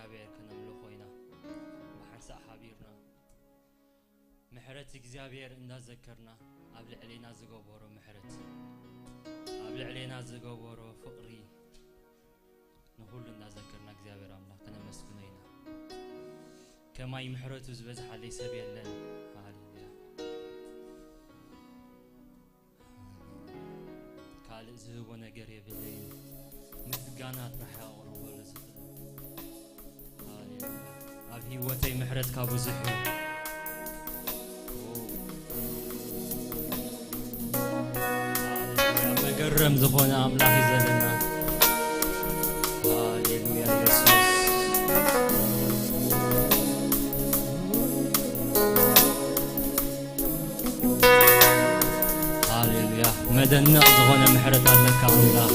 እግዚኣብሔር ከነምልኾ ኢና። ብሓንሳእ ሓቢርና ምሕረት እግዚኣብሔር እንዳዘከርና፣ ኣብ ልዕሌና ዝገበሮ ምሕረት፣ ኣብ ልዕሌና ዝገበሮ ፍቕሪ፣ ንኹሉ እንዳዘከርና እግዚኣብሔር ኣምላኽ ከነመስግኖ ኢና። ከማይ ምሕረቱ ዝበዝሓለይ ሰብ የለን። ሃሌሉያ። ካልእ ዝህቦ ነገር የብለይን። ምስጋና ጥራሕ ኣቕርቦ ለዝኽእል። ሃሌሉያ። ኣብ ህይወተይ ምሕረትካ ብዙሕ እዩ። ሃሌሉያ። መገረም ዝኾነ ኣምላኽ እዩ ዘለና። ሃሌሉያ የሱስ። ሃሌሉያ። መደነቕ ዝኾነ ምሕረት ኣለካ ኣምላኽ።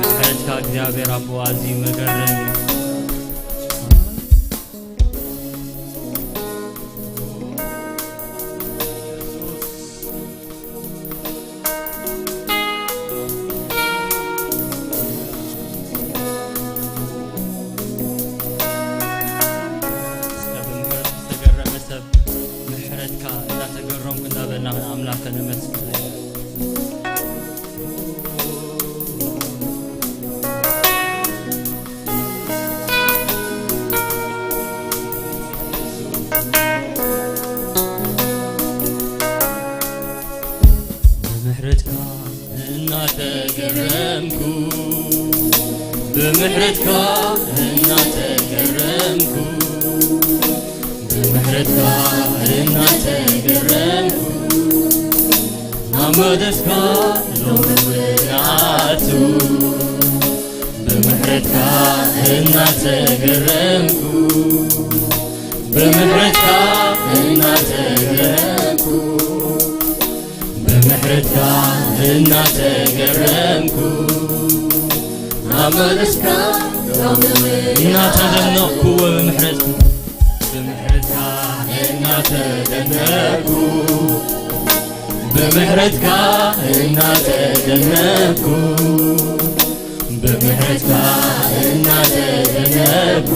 ምሕረትካ እግዚኣብሔር ኣቦ ኣዝዩ መገረም እዩ። እስከ ብምሕረቱ ዝተገረመ ሰብ ምሕረትካ እንዳተገረምኩ እንዳበልና ንኣምላኽ ከነመስግን። ብምሕረትካ እናተገረምኩ፣ ብምሕረትካ እናተገረምኩ፣ ብምሕረትካ እናተገረምኩ፣ ናብ መቕደስካ ሎሚ እውን እኣቱ። ብምሕረትካ እናተገረምኩ፣ ብምሕረትካ እናተገረምኩ፣ ብምሕረትካ እናተገረምኩ፣ ናብ መቕደስካ ሎሚ እውን እናተደነቕኩ ብምሕረትካ፣ ብምሕረትካ እናተደነቕኩ፣ ብምሕረትካ እናተደነቕኩ፣ ብምሕረትካ እናተደነቕኩ፣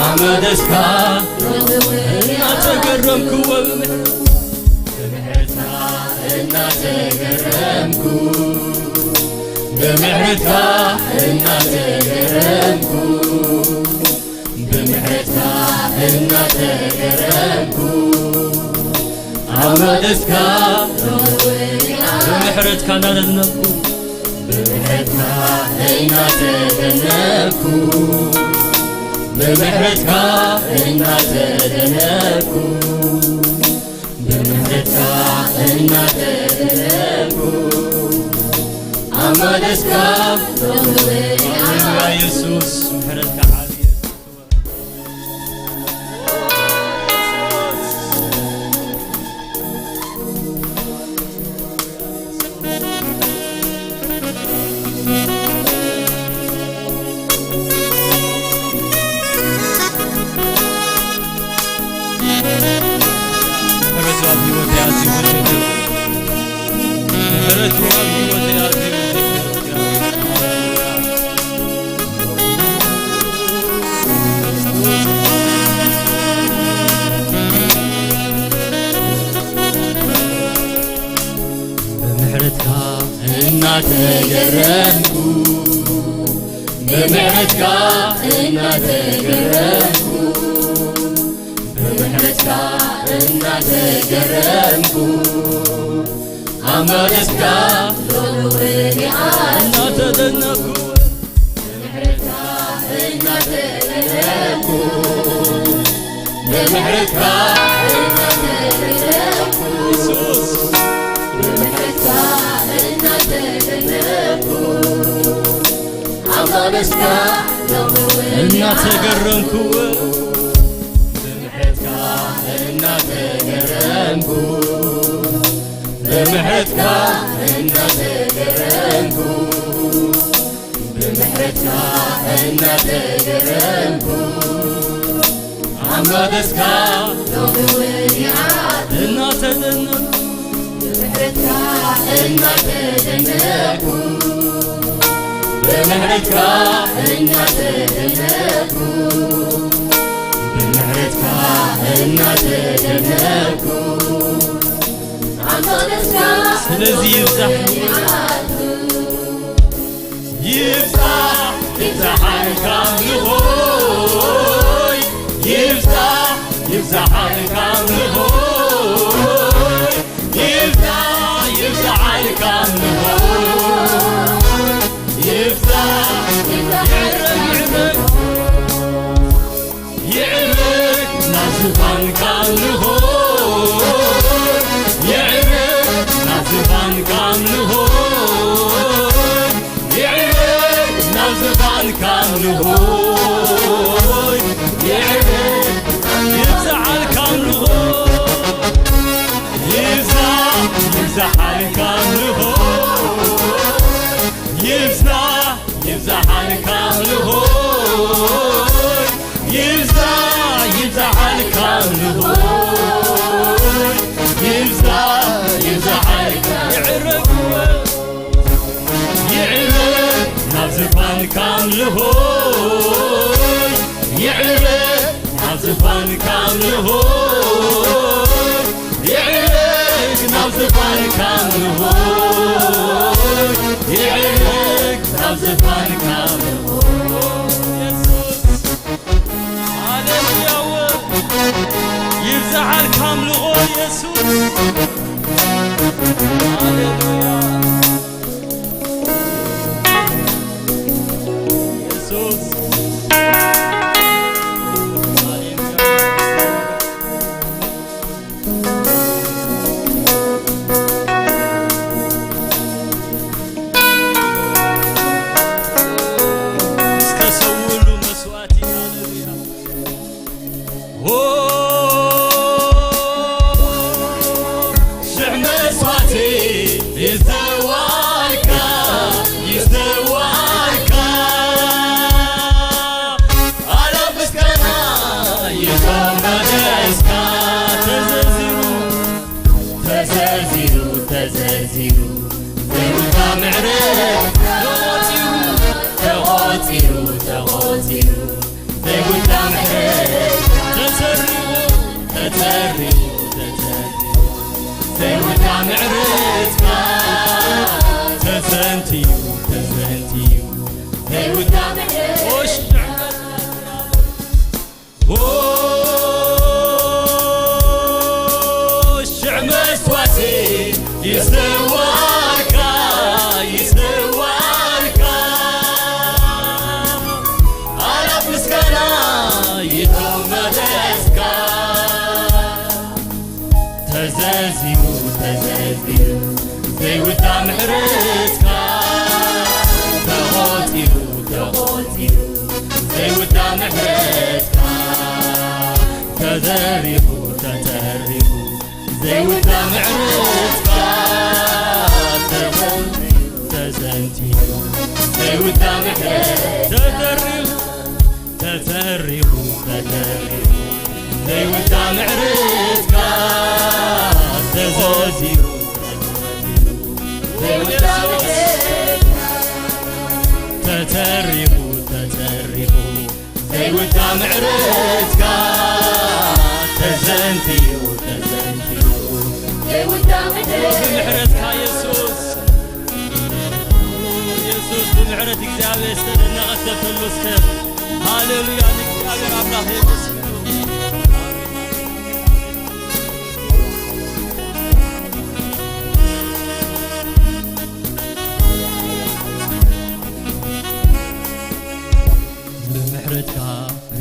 ኣብ መቕደስካ እናተገረምኩ፣ ብምሕረትካ እናተገረምኩ፣ ብምሕረትካ እናተገረምኩ፣ ብምሕረትካ እናተገረምኩ፣ ኣብ መቕደስካ ብምሕረትካ እናደነቕኩ፣ ብምሕረትካ እናተደነቕኩ፣ ብምሕረትካ እናተደነቕኩ፣ ብምሕረትካ እናተደነቕኩ፣ ኣብ መቕደስካ ሃሌሉያ የሱስ፣ ምሕረትካ ዓብዪ። ምሕረቱ ኣብ ህይወተይ ኣዝዩ ብዙሕ እዩ። ምሕረቱ ኣብ ህይወተይ ኣዝዩ ብዙሕ እዩ። ብምሕረትካ እናተገረምኩ፣ ብምሕረትካ እናተገረምኩ፣ ብምሕረትካ እናተገረምኩ፣ ኣብ መቕደስካ ሎሚ እውን እናተደነቕኩ፣ ብምሕረትካ እናተደነቕኩ፣ ብምሕረትካ እናተደነቕኩ፣ የሱስ፣ ብምሕረትካ እናተደነቕኩ፣ ኣብ መቕደስካ ሎሚ እውን እናተገረምኩ፣ ብምሕረትካ እናተገረምኩ፣ ብምሕረትካ እናተገረምኩ፣ ብምሕረትካ እናተገረምኩ፣ ኣብ መቕደስካ ሎሚ እውን ይኣቱ እናተደነቕኩ፣ ብምሕረትካ እናተደነቕኩ፣ ብምሕረትካ እናተደነኩ፣ ብምሕረትካ እናተደነኩ፣ ስለዚ ይብዛሕ፣ ይብዛሕ፣ ይብዛሕ ኣምልኾይ፣ ይብዛሕ፣ ይብዛሕ ኣምልኾይ፣ ይብዛሕ፣ ይብዛሕ ኣምልኾይ፣ ይብዛሕ፣ ይብዛሕ ይዕረግ፣ ይዕረግ። ይዕረግ ናብ ዝፋንካ ኣምልኾይ፣ ይዕረግ ናብ ዝፋንካ ኣምልኾይ፣ ይዕረግ ናብ ዝፋንካ ኣምልኾይ፣ ይዕረግ ይብዛሓልካ ኣምልኾይ፣ ይብዛሕ ይብዛሓልካ ኣምልኾይ፣ ይብዛሕ ይብዛሓልካ ኣምልኾይ፣ ይብዛሕ ይብዛሓልካ ኣምልኾይ፣ ይብዛሕ ይብዛሓልካ። ይዕረግ፣ ይዕረግ ናብ ዝፋንካ ኣምልኾይ፣ ይዕረግ ናብ ዝፋንካ ኣምልኾይ፣ ይዕረግ ናብ ዝፋንካ ኣምልኾይ፣ ይዕረግ ናብ ዝፋንካ ኣምልኾይ። የሱስ፣ ሃሌሉያ፣ ይብዛሓልካ ኣምልኾ የሱስ። ሃሌሉያ። የሱስ። እስከ ሰውሉ መስዋዕት። ሃሌሉያ። ኦ፣ ሽሕ መስዋዕቲ ይሰዋልካ፣ ይሰዋልካ። ኣላፍ ምስጋና ይቶም መለስካ። ተዘርዚሩ፣ ተዘርዚሩ፣ ተዘርዚሩ፣ ዘይውዳ ምሕረት ተቖጺሩ፣ ተቖጺሩ፣ ተቖጺሩ። ዘይውዳ ምሕረት ተተሪኹ፣ ተተሪኹ፣ ተተሪኹ። ዘይውዳ ምሕረትካ ተዘንትዩ፣ ተዘንትዩ። ዘይውዳ ምሕረት። ኦሽ፣ ኦ፣ ሽዕ መስዋዕቲ ይሰዋልካ፣ ይሰዋልካ። ኣላፍ ምስጋና ይቶም መለስካ። ተዘዚሩ፣ ተዘዚሩ ዘይውዳ ምሕረትካ። ተቖጺሩ፣ ተቖጺሩ ዘይውዳ ምሕረትካ። ተዘሪቑ፣ ተዘሪቑ ዘይውዳ ምሕረትካ። ተዘንትዩ፣ ተዘንትዩ ዘይውዳ ምሕረት። ተዘሪቑ፣ ተተሪኹ፣ ተተሪኹ ዘይውዳ ምሕረትካ። ተዘዚሩ፣ ተዘዚሩ ዘይውዳ ምሕረትካ። ተተሪኹ፣ ተተሪኹ ዘይውዳ ምሕረትካ። ተዘንትዩ፣ ተዘንትዩ ዘይውዳ ምሕረት። ብምሕረትካ የሱስ። የሱስ ብምሕረት እግዚኣብሔር ዝተደነቐ ሰብ ተሎ እስከ። ሃሌሉያ ንእግዚኣብሔር ኣምላኽ የመስግኑ። ብምሕረትካ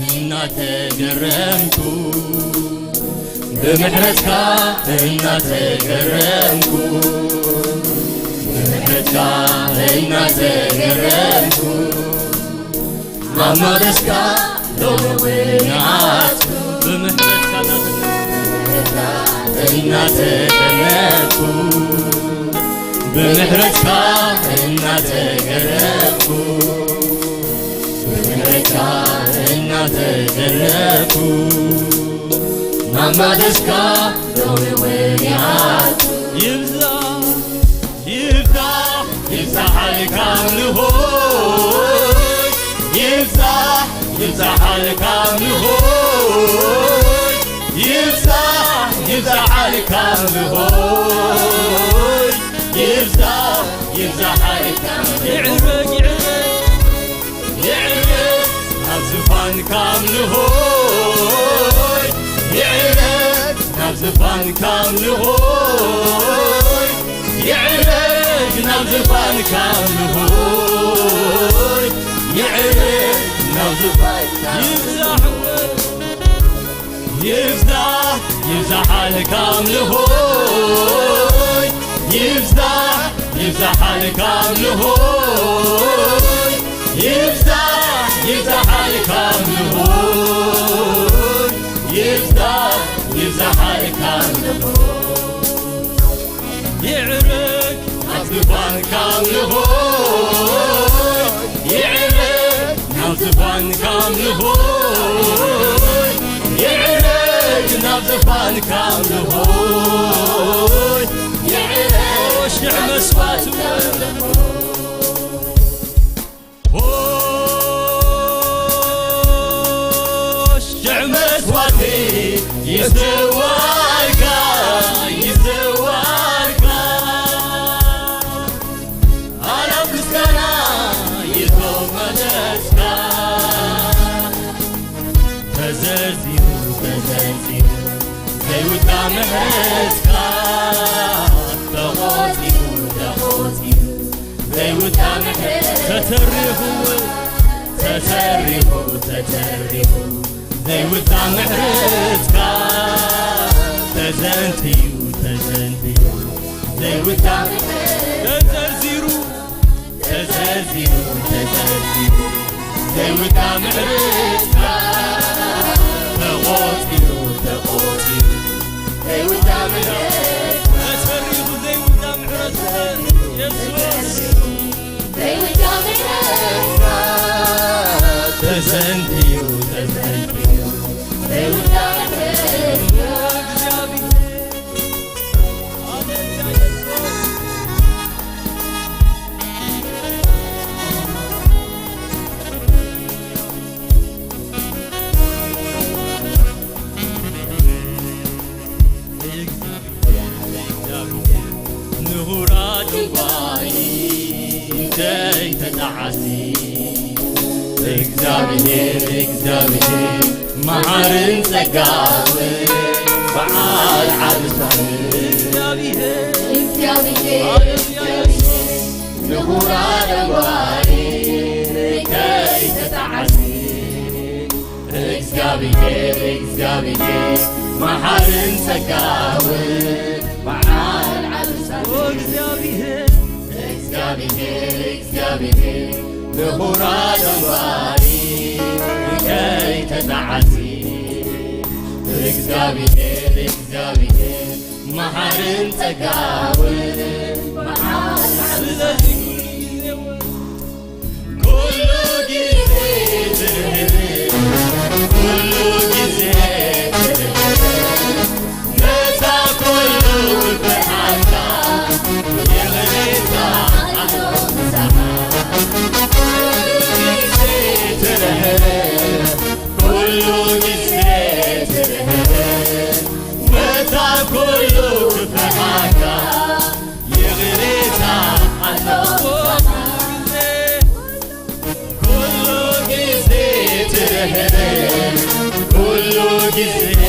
እናተገረምኩ፣ ብምሕረትካ እናተገረምኩ፣ ብምሕረትካ እናተገረምኩ፣ ናብ መቕደስካ ሎሚ እውን ይኣትኩ። ብምሕረትካ እናተገረምኩ፣ ብምሕረትካ እናተገረምኩ፣ ብምሕረትካ እናተገረምኩ፣ ናብ መቕደስካ ሎሚ እውን ይኣቱ። ይብዛሕ፣ ይብዛሕ፣ ይብዛሕ ኣልካ ኣምልኾ። ይብዛሓልካ ኣምልኾይ፣ ይብዛሕ፣ ይብዛሓልካ ኣምልኾይ፣ ይብዛሕ፣ ይብዛሓልካ ኣምልኾይ። ይዕረግ፣ ይዕረግ፣ ይዕረግ ናብ ዝፋንካ ኣምልኾይ፣ ይዕረግ ናብ ዝፋንካ ኣምልኾይ፣ ይዕረግ ናብ ዝፋንካ ኣምልኾይ፣ ይዕረግ ናብ ዝፋንካ ይብዛሕ፣ ይብዛሕ፣ ይብዛሓልካ ኣምልኾይ፣ ይብዛሕ፣ ይብዛሓልካ ኣምልኾይ፣ ይብዛሕ፣ ይብዛሓልካ ኣምልኾይ፣ ይብዛሕ፣ ይብዛሓልካ ኣምልኾይ። ይዕረግ ናብ ዝፋንካ ኣምልኾይ፣ ይዕረግ ናብ ዝፋንካ ኣምልኾይ፣ ይዕረግ ናብ ዝፋንካ ኣምልኾይ፣ ይዕረግ ሽሕ መስዋእቲ ሽዕ መስዋእቲ ይስዋእልካ፣ ይስዋእልካ። ኣላፍ ምስጋና ይተመለስካ። ተዘርዚሩ፣ ተዘርዚሩ ዘይውዳ ምሕረትካ። ተቖጺሩ፣ ተቖጺሩ ዘይውዳ ምሕረት ተተሪኹ፣ ተተሪኹ፣ ተተሪኹ ዘይውዳ ምሕረትካ። ተዘንትዩ፣ ተዘንትዩ ዘይውዳ ምሕረት ተዘርዚሩ፣ ተዘርዚሩ፣ ተዘርዚሩ ዘይውዳ ምሕረትካ። ተቖጺሩ፣ ተቖጺሩ ዘይውዳ ምሕረት ተተሪኹ ዘይውዳ ምሕረት የሱስ። ዘይውዳ ምሕረትካ ተዘንትዩ፣ ተዘንትዩ ዘይውዳ ምሕረትካ። ንሁራ ጭንቋይ እንተይተጣዓሲ፣ እግዚኣብሔር፣ እግዚኣብሔር መሓርን ጸጋውን በዓል ዓብሳን እግዚኣብሔር፣ እግዚኣብሔር ንኹራ ደንጓይ ከይተጣዓሲ፣ እግዚኣብሔር፣ እግዚኣብሔር መሓርን ጸጋውን በዓል ዓብሳን እግዚኣብሔር፣ እግዚኣብሔር፣ እግዚኣብሔር ንኹራ ደንጓይ ከይተጣዓሲ፣ እግዚኣብሔር፣ እግዚኣብሔር መሓርን ጸጋውን መዓል ስለዚ ኩሉ ግዜ ትርህር፣ ኩሉ ግዜ ትርህር፣ ነታ ኩሉ ክፍኣታ ይቕሬታ ኣሎ ምሳኻ። ኩሉ ግዜ ትርህር፣ ኩሉ ግዜ ትርህር፣ ነታ ኩሉ ክፍኣታ ይቕሬታ ኣሎ። ኩሉ ግዜ ትርህር፣ ኩሉ ግዜ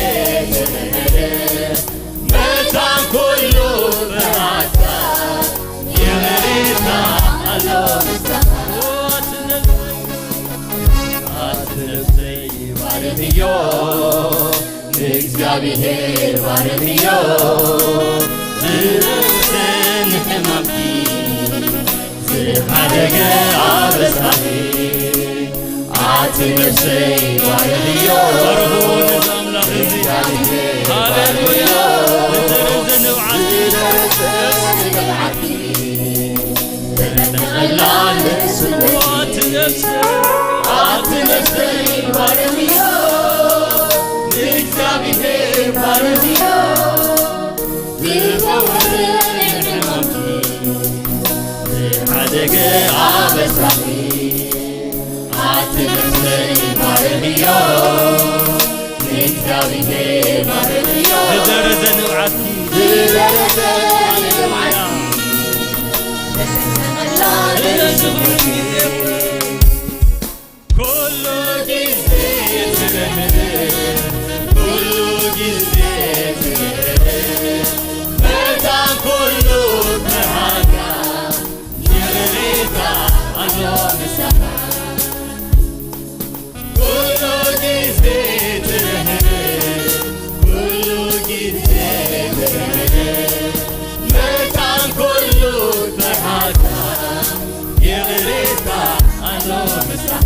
ትርህር፣ ነታ ኩሉ ፍርሃትካ ይቕሬታ ኣሎ። ኣቲ ነፍሰይ ባርኽዮ፣ ንእግዚኣብሔር ባርኽዮ፣ ዝነብሰ ንሕማምኪ ዝሓደገ ኣበሳኺ። ኣቲ ነፍሰይ ባርኽዮ፣ ባርኽዎ ነዚ ኣምላኽ እዚ። ንእግዚኣብሔር ሃሌሉያ። ባርኽዮ፣ ዝደረሰ ንብዓት ዝደረሰ ንብዓትኪ ተነጠቐላ ንስሙ። ኣቲ ነፍሰይ፣ ኣቲ ነፍሰይ ባርኽዮ፣ ንእግዚኣብሔር ባርኽዮ፣ ዝፈወሰ ሕማምኪ፣ ዝሓደገ ኣበሳኺ። ኣቲ ነፍሰይ ባርኽዮ፣ ንእግዚኣብሔር ባርኽዮ። ዝደረዘ ንብዓትኪ። ዝደረዘ ንብዓትኪ። ኩሉ ግዜ ትርህር፣ ኩሉ ግዜ ትርህር፣ መታን ኩሉ ፍርሃትካ ይቕሬታ ኣሎ ምሳኻ። ኩሉ ግዜ ትርህር፣ ኩሉ ግዜ ትርህር፣ መታን ኩሉ ፍርሃትካ ይቕሬታ ኣሎ ምሳኻ።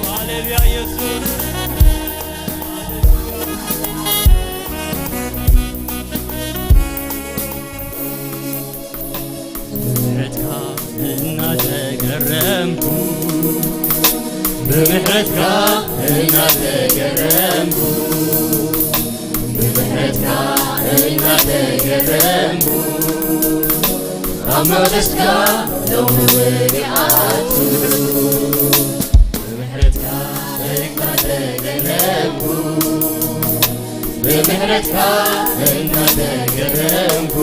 ሃሌሉያ ኢየሱስ። ብምሕረትካ እናተገረምኩ፣ ብምሕረትካ እናተገረምኩ፣ ብምሕረትካ እናተገረምኩ፣ ኣብ መቕደስካ ሎሚ ወዲኣቱ። ብምሕረትካ እናተገረምኩ፣ ብምሕረትካ እናተገረምኩ፣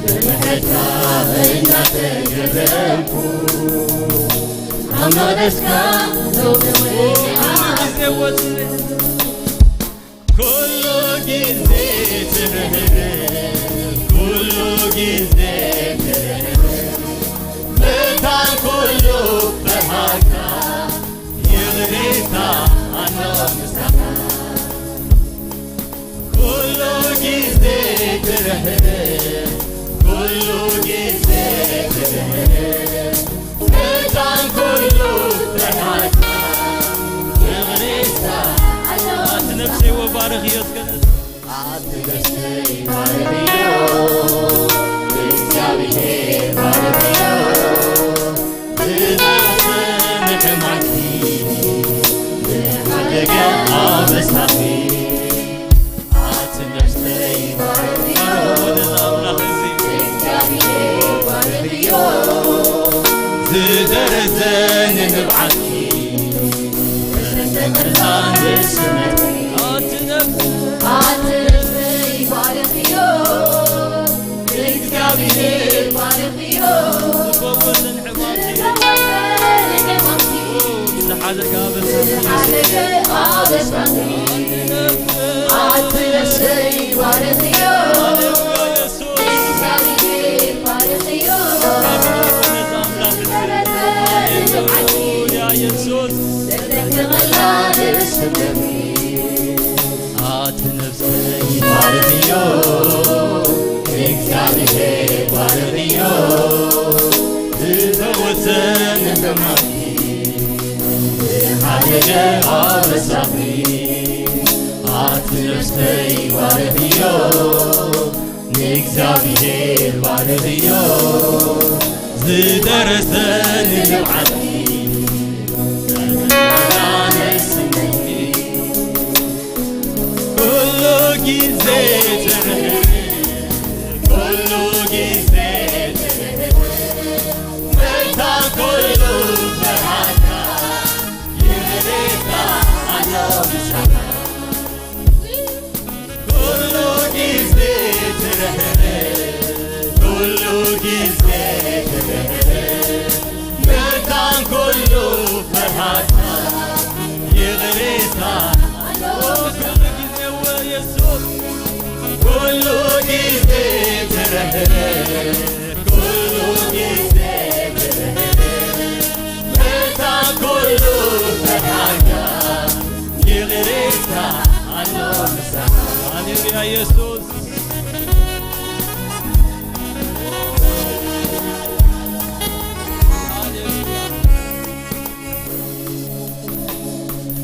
ብምሕረትካ እናተገረምኩ፣ ኣብ መቕደስካ ሎሚ ወዲኣቱ። ኩሉ ግዜ ትርህር፣ ኩሉ ግዜ ትርህር፣ መታን ኩሉ ፍርሃትካ ይቕሬታ ኣሎ ምሳኻ። ኩሉ ግዜ ትርህር፣ ኩሉ ግዜ ትርህር፣ መታን ኩሉ ፍርሃትካ ይቕሬታ ኣሎ። ኣቲ ነፍሰይ ወባርኽዮ እስከ። ኣቲ ነፍሰይ ባርኽዮ፣ እግዚኣብሔር ባርኽዮ። ዝደረሰ ንሕማምኪ፣ ዝሓደገ ኣበሳኺ። ኣቲ ነፍሰይ ባርኽዮ፣ ወደዛ ኣምላኽ እዚ። እግዚኣብሔር ባርኽዮ። ዝደረዘ ንንብዓትኪ፣ ዝተተኽላ ንስምዒ። ኣቲ ነፍሰይ፣ ኣቲ ነፍሰይ ባርኽዮ፣ እግዚኣብሔር ባርኽዮ። ዝፈወሰ ንሕማምኪ፣ ዝሓደገ ኣበሳኺ፣ ዝሓደገ ኣበሳኺ። ኣቲ ነፍሰይ ባርኽዮ፣ ሃሌሉያ ኢየሱስ። እግዚኣብሔር ባርኽዮ። ሃሌሉያ ኢየሱስ። ኣቲ ነፍሰይ ባርኽዮ፣ እግዚኣብሔር ባርኽዮ። ዝፈወሰ ንሕማምኪ፣ ዝሓደገ ኣበሳኺ። ኣቲ ነፍሰይ ባርኽዮ፣ ንእግዚኣብሔር ባርኽዮ። ዝደረሰ ንንብዓትኪ፣ ኩሉ ግዜ ትርህር፣ ኩሉ ግዜ ትርህር፣ መታን ኩሉ ፍርሃትካ ይቕሬታ ኣሎ ምሳኻ። ኩሉ ግዜ ትርህር፣ ኩሉ ግዜ ትርህር፣ መታን ኩሉ ፍርሃትካ ይቕሬታ። ኩሉ ግዜ ወየሱስ፣ ኩሉ ግዜ ትርህር፣ ኩሉ ግዜ ትርህር፣ መታን ኩሉ ፍርሃትካ ይቕሬታ ኣሎ ምሳኻ። ሃሌሉያ ኢየሱስ።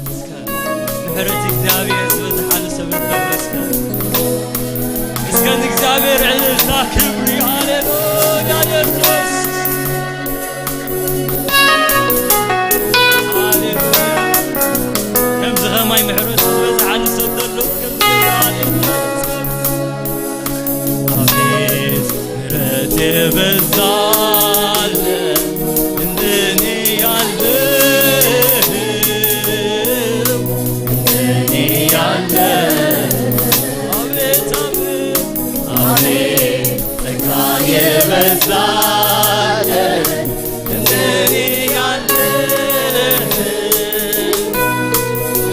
እስከ ምሕረት እግዚኣብሔር ዝበዝሓሉ ሰብ ንመስገን። እስከ ንእግዚኣብሔር ዕልልታ ክብሪ። ሃሌሉያ ኢየሱስ። ሃሌሉያ። ከምዚ ኸማይ ምሕረቱ ዝበዝሓሉ ሰብ ዘሎ። ሃሌሉያ። ኣቤት ምሕረት የበዛለ እንደኔ ያለ ጸጋ የበዛልን እንደኔ ያለህ፣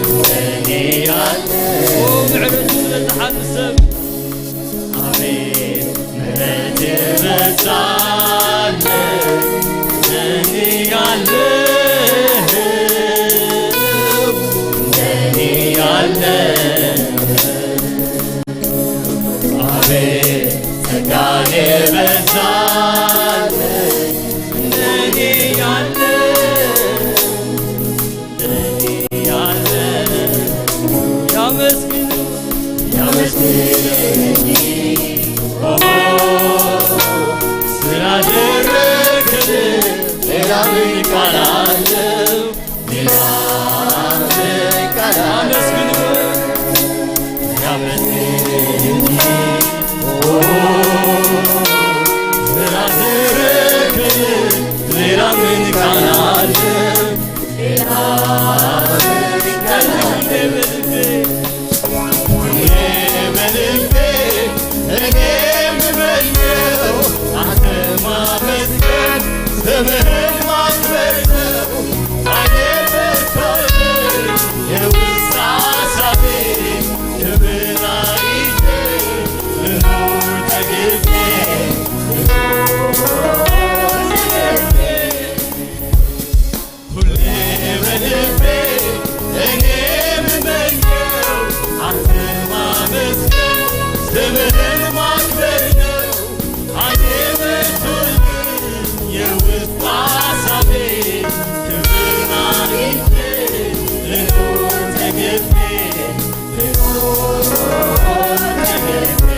እንደኔ ያለህ። ኦ፣ ምሕረቱ ዝበዝሓሉ ሰብ። ኣቤት ምሕረት የበዛልን እንደኔ ያለህ፣ እንደኔ ያለህ። አቤት ጸጋ የበዛልህ እንደኔ ያለ፣ እንደኔ ያለ። ያመስግን፣ ያመስግን እንጂ፣ ኦ፣ ስላደረግልህ ሌላ ምን ቃል አለው? ሌላ ምን ቃል አለው? አመስግን፣ ያመስግን እንጂ፣ ኦ፣ ስላደረግልህ ሌላ ምን ቃል አለ? ሌላ ምን ቃል አለ? በልቤ፣ እኔ በልቤ፣ እኔ የምመኘው አንተ ማመስገን፣ ስምህን ማክበር ነው። አይኔ በርቶልኝ የውስጥ ሐሳቤ ክብር አይቼ ልኑር ተገቤ፣ ልኑር ተገቤ። ሁሌ በልቤ እኔ የምመኘው አንተን ማመስገን፣ ስምህን ማክበር ነው። አይኔ በርቶልኝ የውስጥ ሐሳቤ ክብር አይቼ ልኑር ተገቤ፣ ልኑር ተገቤ።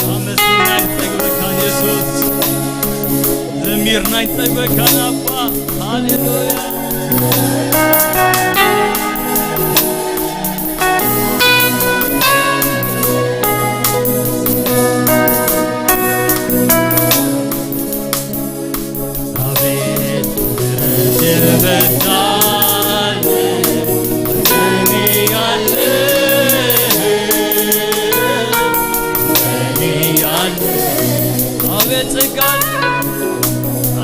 ኣመስግና ይጠግበካ የሱስ፣ ዘሚርና ይጠግበካ ናባ። ሃሌሉያ። አቤት ምሕረት የበዛልህ እኔ ያለህ፣ እኔ ያለህ። አቤት ጸጋ፣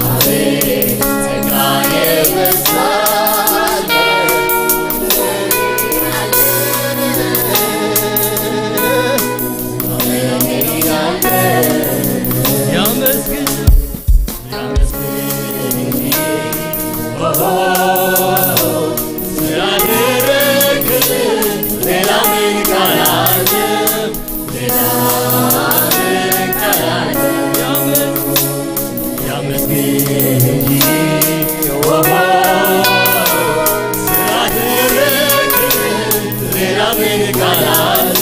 አቤት ጸጋ የበዛልህ እኔ ያለህ፣ እኔ ያለህ። ያመስግን ስላደረግልኝ ሌላ ምን ቃል አለ? ሌላ ምን ቃል አለ? ያመስግን እንጂ ስላደረግልኝ ሌላ ምን ቃል አለ?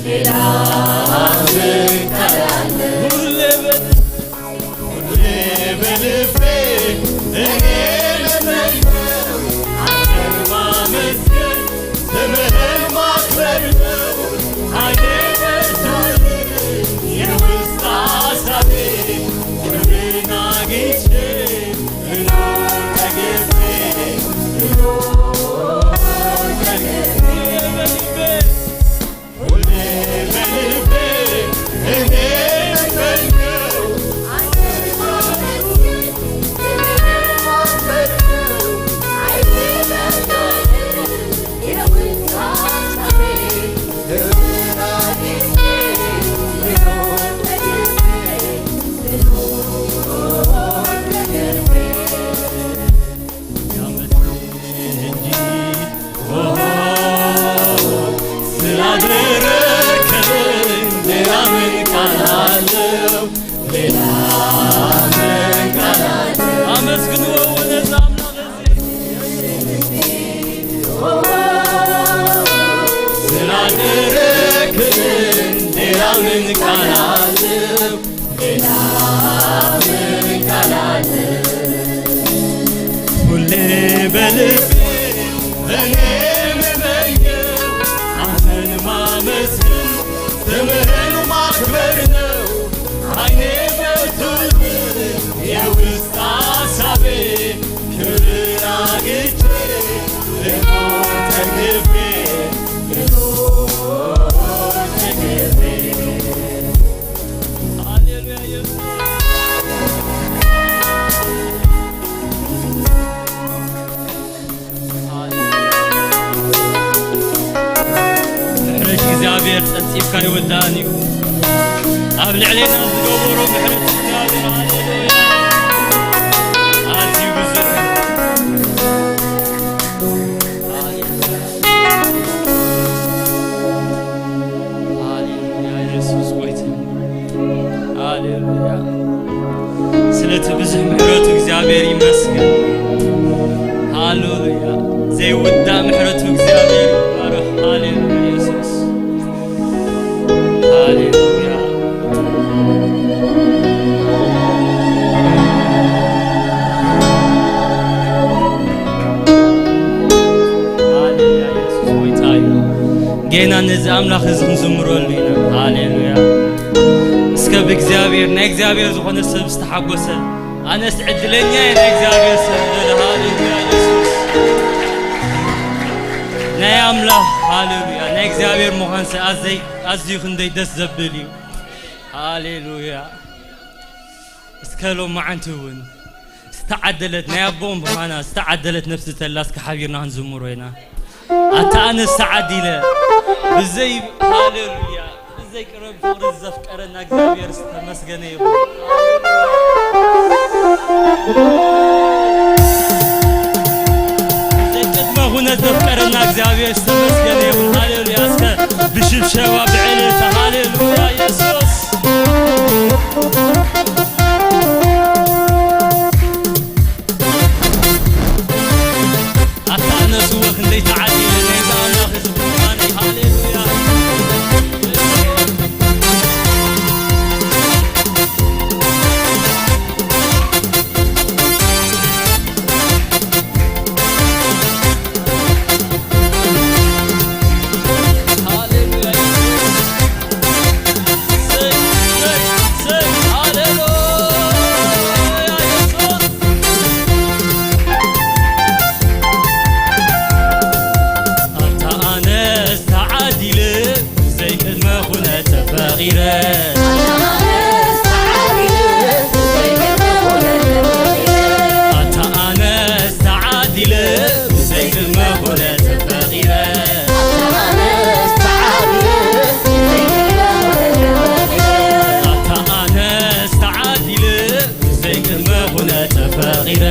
ሌላ ምን ቃል አለ? ሁሌ በ- ሁሌ በልቤ እኔ የምመኘው አንተን ማመስገን፣ ስምህን ማክበር ነው። ኃይሌ በርቶልኝ የውስጥ ሐሳቤ ክብርን አግኝቼ ልኖር ተገቤ፣ ልኖር ተገቤ። ስላደረከልኝ ሌላ ምን ቃል አለው? ሌላ ምን ቃል አለው? አመስግኑ ወደዛ አምላክ። ስላደረክልን ሌላ ምን ቃል አለው? ሌላ ምን ቃል አለው? ሁሌ በልቤ እኔ የምመኘው አንተን ማመስገን ጸብጺብካ ኣይወዳእን እዩ። ኣብ ልዕሌና ዝገበሮ ምሕረት እግዚኣብሔር፣ ሃሌሉያ፣ ኣዝዩ ብዙሕ እዩ። ሃሌሉያ፣ ሃሌሉያ፣ የሱስ ጎይታ፣ ሃሌሉያ። ስለቲ ብዙሕ ምሕረቱ እግዚኣብሔር ይመስገን። ሃሌሉያ፣ ዘይውዳእ ምሕረቱ እግዚኣብሔር ይባረኽ። ሃሌሉያ፣ የሱስ። ሃሌሉያ። ሃሌሉያ፣ የሱስ ጎይታ እዩ። ጌና ነዚ ኣምላኽ እዚ ክንዝምረሉ ኢና። ሃሌሉያ። እስከ ብእግዚኣብሔር፣ ናይ እግዚኣብሔር ዝኾነ ሰብ ዝተሓጎሰ፣ ኣነስ ዕድለኛ እየ ናይ እግዚኣብሔር ሰብ ዝበለ። ሃሌሉያ፣ የሱስ። ናይ ኣምላኽ፣ ሃሌሉያ፣ ናይ እግዚኣብሔር ምዃንሲ ኣዘይ-፣ ኣዝዩ ክንደይ ደስ ዘብል እዩ። ሃሌሉያ። እስከ ሎማዓንቲ እውን ዝተዓደለት፣ ናይ ኣቦኦም ብዃና ዝተዓደለት ነፍሲ ተላ እስከ ሓቢርና ክንዝምሮ ኢና። ኣታ ኣነስ ተዓዲለ ብዘይ፣ ሃሌሉያ፣ ብዘይ ቅረብ ፍቕሪ ዘፍቀረና እግዚኣብሔር ዝተመስገነ ይኹን። ብዘይ ቅድመ ኩነት ዘፍቀረና እግዚኣብሔር ዝተመስገነ ይኹን። ሃሌሉያ። እስከ ብሽብሸባ ብዕልልታ፣ ሃሌሉያ፣ የሱስ። ኣታ ኣነስ እወ ክንደይ ተዓዲለ ናይዚ ኣምላኽ እዚ ቁርባነይ። ሃሌሉያ። ሃሌሉያ፣ የሱስ። ሰይ፣ ሰይ፣ ሰይ፣ ሃሌሉያ፣ የሱስ። ኣታ ኣነስ ተዓዲለ፣ ብዘይ ቅድመ ኩነት ተፈቒረ። ኣታ ኣነስ ተዓዲለ፣ ብዘይ ቅድመ ኩነት ተፈቒረ። ኣታ ኣነስ ተዓዲለ፣ ብዘይ ቅድመ ኩነት ተፈቒረ።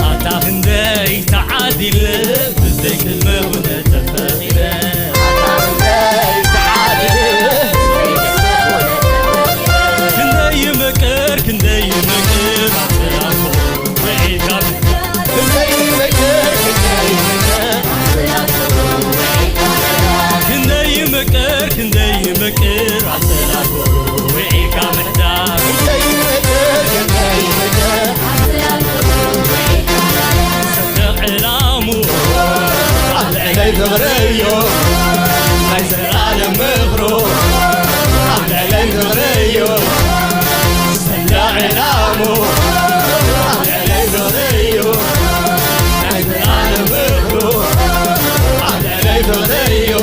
ኣታ ክንደይ ተዓዲለ፣ ብዘይ ቅድመ ኩነት ተፈቒረ። ክንደይ ይምቅር፣ ክንደይ ይምቅር፣ ኣምላኽ ውዒልካ ክንደይ ይምቅር፣ ክንደይ ይምቅር፣ ኣምላኽ ውዒልካ ምሕዳር። ሰንደቕ ዕላሙ ኣብ ልዕለይ ፍቕርዮ፣ ናይ ዘላለም ምኽሩ ኣብ ልዕለይ ፍቕርዮ። ሰንደቕ ዕላሙ ኣብ ልዕለይ ፍቕርዮ፣ ናይ ዘላለም ምኽሩ ኣብ ልዕለይ ፍቕርዮ።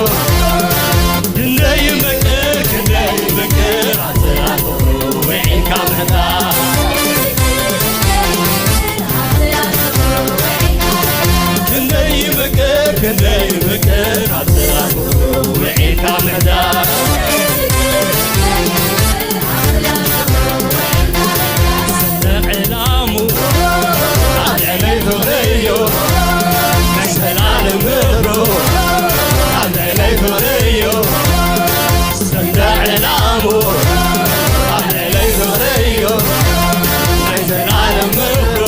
ክንደይ ይምቅር፣ ክንደይ ይምቅር፣ ኣዘላልፎ ውዒልካ ምሕዳር። ክንደይ ይምቅር፣ ክንደይ ይምቅር፣ ኣዘላልፎ ውዒልካ ምሕዳር። ሰንደቕ ዕላሙ ኣብ ልዕለይ ፍቕርዮ፣ ናይ ዘላለም ምኽሩ ኣብ ልዕለይ ፍቕርዮ። ሰንደቕ ዕላሙ ኣብ ልዕለይ ፍቕርዮ፣ ናይ ዘላለም ምኽሩ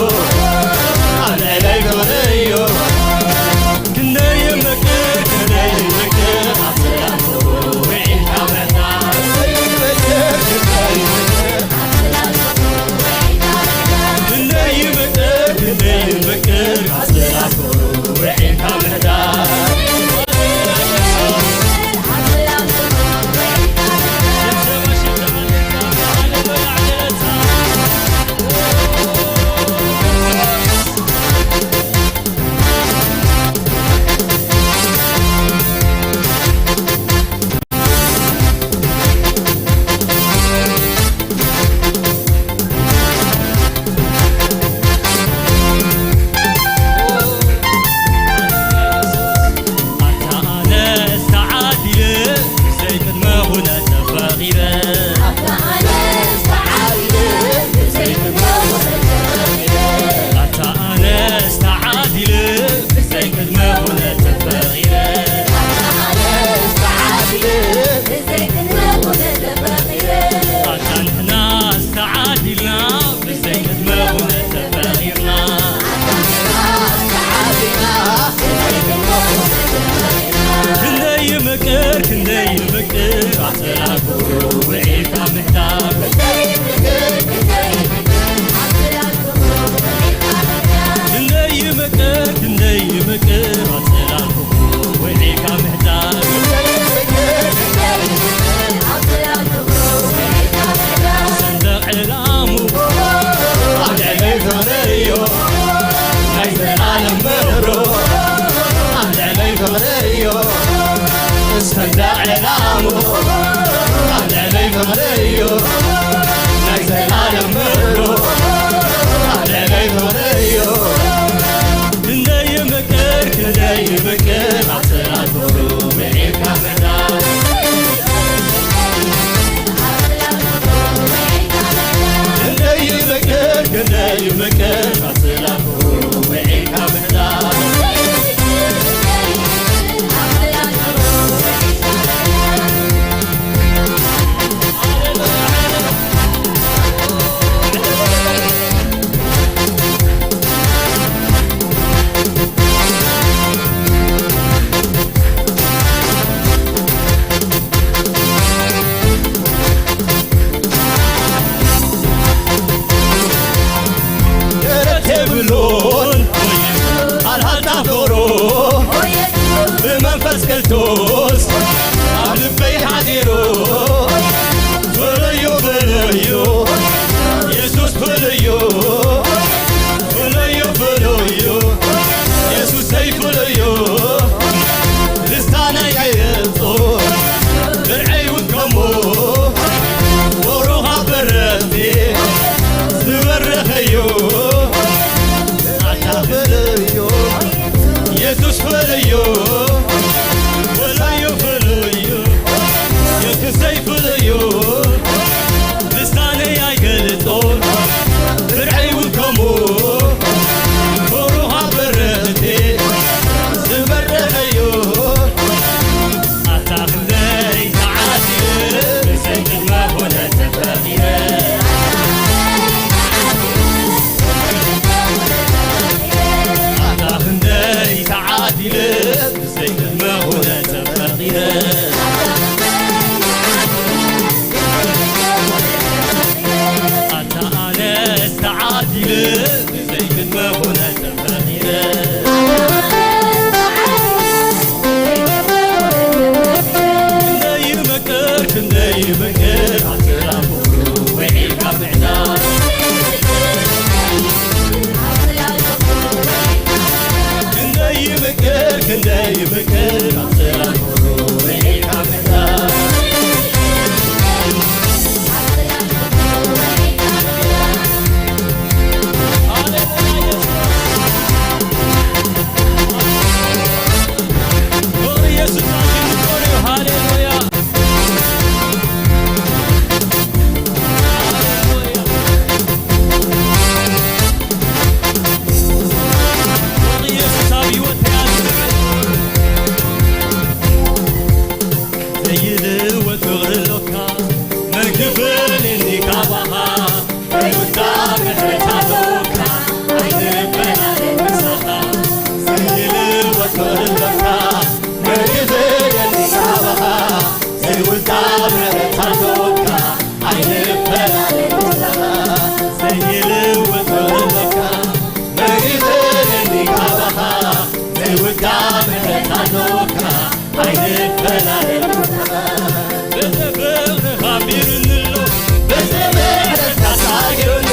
ኣብ ልዕለይ ፍቕርዮ። ክንደይ ይምቅር፣ ኣጽላልኩ ውዒልካ ምሕዳር። ክንደይ ይምቅር፣ ክንደይ ይምቅር ኣጽላልኩ ውዒልካ ምሕዳር። ሰንደቕ ዕላሙ ኣብ ልዕለይ ፍቕሪ እዩ፣ ናይ ዘላለም ምሕሩ ኣብ ልዕለይ ፍቕሪ እዩ። ሰንደቕ ዕላሙ ኣብ ልዕለይ ፍቕሪ እዩ፣ ናይ ዘላለም ምሕሩ ኣብ ልዕለይ ፍቕሪ እዩ። ክንደይ ይምቅር፣ ክንደይ ይምቅር ኣጽላል ፍቕሩ ውዒልካ ምሕዳር። ክንደይ ይምቅር፣ ክንደይ ይምቅር ኣጽላል ፍቕሩ ውዒልካ ምሕዳር። ደረት የብሉን ኣልሃታ ፍቕሩ ብመንፈስ ቅዱስ ኣብ ልበይ ሓዲሩ። ፍሉዩ ፍሉዩ የሱስ ፍሉዩ፣ ፍሉዩ ፍሉዩ የሱሰይ ፍሉዩ። ልሳነይ ኣይገልጾ ብርዐይ እውን ከምኡ ብሩኻ በረቲ ዝበረኸዩ ኣታ ፍሉዩ የሱስ ፍሉዩ፣ ፍሉዩ ፍሉዩ የሱሰይ ፍሉዩ። ልሳነይ ኣይገልጾን ብርዐይ እውን ከምኡ ብሩኻ በረቲ ዝበረኸዩ ኣታ ክንደይ ተዓዚበ ብዘይ ቅድመ ኩነት ተፈቒረ። ኣታ ክንደይ ተዓዚበ ብዘይ ቅድመ ኩነት ተፈቒረ። ኣታ ኣነስ ተዓዚበ ብዘይ ቅድመ ኩነት ተፈቒረ። ክንደይ ይምቅር፣ ክንደይ ይምቅር ኣጽላል ፍቕሩ ውዒልካ ምሕዳር። ክንደይ ይምቅር፣ ክንደይ ይምቅር ኣጽላል ፍቕሩ ውዒልካ ምሕዳር። ዘይልወጥ ፍቕሪ ኣሎካ፣ መን ክፈልየኒ ካባኻ? ዘይውዳእ ምሕረት ኣሎካ፣ ኣይንፈላለን ምሳኻ። ዘይልወጥ ፍቕሪ ኣሎካ፣ መን ክፈልየኒ ካባኻ? ዘይውዳእ ምሕረት ኣሎካ፣ ኣይንፈላለን ምሳኻ። ዘይልወጥ ፍቕሪ ኣሎካ፣ መን ክፈልየኒ ካባኻ? ዘይውዳእ ምሕረት ኣሎካ፣ ኣይንፈላለን። በዚ ፍቕርኻ ኣቢሩኒ ኣሎ፣ በዚ ምሕረትካ ኣሳጊሩኒ።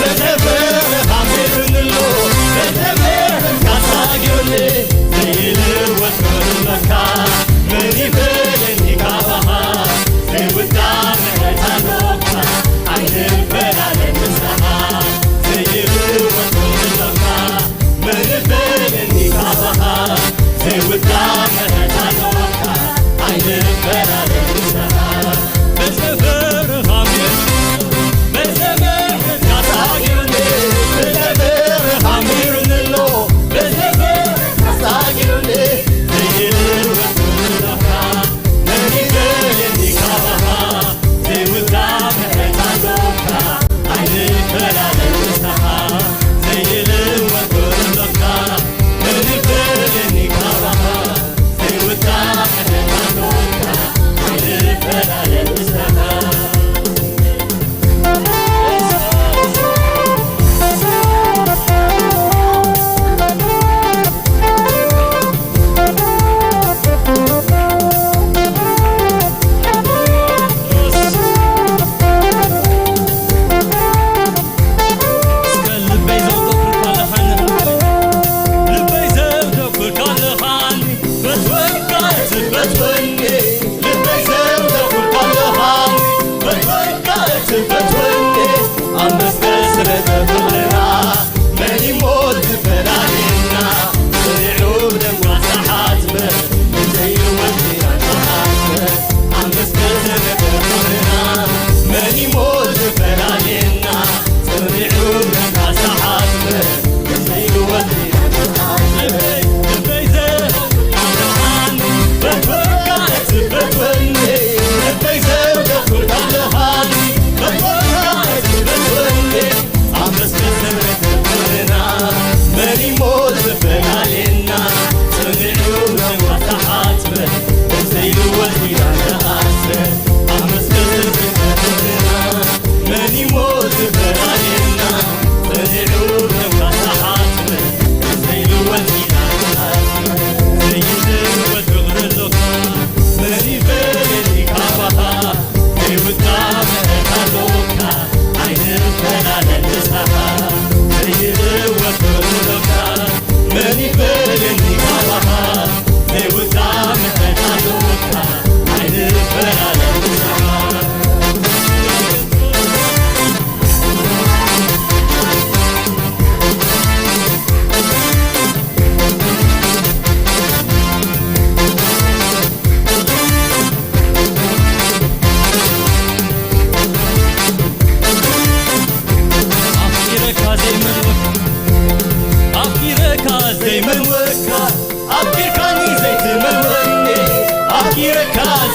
በዚ ፍቕርኻ ኣቢሩኒ ኣሎ፣ በዚ ምሕረትካ ኣሳጊሩኒ። ዘይልወጥ ፍቕሪ ኣሎካ፣ መን ይፈልየኒ ካባኻ? ዘይውዳእ ምሕረት ኣሎካ፣ ኣይንፈላለን ምሳኻ። ዘይልወጥ ፍቕሪ ኣሎካ፣ መን ይፈልየኒ ካባኻ? ዘይውዳእ ምሕረት ኣሎካ፣ ዓይኒ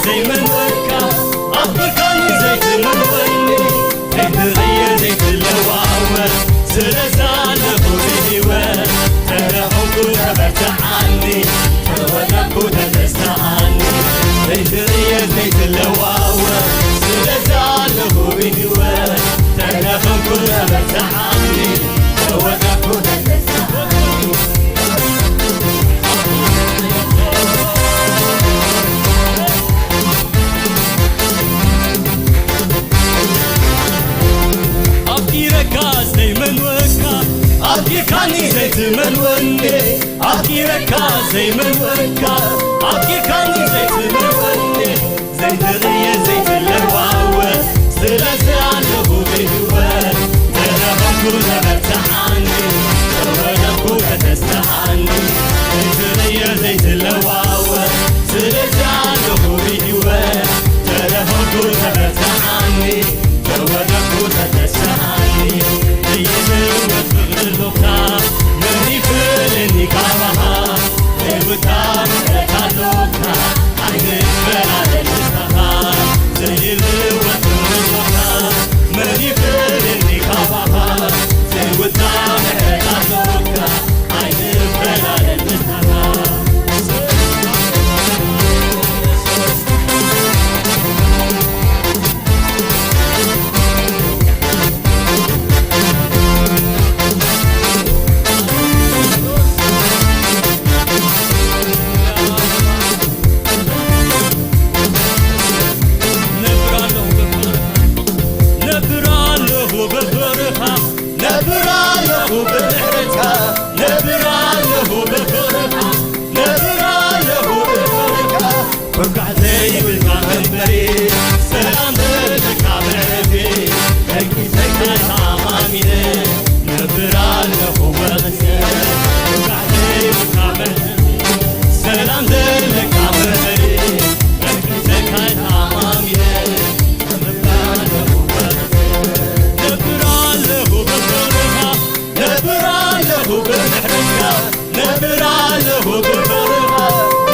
ዘይመንወካ ኣፍሪካኒ ዘይትመንወኒ ዘይትቕየር ዘይትለዋወጥ ስለዛ ኣለኹ ብህይወት ተረኸብኩ ተበርትዓኒ ተወለድኩ ተተስኣኒ ዘይትቕየር ዘይትለዋወጥ ስለዛ ኣለኹ ብህይወት ተረኸብኩ ተበርትዓኒ ተወለድኩ ተተስኣኒ ኣፍቂረካ ዘይመንወካ ኣፍቂርካኒ ዘይትመንወኒ ኣፍቂረካ ዘይመንወካ ኣፍቂርካኒ ዘይትመንወኒ ዘይትቕየር ዘይትለዋወጥ ስለዚ ኣለኹ ብህይወት ተረኸብኩ ተበርትዓኒ ተወለድኩ ከተስተዓኒ ዘይትቕየር ዘይትለዋወጥ ስለዚ ኣለኹ ብህይወት ተረኸብኩ ተበርትዓኒ ተወለድኩ ተተስኣኒ ዘይትወድቕ ዘለኻ መን ይፈልየኒ ካባኻ ዘይውታ ምሕረት ኣሎካ ኣይንፈላለ ንስኻ ዘይልወጥ ዘለኻ መን ይፈልየኒ ካባኻ ዘይውታ ምሕረት ኣሎካ ኣይንፈላለ ንስኻ ነብር ኣለኹ ብፍቕርኻ ነብር ኣለኹ ብምሕረትካ ነብር ኣለኹ ብፍቕርኻ ነብር ኣለኹ ብፍቕርካ ኩርካዕ ዘይብልካ መንበሪ ሰላም ዘለካ መዕረፊ ደቂሰካ ተኣማሚነ ነብር ኣለኹ ወቐሲ ኩርካዕ ዘይብልካ መዕረፊ ሰላም ዘለካ መንበሪ ደቂሰካ ተኣማሚነ ነብር ኣለኹ ወቐሲ ነብር ኣለኹ ብፍቕርኻ ነብር ኣለኹ ብምሕረትካ ነብር ኣለኹ ብፍቕርኻ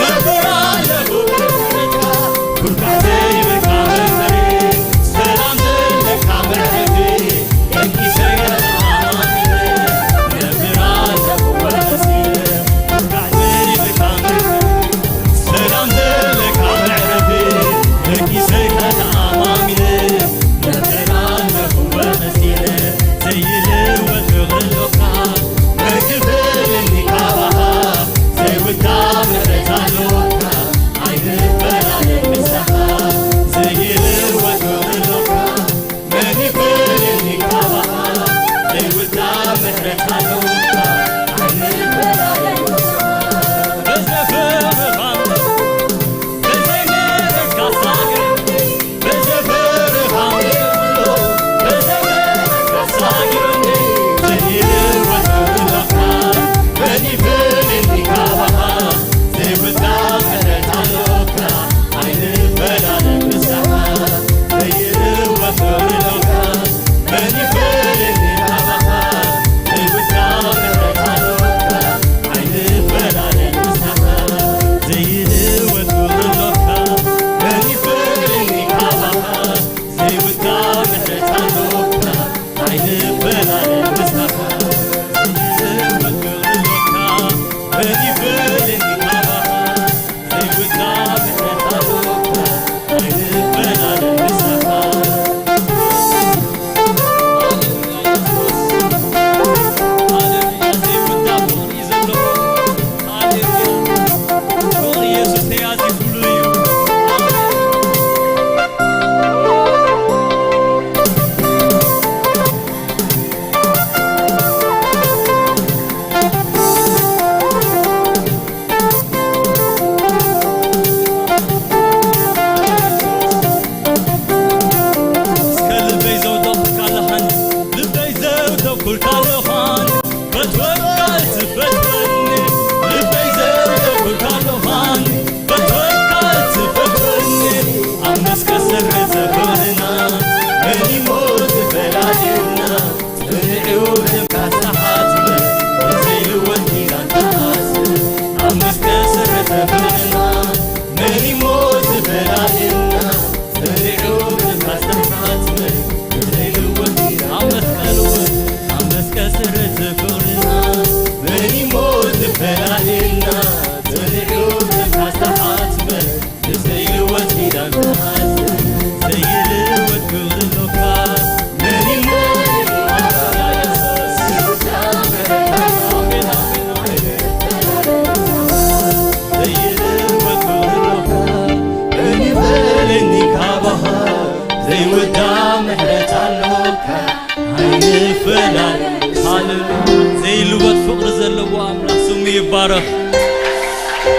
ነብር ኣለኹ ብምሕረትካ ኩርካዕ ዘይብልካ መንበሪ ሰላም ዘለካ መዕረፊ ደቂሰ ኣማሚነ ነብር ኣለኹ ወቐሲነ ኩርካዕ ዘይብልካ መንበሪ ሰላም ዘለካ መዕረፊ ደቂሰ ኣማሚነ ነብር ኣለኹ ወቐሲነ ዘይልወጥ ፍቕሪ ኣሎካ መን ክፈልየኒ ካባኻ ዘይውዳእ ምሕረት ኣሎካ ኣይንፈላለ ምሳኻ ዘይልወጥ ፍቕሪ ኣሎካ መን ይፈልየኒ ካባኻ ዘይውዳእ ምሕረት ኣሎካ ኣይንፈላለ ምሳኻ በዘፈርኻ በዘይነረካ ሳግር ዘይልወጥ ፍቕሪ ኣሎካ መን ይፈልየኒ ካባኻ ዘይውዳእ ምሕረት ኣሎካ ኣይንፈላለ ምሳኻ ዘይልወጥ ፍቕሪ ኣሎካ መን ይፈልየኒ ካባኻ ዘይውዳእ ምሕረት ኣሎካ ኣይንፈላለ ምሳኻ ሃሌሉያ፣ ዘይውዳእ ፍቕሪ ዘለዎ። ሃሌሉያ። ፍቕሪ የሱስ ተያዚዙሉ እዩ።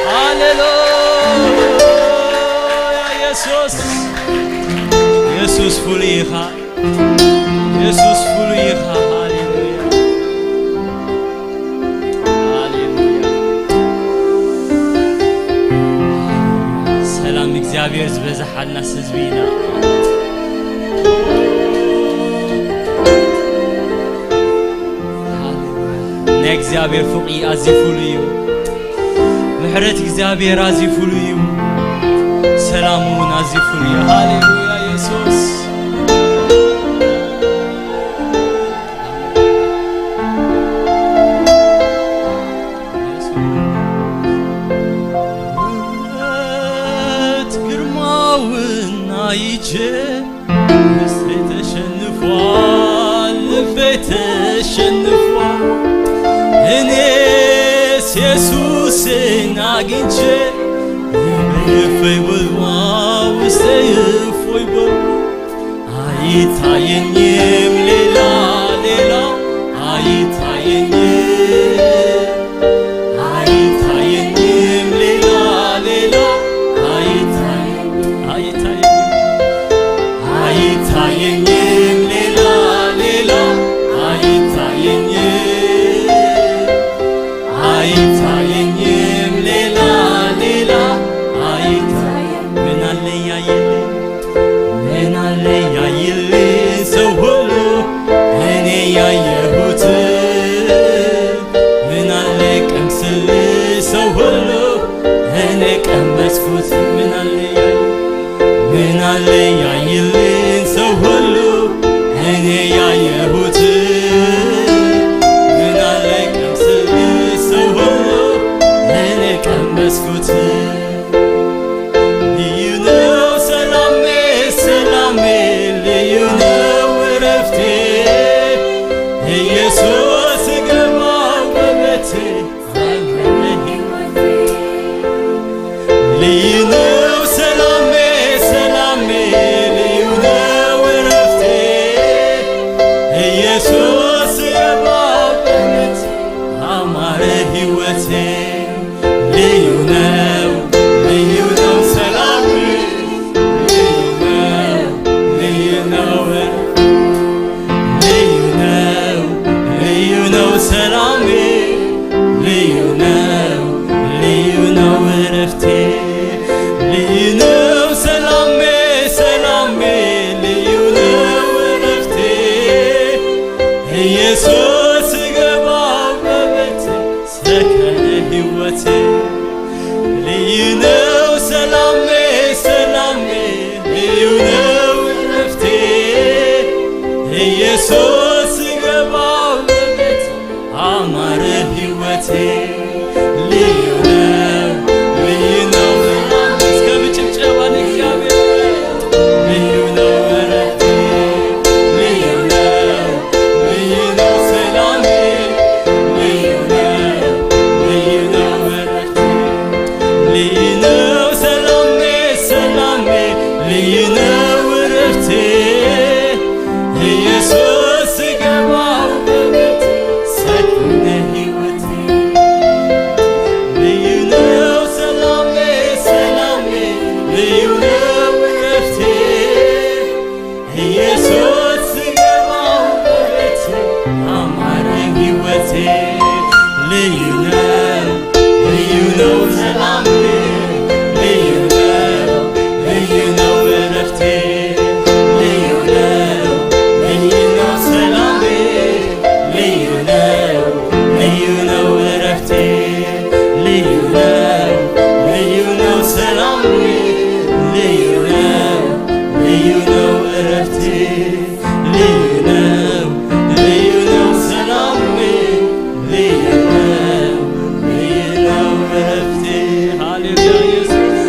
ሃሌሉያ። የሱስ፣ የሱስ ፍሉይ ኢኻ። የሱስ ፍሉይ ኢኻ። ሃሌሉያ፣ ሃሌሉያ። ሰላም እግዚኣብሔር ዝበዝሓልናስ ህዝቢ ኢና። ናይ እግዚኣብሔር ፍቕሪ ኣዝዩ ፍሉይ እዩ። ምሕረት እግዚኣብሔር ኣዝዩ ፍሉይ እዩ። ሰላሙ እውን ኣዝዩ ፍሉይ እዩ። ሃሌሉያ የሱስ። ውበት ግርማውን ኣይቼ ውስጤ ተሸንፏል፣ ልቤ ተሸንፏል። እኔስ ኢየሱስን አግኝቼ ልቤ እፎይ ብሏል፣ ውስጤ እፎይ ብሏል። አይታየኝም ሌላ ሌላ፣ አይታየኝም፣ አይታየኝም ሌላ ሌላ፣ አይታየኝም፣ አይታየኝም፣ አይታየኝም ሌላ ሌላ፣ አይታየኝም፣ አይታየኝም ሌላ ሌላ፣ አይታየኝም። ምን አለ ያየልኝ፣ ምን አለ ያየልኝ ሰው ሁሉ እኔ ያየሁት? ምን አለ ቀምስልኝ ሰው ሁሉ እኔ ቀመስኩት? ምን አለ ያየ-፣ ምን አለ ያየልኝ ሰው ሁሉ እኔ ያየሁት? ምን አለ ቀምስልኝ ሰው ሁሉ እኔ ቀመስኩት? ልዩ ነው ሰላሜ፣ ሰላሜ ልዩ ነው እረፍቴ። ኢየሱስ ገባ በቤቴ፣ ልዩ ነው ሰላሜ፣ ሰላሜ ልዩ ነው እረፍቴ። ኢየሱስ ገባ በቤቴ፣ አማረ ሕይወቴ። ልዩ ነው፣ ልዩ ነው ሰላም፣ ልዩ ነው፣ ልዩ ነው፣ ልዩ ነው፣ ልዩ ነው ሰላሜ፣ ልዩ ነው፣ ልዩ ነው እረፍቴ። ልዩ ነው ሰላሜ፣ ሰላሜ፣ ልዩ ነው እረፍቴ። ኢየሱስ ገባ በቤቴ፣ ሰከነ ሕይወቴ። ልዩ ነው ሰላሜ፣ ሰላሜ ልዩ ነው እረፍቴ። ኢየሱስ ገባ በቤቴ፣ አማረ ሕይወቴ። ልዩ ነው፣ ልዩ ነው። እስከ ጭብጨባ ለእግዚአብሔር። ልዩ ነው እረፍቴ፣ ልዩ ነው፣ ልዩ ነው ሰላሜ፣ ልዩ ነው፣ ልዩ ነው እረፍቴ። ልዩ ነው ሰላሜ፣ ሰላሜ፣ ልዩ ነው እረፍቴ። ኢየሱስ ሲገባ በቤቴ፣ ሰላም ነው ሕይወቴ። ልዩ ነው ሰላሜ፣ ሰላሜ፣ ልዩ ነው እረፍቴ። ኢየሱስ ሲገባ በቤቴ፣ አማረ ሕይወቴ። ልዩ ነው፣ ልዩ ነው ሰላሜ፣ ልዩ ነው፣ ልዩ ነው እረፍቴ። ልዩ ነው፣ ልዩ ነው ሰላሜ፣ ልዩ ነው፣ ልዩ ነው እረፍቴ። ልዩ ነው፣ ልዩ ነው ሰላሜ፣ ልዩ ነው፣ ልዩ ነው እረፍቴ። ልዩ ነው፣ ልዩ ነው ሰላሜ፣ ልዩ ነው፣ ልዩ ነው እረፍቴ። ሃሌሉያ ኢየሱስ።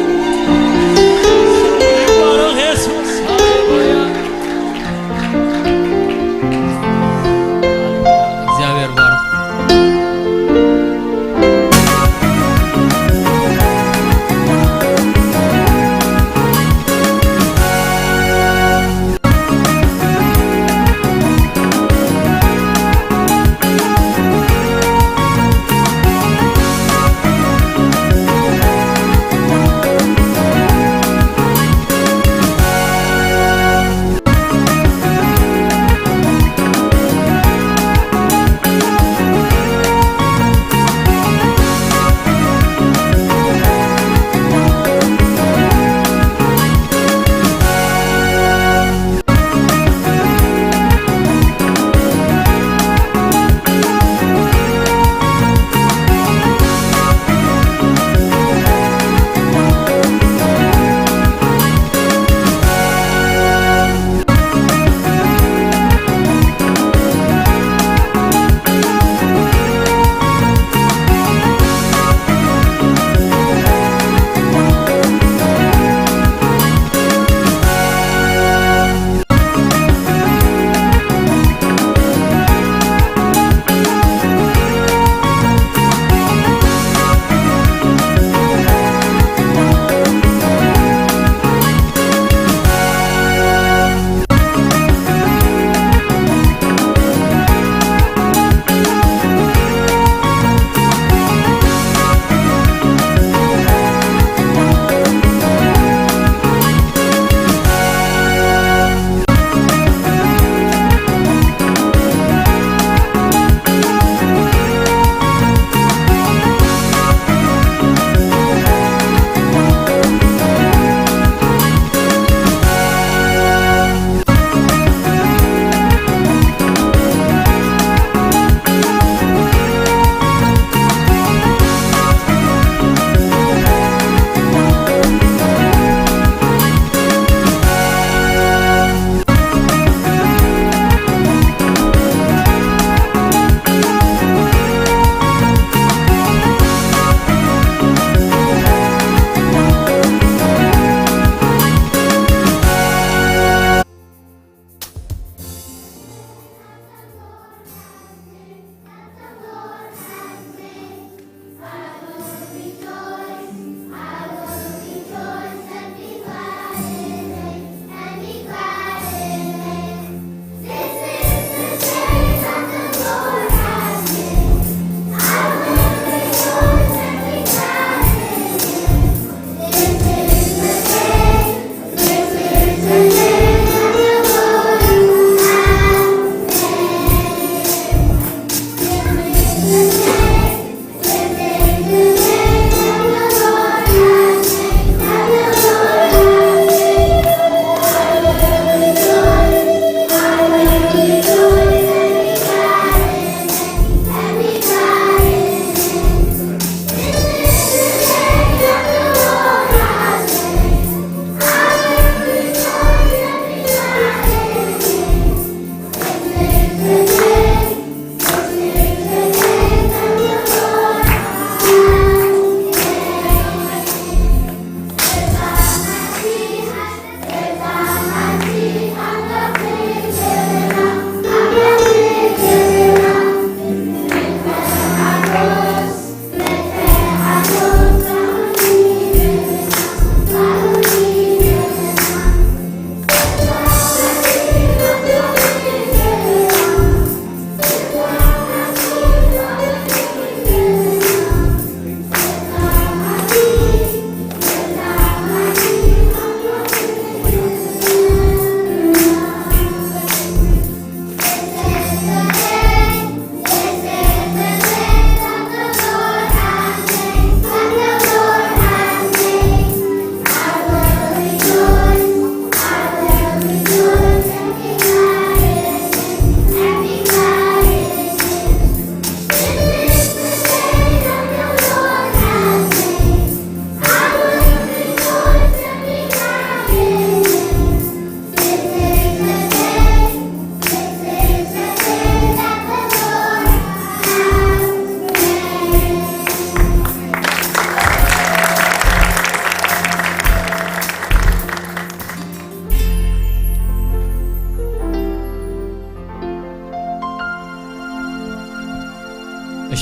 ይባረክ ኢየሱስ። ሃሌሉያ። እግዚኣብሔር ባርክ።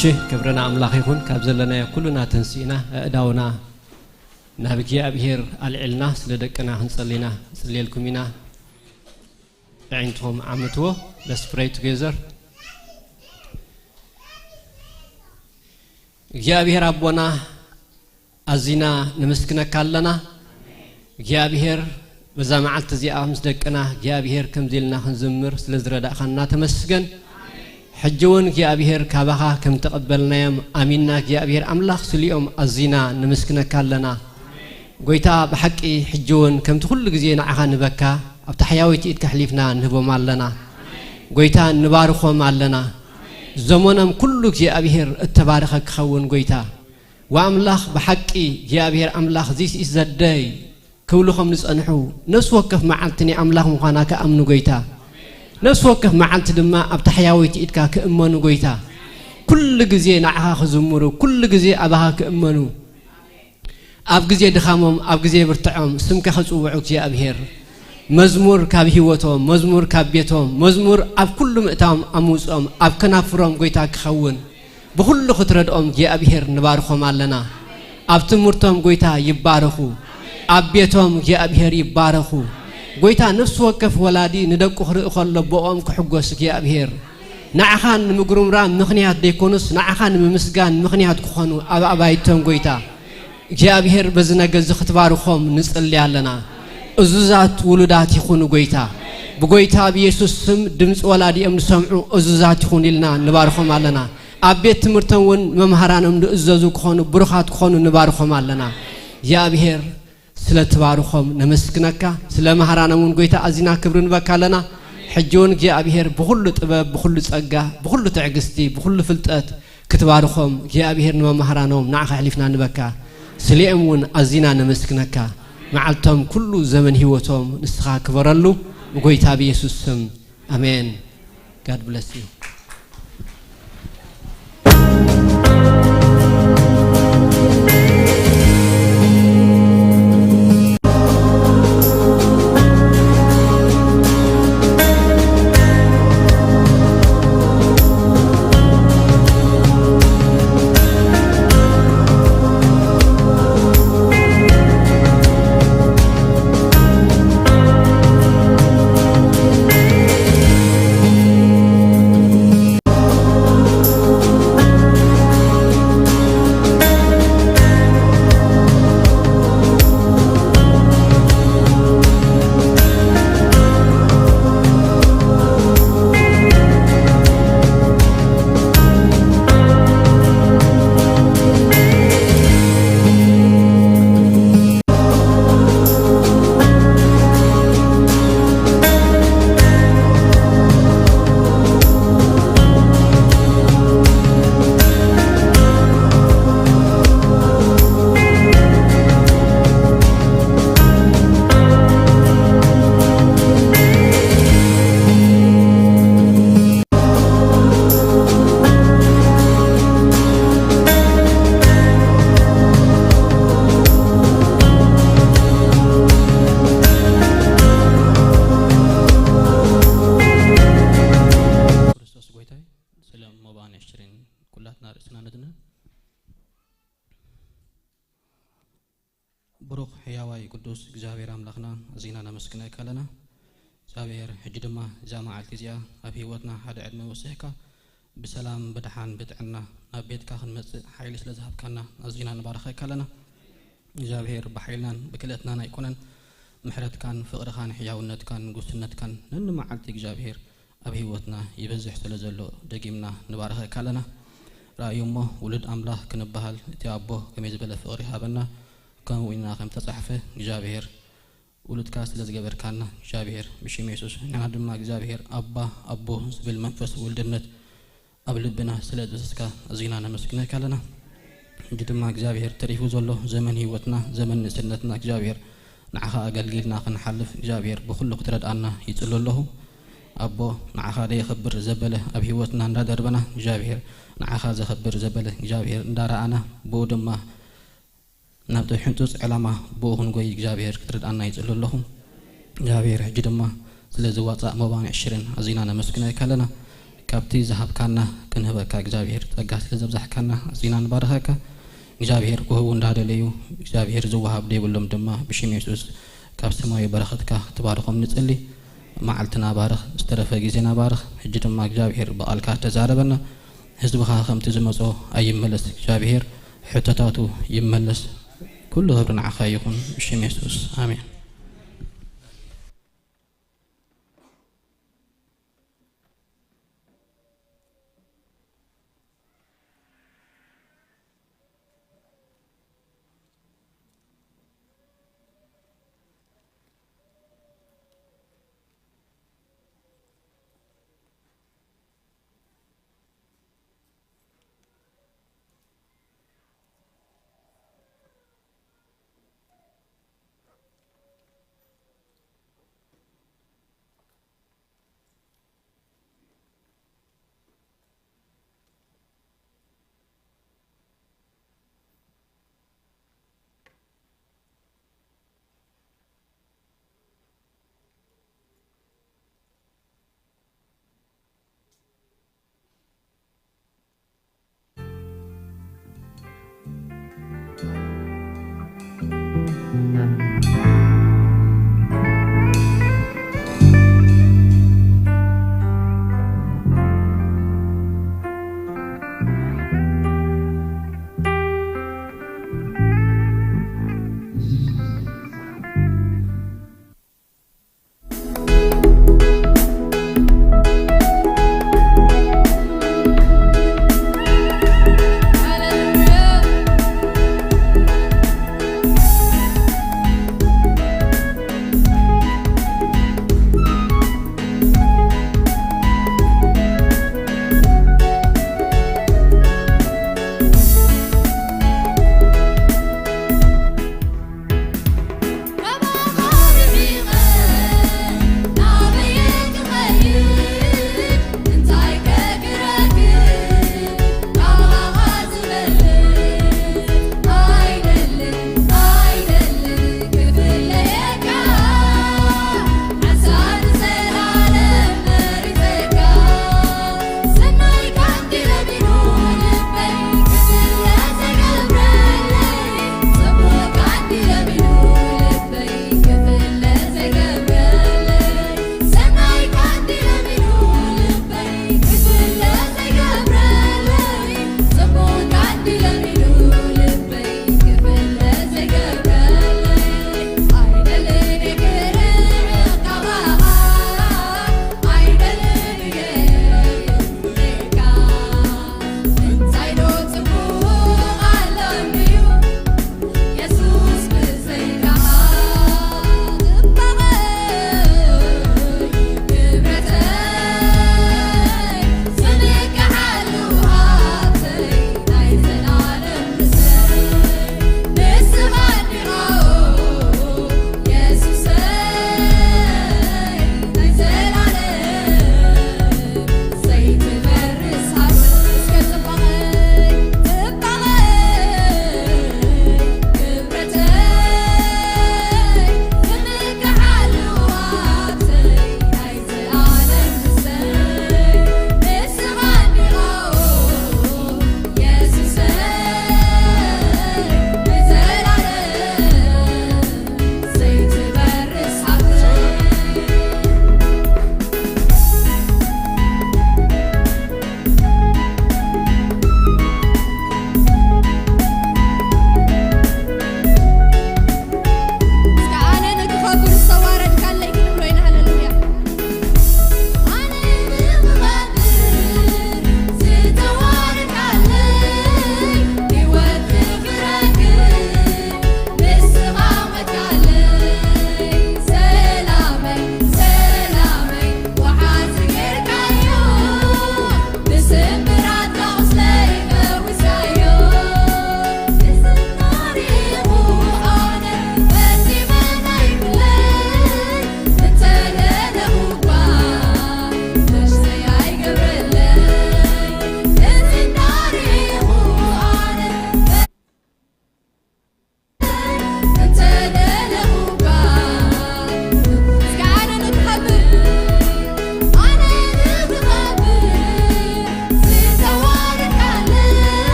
ክብሪ ንኣምላኽ ይኹን። ካብ ዘለናዮ ኩልና ተንሲእና፣ ኣእዳውና ናብ እግዚኣብሔር ኣልዒልና ስለ ደቅና ክንጸሊ ኢና። ንጽልየልኩም ኢና። ኣዒንትኹም ዓምትዎ። Let's pray together። እግዚኣብሔር ኣቦና፣ ኣዚና ነመስግነካ ኣለና። እግዚኣብሔር፣ በዛ መዓልቲ እዚኣ ምስ ደቅና እግዚኣብሔር ከምዚ ኢልና ክንዝምር ስለ ዝረዳእኻና ተመስገን። ሕጂ እውን እግዚኣብሔር፣ ካባኻ ከም ተቐበልናዮም ኣሚንና እግዚኣብሔር ኣምላኽ ስሊኦም ኣዚና ነመስግነካ ኣለና። ጎይታ፣ ብሓቂ ሕጂ እውን ከምቲ ኩሉ ግዜ ንዓኻ ንበካ ኣብታ ሕያወይቲ ኢድካ ኣሕሊፍና ንህቦም ኣለና። ጎይታ፣ ንባርኾም ኣለና። ዘመኖም ኩሉ እግዚኣብሔር እተባረኸ ክኸውን ጎይታ። ወኣምላኽ ብሓቂ እግዚኣብሔር ኣምላኽ፣ this is the day ክብሉ ከም ዝጸንሑ፣ ነፍሲ ወከፍ መዓልቲ ናይ ኣምላኽ ምዃና ክኣምኑ ጎይታ፣ ነፍሲ ወከፍ መዓልቲ ድማ ኣብታ ሕያወይቲ ኢድካ ክእመኑ ጎይታ፣ ኩሉ ግዜ ንዓኻ ክዝምሩ፣ ኩሉ ግዜ ኣባኻ ክእመኑ፣ ኣብ ግዜ ድኻሞም፣ ኣብ ግዜ ብርትዖም ስምካ ክጽውዑ እግዚኣብሔር፣ መዝሙር ካብ ህይወቶም፣ መዝሙር ካብ ቤቶም፣ መዝሙር ኣብ ኩሉ ምእታዎም ኣምውጽኦም፣ ኣብ ከናፍሮም ጎይታ ክኸውን፣ ብኹሉ ክትረድኦም እግዚኣብሔር ንባርኾም ኣለና። ኣብ ትምህርቶም ጎይታ ይባረኹ። ኣብ ቤቶም እግዚኣብሔር ይባረኹ። ጎይታ፣ ነፍሲ ወከፍ ወላዲ ንደቁ ክርኢ ከሎ ብኦም ክሕጎስ እግዚኣብሔር፣ ንዓኻ ንምጉርምራም ምኽንያት ደይኮኑስ ንዓኻ ንምምስጋን ምኽንያት ክኾኑ ኣብ ኣባይቶም ጎይታ እግዚኣብሔር በዚ ነገ እዚ ክትባርኾም ንጽሊ ኣለና። እዙዛት ውሉዳት ይኹኑ ጎይታ። ብጎይታ ብየሱስ ስም ድምፂ ወላዲኦም ዝሰምዑ እዙዛት ይኹኑ ኢልና ንባርኾም ኣለና። ኣብ ቤት ትምህርቶም እውን መምሃራኖም ዝእዘዙ ክኾኑ፣ ብሩኻት ክኾኑ ንባርኾም ኣለና። እግዚኣብሔር ስለ ትባርኾም ነመስግነካ። ስለ መሃራኖም እውን ጎይታ ኣዚና ክብሪ ንበካ ኣለና። ሕጂ እውን እግዚኣብሔር ብኹሉ ጥበብ፣ ብኹሉ ጸጋ፣ ብኹሉ ትዕግስቲ፣ ብኹሉ ፍልጠት ክትባርኾም እግዚኣብሔር ንመምሃራኖም ንዓኻ ኣሕሊፍና ንበካ። ስሊኦም እውን ኣዚና ነመስግነካ። መዓልቶም ኩሉ ዘመን ህይወቶም ንስኻ ክበረሉ ብጎይታ ብየሱስ ስም ኣሜን። God bless you። ክርስቶስ ጎይታይ፣ ስለ መባን ዕሽርን ኩላትና ርእስና ነድነ። ብሩኽ ሕያዋይ ቅዱስ እግዚኣብሔር ኣምላኽና፣ ኣዚና ነመስግነካ ኣለና። እግዚኣብሔር፣ ሕጂ ድማ እዛ መዓልቲ እዚኣ ኣብ ህይወትና ሓደ ዕድመ ወሲኽካ ብሰላም ብድሓን ብጥዕና ናብ ቤትካ ክንመጽእ ሓይሊ ስለ ዝሃብካና ኣዚና ንባርኸካ ኣለና። እግዚኣብሔር፣ ብሓይልናን ብክእለትናን ኣይኮነን፣ ምሕረትካን ፍቕርኻን ሕያውነትካን ንጉስነትካን ነንመዓልቲ እግዚኣብሔር ኣብ ህይወትና ይበዝሕ ስለ ዘሎ ደጊምና ንባርኸካ ኣለና። ራእዩ እሞ ውሉድ ኣምላኽ ክንበሃል እቲ ኣቦ ከመይ ዝበለ ፍቕሪ ሃበና፣ ከምኡ ኢና ከም ተጻሕፈ እግዚኣብሔር ውሉድካ ስለ ዝገበርካና እግዚኣብሔር ብሽም የሱስ ንሕና ድማ እግዚኣብሔር ኣባ ኣቦ ዝብል መንፈስ ውልድነት ኣብ ልብና ስለ ዝፈሰስካ ኣዚና ነመስግነካ ኣለና። ሕጂ ድማ እግዚኣብሔር ተሪፉ ዘሎ ዘመን ህይወትና ዘመን ንእስነትና እግዚኣብሔር ንዓኻ ኣገልጊልና ክንሓልፍ እግዚኣብሔር ብኹሉ ክትረድኣና ይጽሉ ኣለኹ። ኣቦ ንዓኻ ደየኽብር ዘበለ ኣብ ህይወትና እንዳደርበና እግዚኣብሔር ንዓኻ ዘኽብር ዘበለ እግዚኣብሔር እንዳረኣና ብኡ ድማ ናብቲ ሕንጡጽ ዕላማ ብኡ ክንጎይ እግዚኣብሔር ክትረድኣና ይጽሉ ኣለኹ። እግዚኣብሔር ሕጂ ድማ ስለዚ ዋጻእ መባን ዕሽርን ኣዚና ነመስግነካ ኣለና። ካብቲ ዝሃብካና ክንህበካ እግዚኣብሔር ጸጋ ስለ ዘብዛሕካና ኣዚና ንባርኸካ። እግዚኣብሔር ክህቡ እንዳደለዩ እግዚኣብሔር ዝወሃብ ደይብሎም ድማ ብሽም የሱስ ካብ ሰማያዊ በረኸትካ ክትባርኾም ንጽሊ። መዓልትና ባርኽ፣ ዝተረፈ ግዜና ባርኽ። ሕጂ ድማ እግዚኣብሔር ብቓልካ ተዛረበና። ህዝብኻ ከምቲ ዝመጾ ኣይመለስ እግዚኣብሔር፣ ሕቶታቱ ይመለስ። ኩሉ ክብሪ ንዓኻ ይኹን ብሽም የሱስ ኣሜን።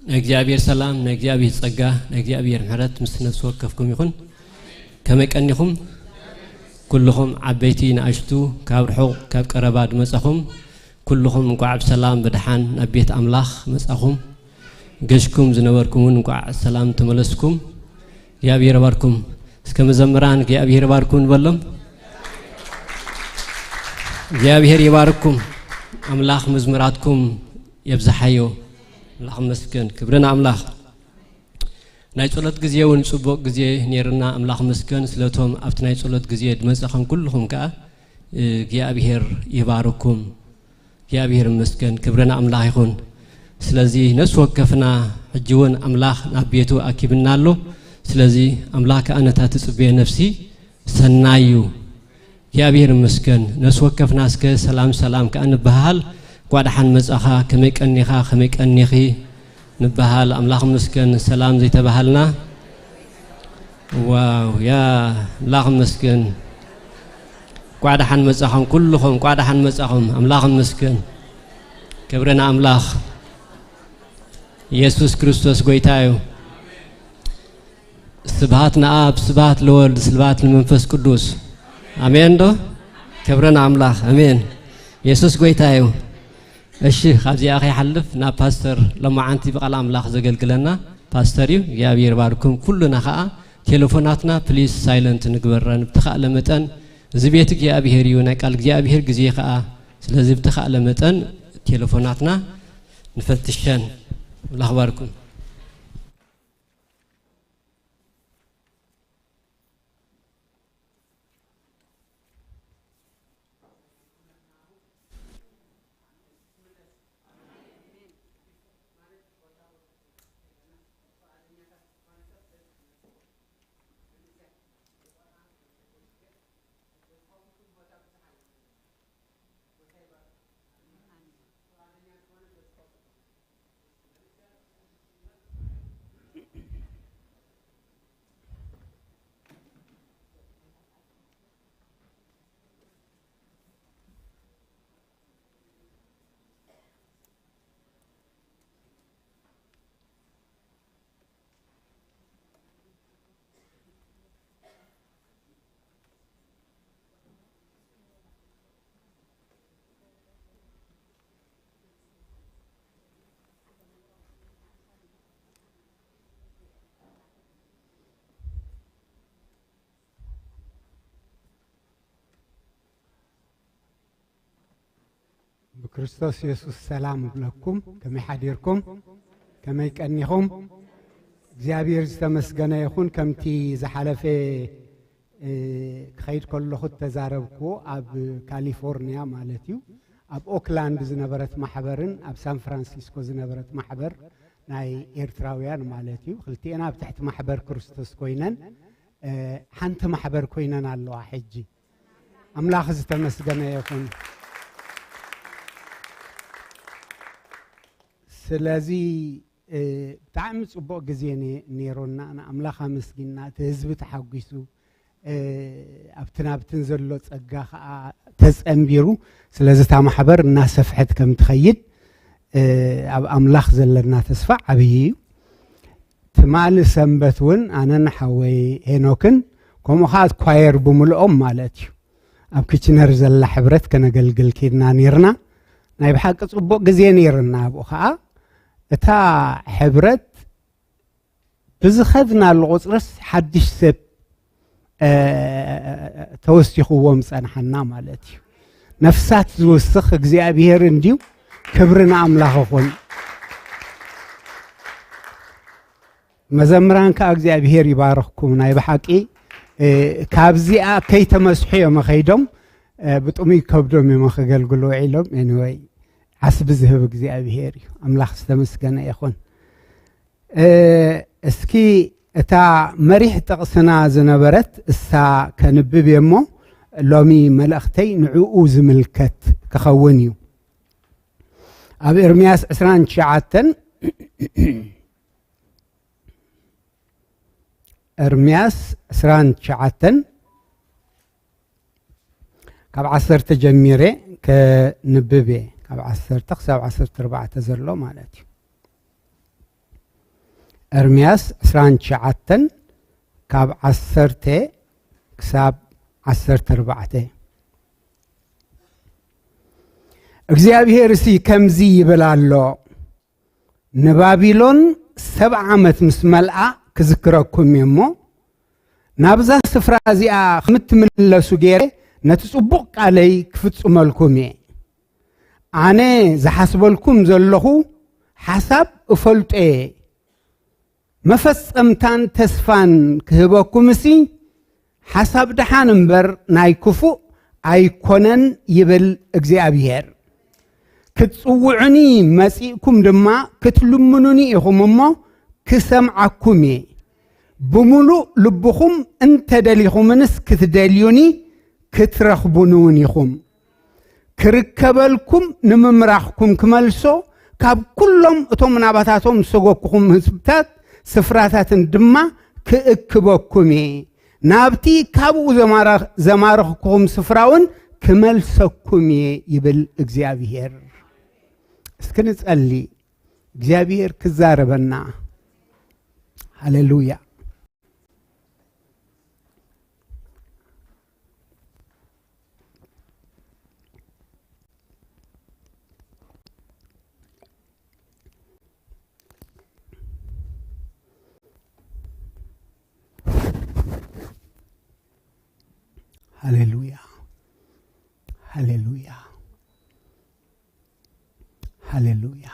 ናይ እግዚኣብሔር ሰላም፣ ናይ እግዚኣብሔር ጸጋ፣ ናይ እግዚኣብሔር ምሕረት ምስ ነፍሲ ወከፍኩም ይኹን። ከመይ ቀኒኹም? ኩልኹም ዓበይቲ ንኣሽቱ፣ ካብ ርሑቕ ካብ ቀረባ ድመጻኹም፣ ኩልኹም እንቋዕ ብሰላም ብደሓን ናብ ቤት ኣምላኽ መጻኹም። ገሽኩም ዝነበርኩም እውን እንቋዕ ሰላም ተመለስኩም። እግዚኣብሔር ይባርኩም። እስከ መዘምራን እግዚኣብሔር ይባርኩም ንበሎም። እግዚኣብሔር ይባርኩም። ኣምላኽ መዝሙራትኩም የብዝሓዮ። ኣምላኽ ይመስገን። ክብሪ ንኣምላኽ። ናይ ጸሎት ግዜ እውን ጽቡቕ ግዜ ነይርና። ኣምላኽ ይመስገን ስለቶም ኣብቲ ናይ ጸሎት ግዜ ድመጻኹም ኩልኹም ከኣ እግዚኣብሔር ይባርኩም። እግዚኣብሔር ይመስገን። ክብሪ ንኣምላኽ ይኹን። ስለዚ ነፍሲ ወከፍና ሕጂ እውን ኣምላኽ ናብ ቤቱ ኣኪብና ኣሎ። ስለዚ ኣምላኽ ከኣ ነታ ትጽበዮ ነፍሲ ሰናይ እዩ። እግዚኣብሔር ይመስገን። ነፍሲ ወከፍና እስከ ሰላም ሰላም ከኣ ንበሃል። እንኳዕ ደሓን መጻኻ፣ ከመይ ቀኒኻ፣ ከመይ ቀኒኺ ንበሃል። ኣምላኽ ይመስገን ሰላም ዘይተባሃልና። ዋው፣ ያ ኣምላኽ ይመስገን። እንኳዕ ደሓን መጻኹም ኩልኹም፣ እንኳዕ ደሓን መጻኹም። ኣምላኽ ይመስገን። ክብሪ ንኣምላኽ። ኢየሱስ ክርስቶስ ጎይታ እዩ። ስብሃት ንኣብ፣ ስብሃት ለወልድ፣ ስብሃት ንመንፈስ ቅዱስ። ኣሜን ዶ? ክብሪ ንኣምላኽ። ኣሜን። ኢየሱስ ጎይታ እዩ። እሺ፣ ካብዚኣ ከይሓልፍ ናብ ፓስተር ሎማዓንቲ ብቓል ኣምላኽ ዘገልግለና ፓስተር እዩ። እግዚኣብሔር ባርኩም። ኩሉና ኸኣ ቴሌፎናትና ፕሊስ ሳይለንት ንግበረን ብተኻእለ መጠን። እዚ ቤት እግዚኣብሔር እዩ፣ ናይ ቃል እግዚኣብሔር ግዜ ኸኣ ስለዚ ብተኻእለ መጠን ቴሌፎናትና ንፈትሸን። ኣምላኽ ባርኩም። ብክርስቶስ የሱስ ሰላም እብለኩም። ከመይ ሓዲርኩም? ከመይ ቀኒኹም? እግዚኣብሔር ዝተመስገነ ይኹን። ከምቲ ዝሓለፈ፣ እ፣ ክኸይድ ከለኹ እተዛረብኩዎ ኣብ ካሊፎርኒያ ማለት እዩ፣ ኣብ ኦክላንድ ዝነበረት ማሕበርን ኣብ ሳን ፍራንሲስኮ ዝነበረት ማሕበር ናይ ኤርትራውያን ማለት እዩ፣ ክልቲኤን ኣብ ትሕቲ ማሕበር ክርስቶስ ኮይነን፣ እ፣ ሓንቲ ማሕበር ኮይነን ኣለዋ ሕጂ። ኣምላኽ ዝተመስገነ ይኹን። ስለዚ፣ እ፣ ብጣዕሚ ጽቡቕ ግዜ ነ-፣ ነይሩና። ንኣምላኽ ኣመስጊንና፣ እቲ ህዝቢ ተሓጒሱ፣ እ፣ ኣብትን ኣብትን ዘሎ ጸጋ ኸኣ ተጸንቢሩ። ስለዚ እታ ማሕበር እናሰፍሐት ከም ትኸይድ፣ እ፣ ኣብ ኣምላኽ ዘለና ተስፋ ዓብዪ እዩ። ትማሊ ሰንበት እውን ኣነን ሓወይ ሄኖክን ከምኡ ኸኣ ኳየር ብምልኦም ማለት እዩ ኣብ ኪችነር ዘላ ሕብረት ከነገልግል ኬድና ኔርና። ናይ ብሓቂ ጽቡቕ ግዜ ኔርና። ኣብኡ ኸኣ እታ ሕብረት ብዝኸድናሉ ቁጽርስ ሓድሽ ሰብ፣ እ፣ ተወሲኽዎም ጸንሓና ማለት እዩ። ነፍሳት ዝውስኽ እግዚኣብሔር እንድዩ። ክብሪ ንኣምላኽ ይኹን። መዘምራን ከኣ እግዚኣብሔር ይባርኽኩም። ናይ ብሓቂ፣ እ፣ ካብዚኣ ከይተመስሑ እዮም ኸይዶም፣ እ፣ ብጥሙይ ከብዶም እዮም ከገልግሉ ውዒሎም። ኤኒወይ፣ ዓስቢ ዝህብ እግዚኣብሔር እዩ። ኣምላኽ ዝተመስገነ ይኹን። እ፣ እስኪ እታ መሪሕ ጥቕስና ዝነበረት እሳ ከንብብ እየ እሞ፣ ሎሚ መልእኽተይ ንዕኡ ዝምልከት ክኸውን እዩ። ኣብ ኤርምያስ ዕስራን ትሽዓተን፣ ኤርምያስ ዕስራን ትሽዓተን ካብ ዓሰርተ ጀሚረ ከንብብ እየ። ካብ ዓሰርተ ክሳብ ዓሰርተ ኣርባዕተ ዘሎ ማለት እዩ። ኤርምያስ ዕስራን ትሽዓተን ካብ ዓሰርተ ክሳብ ዓሰርተ ኣርባዕተ። እግዚኣብሔር እሲ ከምዚ ይብል ኣሎ፣ ንባቢሎን ሰብዓ ዓመት ምስ መልኣ ክዝክረኩም እየ እሞ፣ ናብዛ ስፍራ እዚኣ ከም እትምለሱ ገይረ ነቲ ጽቡቕ ቃለይ ክፍጽመልኩም እየ። ኣነ ዝሓስበልኩም ዘለኹ ሓሳብ እፈልጦ እየ። መፈጸምታን ተስፋን ክህበኩም እሲ ሓሳብ ደሓን እምበር ናይ ክፉእ ኣይኮነን ይብል እግዚኣብሔር። ክትጽውዑኒ መጺእኩም ድማ ክትልምኑኒ ኢኹም እሞ ክሰምዓኩም እየ። ብምሉእ ልብኹም እንተደሊኹምንስ ክትደልዩኒ ክትረኽቡኒ እውን ኢኹም። ክርከበልኩም ንምምራኽኩም ክመልሶ ካብ ኩሎም እቶም ናባታቶም ዝሰገኩኹም ህዝብታት ስፍራታትን ድማ ክእክበኩም እየ። ናብቲ ካብኡ ዘማረ-፣ ዘማረኽኩኹም ስፍራ እውን ክመልሰኩም እየ ይብል እግዚኣብሔር። እስኪ ንጸሊ፣ እግዚኣብሔር ክዛረበና። ሃሌሉያ። ሃሌሉያ፣ ሃሌሉያ፣ ሃሌሉያ፣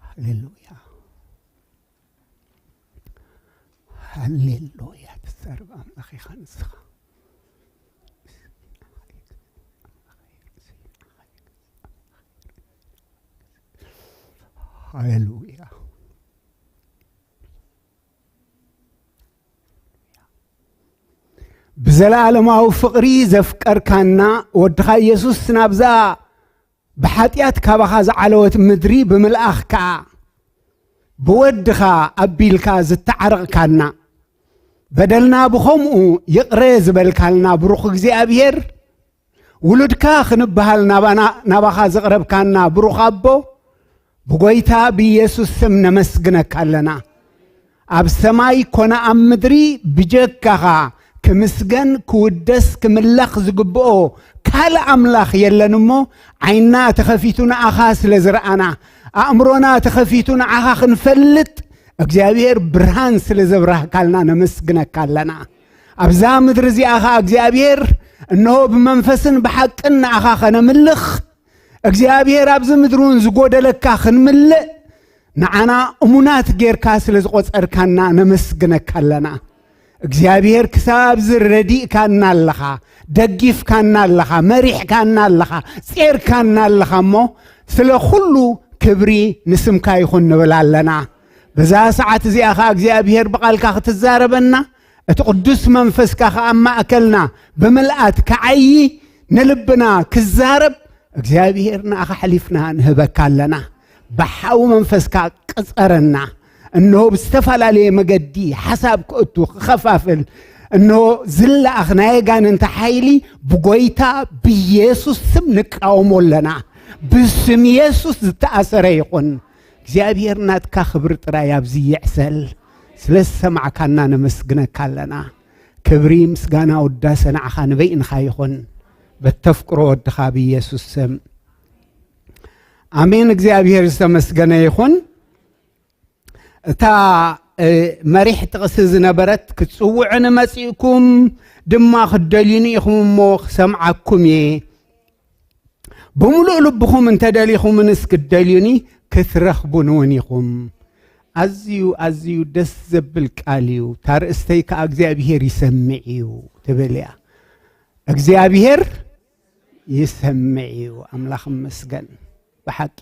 ሃሌሉያ፣ ሃሌሉያ። ትዛረብ ኣምላኽ ኢኻ ንስኻ። ሃሌሉያ። ብዘለዓለማዊ ፍቕሪ ዘፍቀርካና ወድኻ ኢየሱስ ናብዛ ብሓጢኣት ካባኻ ዝዓለወት ምድሪ ብምልኣኽ ከኣ ብወድኻ ኣቢልካ ዝተዓረቕካና፣ በደልና ብኸምኡ ይቕረ ዝበልካልና ብሩኽ እግዚኣብሔር፣ ውሉድካ ክንበሃል ናባና-፣ ናባኻ ዘቕረብካና ብሩኽ ኣቦ፣ ብጎይታ ብኢየሱስ ስም ነመስግነካ ኣለና። ኣብ ሰማይ ኮነ ኣብ ምድሪ ብጀካኻ ክምስገን፣ ክውደስ፣ ክምለኽ ዝግብኦ ካልእ ኣምላኽ የለን እሞ፣ ዓይንና ተኸፊቱ ንኣኻ ስለ ዝረኣና፣ ኣእምሮና ተኸፊቱ ንኣኻ ክንፈልጥ እግዚኣብሔር ብርሃን ስለ ዘብራህካልና ነመስግነካ ኣለና። ኣብዛ ምድሪ እዚኣ ኸኣ እግዚኣብሔር፣ እንሆ ብመንፈስን ብሓቅን ንኣኻ ኸነምልኽ፣ እግዚኣብሔር ኣብዚ ምድሪ እውን ዝጎደለካ ክንምልእ፣ ንዓና እሙናት ጌርካ ስለ ዝቖጸርካና ነመስግነካ ኣለና። እግዚኣብሔር ክሳብ እዚ ረዲእካና ኣለኻ፣ ደጊፍካና ኣለኻ፣ መሪሕካና ኣለኻ፣ ጼርካና ኣለኻ እሞ ስለ ኩሉ ክብሪ ንስምካ ይኹን ንብል ኣለና። በዛ ሰዓት እዚኣ ኸኣ እግዚኣብሔር ብቓልካ ክትዛረበና፣ እቲ ቅዱስ መንፈስካ ኸኣ ኣብ ማእከልና ብምልኣት ክዓዪ፣ ንልብና ክዛረብ እግዚኣብሔር ንኣኻ ኣሕሊፍና ንህበካ ኣለና። ብሓዊ መንፈስካ ቅጸረና። እንሆ ብዝተፈላለየ መገዲ ሓሳብ ክእቱ ክኸፋፍል፣ እንሆ ዝለኣኽ ናይ ኣጋንንቲ ሓይሊ ብጎይታ ብኢየሱስ ስም ንቃወሞ ኣለና። ብስም ኢየሱስ ዝተኣሰረ ይኹን። እግዚኣብሔር ናትካ ክብሪ ጥራይ ኣብዚ ይዕሰል። ስለ ዝሰማዕካና ነመስግነካ ኣለና። ክብሪ፣ ምስጋና፣ ውዳሰ ንዓኻ ንበይንኻ ይኹን። በተፍቅሮ ወድኻ ብኢየሱስ ስም። ኣሜን። እግዚኣብሔር ዝተመስገነ ይኹን። እታ፣ እ፣ መሪሕ ጥቕሲ ዝነበረት፣ "ክትጽውዑኒ መጺእኩም ድማ ክትደልዩኒ ኢኹም እሞ ክሰምዓኩም እየ። ብምሉእ ልብኹም እንተደሊኹምንስ ክትደልዩኒ ክትረኽቡኒ እውን ኢኹም።" ኣዝዩ፣ ኣዝዩ ደስ ዘብል ቃል እዩ። እታ ርእስተይ ከኣ እግዚኣብሔር ይሰምዕ እዩ ትብል እያ። እግዚኣብሔር ይሰምዕ እዩ። ኣምላኽ ይመስገን። ብሓቂ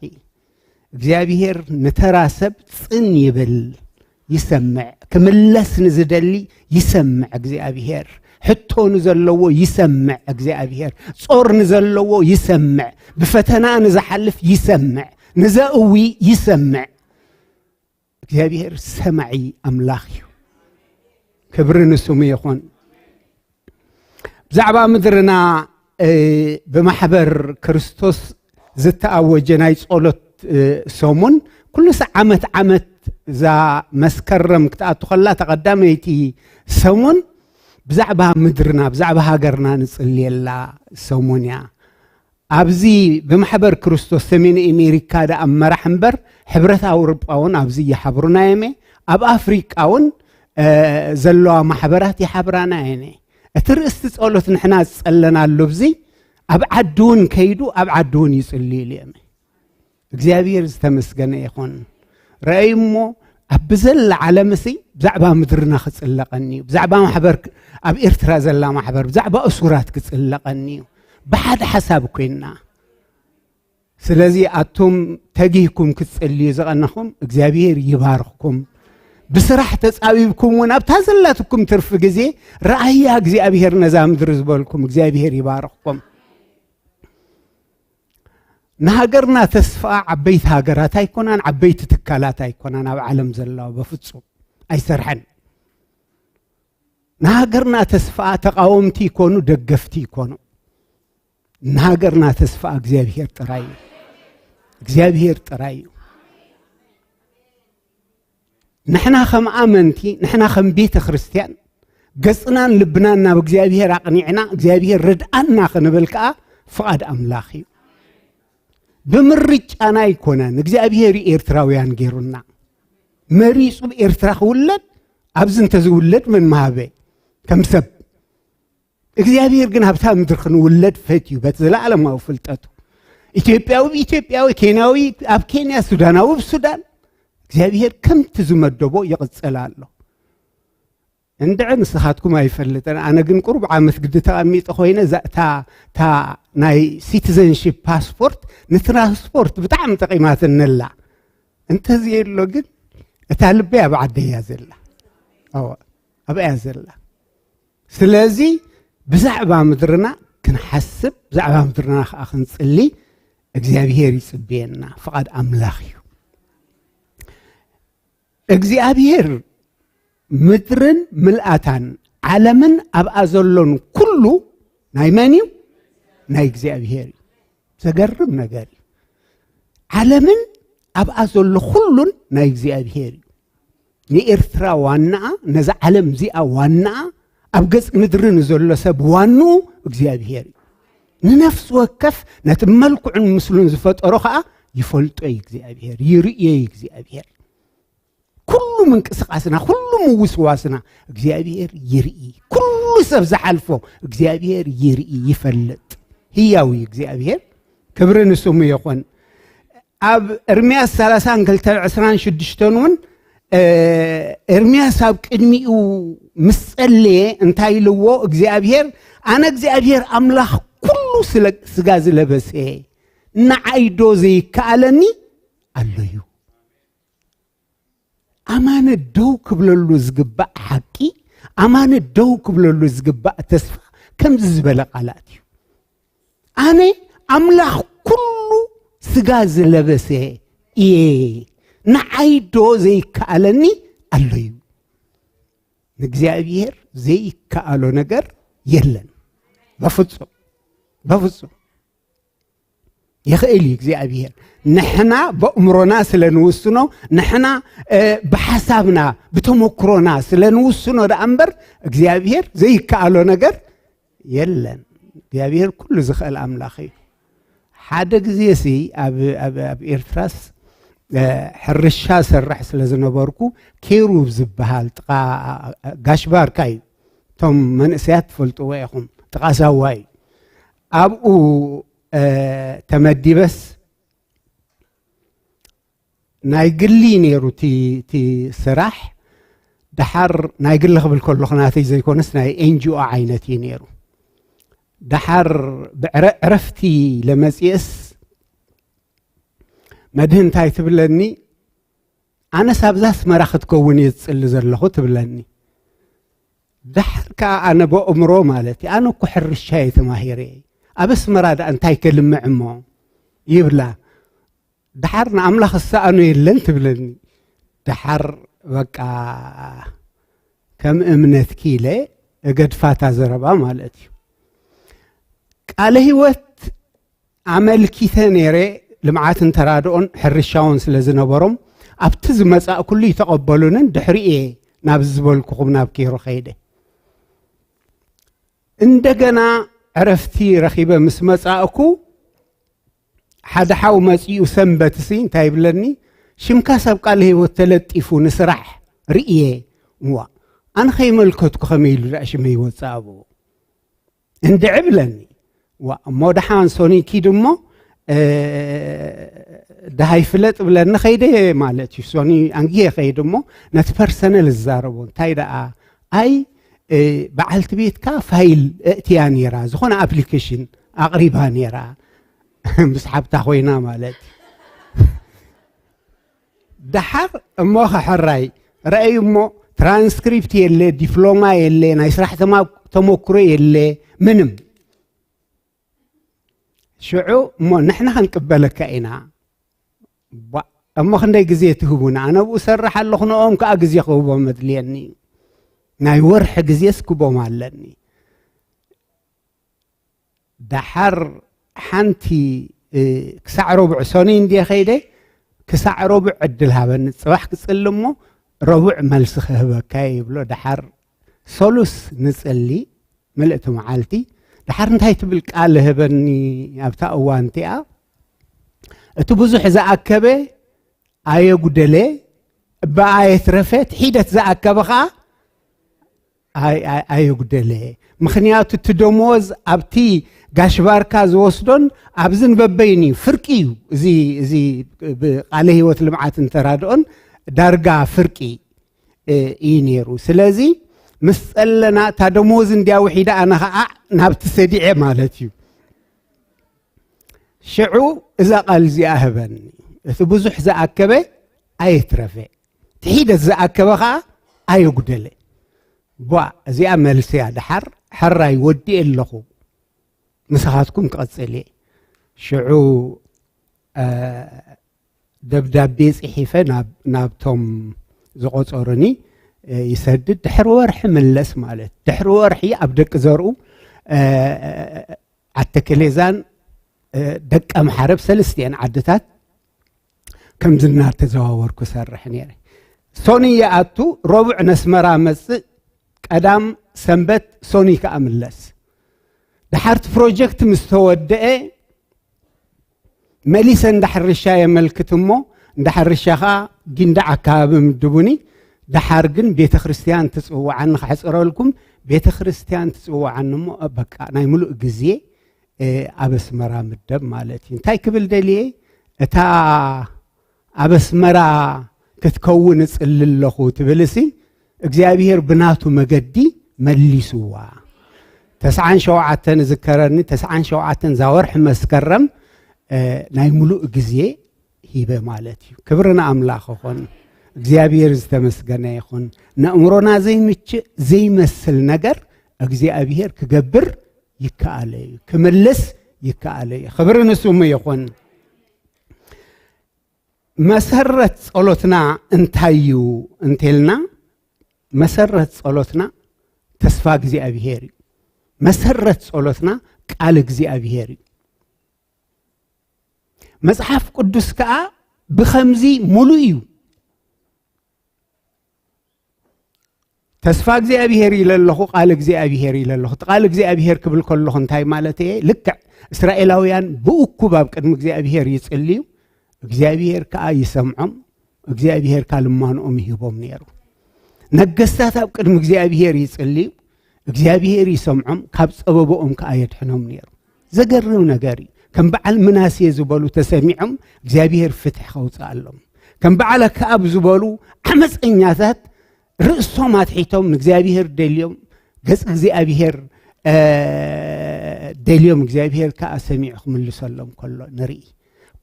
እግዚኣብሔር ንተራ ሰብ ጽን ይብል፣ ይሰምዕ። ክምለስ ንዝደሊ ይሰምዕ እግዚኣብሔር። ሕቶ ንዘለዎ ይሰምዕ እግዚኣብሔር። ጾር ንዘለዎ ይሰምዕ። ብፈተና ንዝሓልፍ ይሰምዕ። ንዘእዊ ይሰምዕ። እግዚኣብሔር ሰማዒ ኣምላኽ እዩ። ክብሪ ንስሙ ይኹን። ብዛዕባ ምድርና፣ እ፣ ብማሕበር ክርስቶስ ዝተኣወጀ ናይ ጸሎት፣ እ፣ ሰሙን ኩሉ ሰ-፣ ዓመት ዓመት እዛ መስከረም ክትኣቱ ከላ፣ ተቐዳመይቲ ሰሙን ብዛዕባ ምድርና፣ ብዛዕባ ሃገርና ንጽልየላ ሰሙን እያ። ኣብዚ ብማሕበር ክርስቶስ ሰሜን ኣሜሪካ ደኣ መራሕ እምበር፣ ሕብረት ኣውሮጳ እውን ኣብዚ ይሓብሩና እዮም። ኣብ ኣፍሪቃ እውን፣ እ፣ ዘለዋ ማሕበራት ይሓብራና እየን። እቲ ርእስቲ ጸሎት ንሕና ዝጸለናሉ ኣብዚ ኣብ ዓዲ እውን ከይዱ ኣብ ዓዲ እውን ይጽልዩሉ እዮም። እግዚኣብሔር ዝተመስገነ ይኹን። ረኣዩ እሞ ኣብ ብዘላ ዓለምሲ ብዛዕባ ምድርና ክጽለቐኒ እዩ። ብዛዕባ ማሕበር ክ-፣ ኣብ ኤርትራ ዘላ ማሕበር፣ ብዛዕባ እሱራት ክጽለቐኒ እዩ። ብሓደ ሓሳብ ኮይንና። ስለዚ ኣቱም ተጊህኩም ክትጽልዩ ዝቐነኹም እግዚኣብሔር ይባርኽኩም። ብስራሕ ተጻቢብኩም እውን ኣብታ ዘላትኩም ትርፊ ግዜ ረኣያ እግዚኣብሔር ነዛ ምድሪ ዝበልኩም እግዚኣብሔር ይባርኽኩም። ንሃገርና ተስፋ ዓበይቲ ሃገራት ኣይኮናን፣ ዓበይቲ ትካላት ኣይኮናን ኣብ ዓለም ዘለዋ በፍጹም ኣይሰርሐን። ንሃገርና ተስፋ ተቃወምቲ ይኮኑ ደገፍቲ ይኮኑ፣ ንሃገርና ተስፋ እግዚኣብሔር ጥራይ እዩ። እግዚኣብሔር ጥራይ እዩ። ንሕና ከም ኣመንቲ፣ ንሕና ከም ቤተ ክርስቲያን ገጽናን ልብናን ናብ እግዚኣብሔር ኣቕኒዕና እግዚኣብሔር ርድኣና ክንብል ከኣ ፍቓድ ኣምላኽ እዩ። ብምርጫና ኣይኮነን። እግዚኣብሔር እዩ ኤርትራውያን ገይሩና። መሪጹ ብኤርትራ ክውለድ፣ ኣብዚ እንተዝውለድ መን ምሃበ ከም ሰብ። እግዚኣብሔር ግን ኣብታ ምድሪ ክንውለድ ፈትዩ በቲ ዘለዓለማዊ ፍልጠቱ። ኢትዮጵያዊ ብኢትዮጵያዊ፣ ኬንያዊ ኣብ ኬንያ፣ ሱዳናዊ ብሱዳን፣ እግዚኣብሔር ከምቲ ዝመደቦ ይቕጽል ኣሎ። እንድዒ ንስኻትኩም ኣይፈልጥን፣ ኣነ ግን ቁሩብ ዓመት ግዲ ተቐሚጠ ኮይነ፣ እዛ እታ፣ እታ ናይ ሲቲዘንሺፕ ፓስፖርት ንትራንስፖርት ብጣዕሚ ጠቒማትኒ ኣላ። እንተዘየሎ ግን እታ ልበይ ኣብ ዓደይ እያ ዘላ። ኣዋ፣ ኣብኣ እያ ዘላ። ስለዚ ብዛዕባ ምድርና ክንሓስብ፣ ብዛዕባ ምድርና ከኣ ክንጽሊ እግዚኣብሔር ይጽብየና። ፍቓድ ኣምላኽ እዩ። እግዚኣብሔር ምድርን ምልኣታን ዓለምን ኣብኣ ዘሎን ኩሉ ናይ መን እዩ? ናይ እግዚኣብሔር እዩ። ዘገርም ነገር እዩ። ዓለምን ኣብኣ ዘሎ ኩሉን ናይ እግዚኣብሔር እዩ። ንኤርትራ ዋናኣ፣ ነዛ ዓለም እዚኣ ዋናኣ፣ ኣብ ገጽ ምድሪ ንዘሎ ሰብ ዋንኡ እግዚኣብሔር እዩ። ንነፍሲ ወከፍ ነቲ መልክዑን ምስሉን ዝፈጠሮ ኸኣ ይፈልጦ እዩ እግዚኣብሔር፣ ይርእዮ እዩ እግዚኣብሔር። ኩሉ ምንቅስቓስና፣ ኩሉ ምውስዋስና እግዚኣብሔር ይርኢ። ኩሉ ሰብ ዝሓልፎ እግዚኣብሔር ይርኢ፣ ይፈልጥ። ህያው እዩ እግዚኣብሔር። ክብሪ ንስሙ ይኹን። ኣብ ኤርምያስ ሰላሳን ክልተን ዕስራን ሽዱሽተን እውን፣ እ፣ ኤርምያስ ኣብ ቅድሚኡ ምስ ጸለየ እንታይ ኢልዎ እግዚኣብሔር? "ኣነ እግዚኣብሔር ኣምላኽ ኩሉ ስለ-፣ ስጋ ዝለበሰ ንዓይ ዶ ዘይከኣለኒ ኣሎ እዩ?" ኣማነ ደው ክብለሉ ዝግባእ ሓቂ፣ ኣማነ ደው ክብለሉ ዝግባእ ተስፋ ከምዚ ዝበለ ቃላት እዩ። "ኣነ ኣምላኽ ኩሉ ስጋ ዝለበሰ እየ፣ ንዓይ ዶ ዘይከኣለኒ ኣሎ እዩ?" ንእግዚኣብሔር ዘይከኣሎ ነገር የለን። በፍጹም፣ በፍጹም። ይኽእል እዩ እግዚኣብሔር። ንሕና በእምሮና ስለ ንውስኖ፣ ንሕና፣ እ፣ ብሓሳብና፣ ብተመክሮና ስለ ንውስኖ ደኣ እምበር እግዚኣብሔር ዘይከኣሎ ነገር የለን። እግዚኣብሔር ኩሉ ዝኽእል ኣምላኽ እዩ። ሓደ ግዜ ሲ ኣብ፣ ኣብ፣ ኣብ ኤርትራስ፣ እ፣ ሕርሻ ሰርሕ ስለ ዝነበርኩ ኬሩብ ዝበሃል ጥቓ ጋሽ ባርካ እዩ። እቶም መንእሰያት ትፈልጥዎ ኢኹም። ጥቓ ሳዋ እዩ። ኣብኡ፣ እ፣ ተመዲበስ ናይ ግሊ ነይሩ እቲ፣ እቲ ስራሕ። ደሓር ናይ ግሊ ክብል ከለኹ ናተይ ዘይኮነስ ናይ ኤን ጂ ኦ ዓይነት እዩ ነይሩ። ደሓር ብዕረ-፣ ዕረፍቲ ለመጽእስ መድህን እንታይ ትብለኒ? "ኣነስ ኣብዛ ኣስመራ ክትከውን እየ ዝጽሊ ዘለኹ" ትብለኒ። ደሓር ከኣ ኣነ በእምሮ ማለት እዩ፣ ኣነ እኮ ሕርሻ እየ ተማሂረ፣ ኣብ ኣስመራ ደኣ እንታይ ከልምዕ እሞ ይብላ። ደሓር ንኣምላኽ ዝሰኣኖ የለን ትብለኒ። ደሓር በቃ ከም እምነትኪ ኢለ እገድፋ እታ ዘረባ ማለት እዩ። ቃለ ህይወት ኣመልኪተ ነይረ፣ ልምዓትን ተራድኦን ሕርሻውን ስለ ዝነበሮም፣ ኣብቲ ዝመጻእኩሉ ይተቐበሉንን ድሕሪ እየ ናብ ዝበልኩኹም ናብ ኬሮ ከይደ። እንደገና ዕረፍቲ ረኺበ ምስ መጻእኩ ሓደ ሓው መጺኡ ሰንበት ሲ እንታይ ይብለኒ፣ ሽምካ ሰብ ቃል ህይወት ተለጢፉ ንስራሕ ርእየ። እዋ ኣነ ከይመልከትኩ ከመይ ኢሉ ደኣ ሽመይ ይወጽእ ኣብኡ እንድዒ ብለኒ። ዋ እሞ ደሓን ሶኒ ኪድ እሞ ደሃይ ፍለጥ ብለኒ ከይደ ማለት እዩ። ሶኒ ኣንግየ ከይድ እሞ ነቲ ፐርሰነል ዝዛረቦ እንታይ ደኣ ኣይ በዓልቲ ቤትካ ፋይል እእትያ ነይራ፣ ዝኾነ ኣፕሊኬሽን ኣቕሪባ ነይራ ምስ ሓብታ ኮይና ማለት እዩ። ደሓር እሞ ከሕራይ ረኣዩ እሞ ትራንስክሪፕት የለ፣ ዲፕሎማ የለ፣ ናይ ስራሕ ተማ- ተመክሮ የለ፣ ምንም። ሽዑ እሞ ንሕና ክንቅበለካ ኢና። ቧ- እሞ ክንደይ ግዜ ትህቡና? ኣነ ብኡ ሰርሕ ኣለኹ፣ ንኦም ከዓ ግዜ ክህቦም መድልየኒ እዩ። ናይ ወርሒ ግዜስ ክቦም ኣለኒ። ደሓር ሓንቲ ክሳዕ ረቡዕ ሶኒ እንድየ ከይደ፣ ክሳዕ ረቡዕ ዕድል ሃበኒ፣ ፅባሕ ክፅሊ እሞ ረቡዕ መልሲ ክህበካ ይብሎ። ደሓር ሰሉስ ንፅሊ ምልእቲ መዓልቲ። ደሓር እንታይ ትብል ቃል ህበኒ ኣብታ እዋን እቲኣ፣ እቲ ብዙሕ ዝኣከበ ኣየጉደለ፣ እባ ኣየትረፈ፣ እቲ ሒደት ዝኣከበ ኸዓ ኣይ- ኣይ- ኣየጉደለ። ምኽንያቱ እቲ ደሞዝ ኣብቲ ጋሽ ባርካ ዝወስዶን ኣብዝን በበይን እዩ፣ ፍርቂ እዩ። እዚ እዚ ብቃለ ህይወት ልምዓትን ተራድኦን ዳርጋ ፍርቂ እዩ ነይሩ። ስለዚ ምስ ጸለና እታ ደሞዝ እንድያ ውሒዳ ኣነ ኸዓ ናብቲ ሰዲዐ ማለት እዩ። ሽዑ እዛ ቃል እዚኣ ህበኒ፣ እቲ ብዙሕ ዝኣከበ ኣየትረፈ፣ እቲ ሒደት ዝኣከበ ኸዓ ኣየጉደለ። ቧ እዚኣ መልሲ እያ። ደሓር ሕራይ ወዲኤ ኣለኹ፣ ምሳኻትኩም ክቐጽል እየ። ሽዑ ደብዳቤ ጽሒፈ ናብቶም ዝቆጸሩኒ ይሰድድ። ድሕሪ ወርሒ ምለስ ማለት ድሕሪ ወርሒ ኣብ ደቂ ዘርኡ ዓተከሌዛን ደቀ ምሓረብ ሰለስቲኤን ዓድታት ከምዚ እናተዘዋወርኩ ሰርሕ ነይረ። ሶኒ ይኣቱ፣ ረቡዕ ነስመራ መጽእ፣ ቀዳም ሰንበት ሶኒ ከኣ ምለስ። ድሓርቲ ፕሮጀክት ምስ ተወደአ መሊሰ እንዳ ሕርሻ የመልክት እሞ፣ እንዳ ሕርሻ ኸኣ ጊንዳዕ ኣከባቢ ምድቡኒ። ደሓር ግን ቤተ ክርስቲያን ትጽውዓኒ ክሕጽረልኩም፣ ቤተ ክርስቲያን ትጽውዓኒ እሞ፣ በቃ ናይ ምሉእ ግዜ ኣብ ኣስመራ ምደብ ማለት እዩ። እንታይ ክብል ደልየ፣ እታ ኣብ ኣስመራ ክትከውን እጽሊ ኣለኹ ትብልሲ እግዚኣብሔር ብናቱ መገዲ መሊስዋ። ተስዓን ሸውዓተን እዝከረኒ፣ ተስዓን ሸውዓተን ዛወርሒ መስከረም ናይ ሙሉእ ግዜ ሂበ ማለት እዩ። ክብሪ ንኣምላኽ ይኹን። እግዚኣብሔር ዝተመስገነ ይኹን። ነእምሮና ዘይምችእ ዘይመስል ነገር እግዚኣብሔር ክገብር ይከኣለ እዩ፣ ክምልስ ይከኣለ እዩ። ክብሪ ንስሙ ይኹን። መሰረት ጸሎትና እንታይ እዩ እንተልና፣ መሰረት ጸሎትና ተስፋ እግዚኣብሔር እዩ። መሰረት ጸሎትና ቃል እግዚኣብሔር እዩ። መጽሓፍ ቅዱስ ከኣ ብኸምዚ ሙሉእ እዩ። ተስፋ እግዚኣብሔር ኢለ ኣለኹ፣ ቃል እግዚኣብሔር ኢለ ኣለኹ። እቲ ቃል እግዚኣብሔር ክብል ከለኹ እንታይ ማለት እየ? ልክዕ እስራኤላውያን ብእኩብ ኣብ ቅድሚ እግዚኣብሔር ይጽልዩ፣ እግዚኣብሔር ከኣ ይሰምዖም፣ እግዚኣብሔር ከኣ ልማንኦም ይህቦም ነይሩ። ነገስታት ኣብ ቅድሚ እግዚኣብሔር ይጽልዩ፣ እግዚኣብሔር ይሰምዖም፣ ካብ ጸበቦኦም ከኣ የድሕኖም ነይሩ። ዘገርም ነገር እዩ። ከም በዓል ምናሴ ዝበሉ ተሰሚዖም እግዚኣብሔር ፍትሒ ከውፅኣሎም። ከም በዓል ኣክኣብ ዝበሉ ዓመፀኛታት ርእሶም ኣትሒቶም ንእግዚኣብሔር ደልዮም፣ ገጽ እግዚኣብሔር ደልዮም እግዚኣብሔር ከኣ ሰሚዑ ክምልሰሎም ከሎ ንርኢ።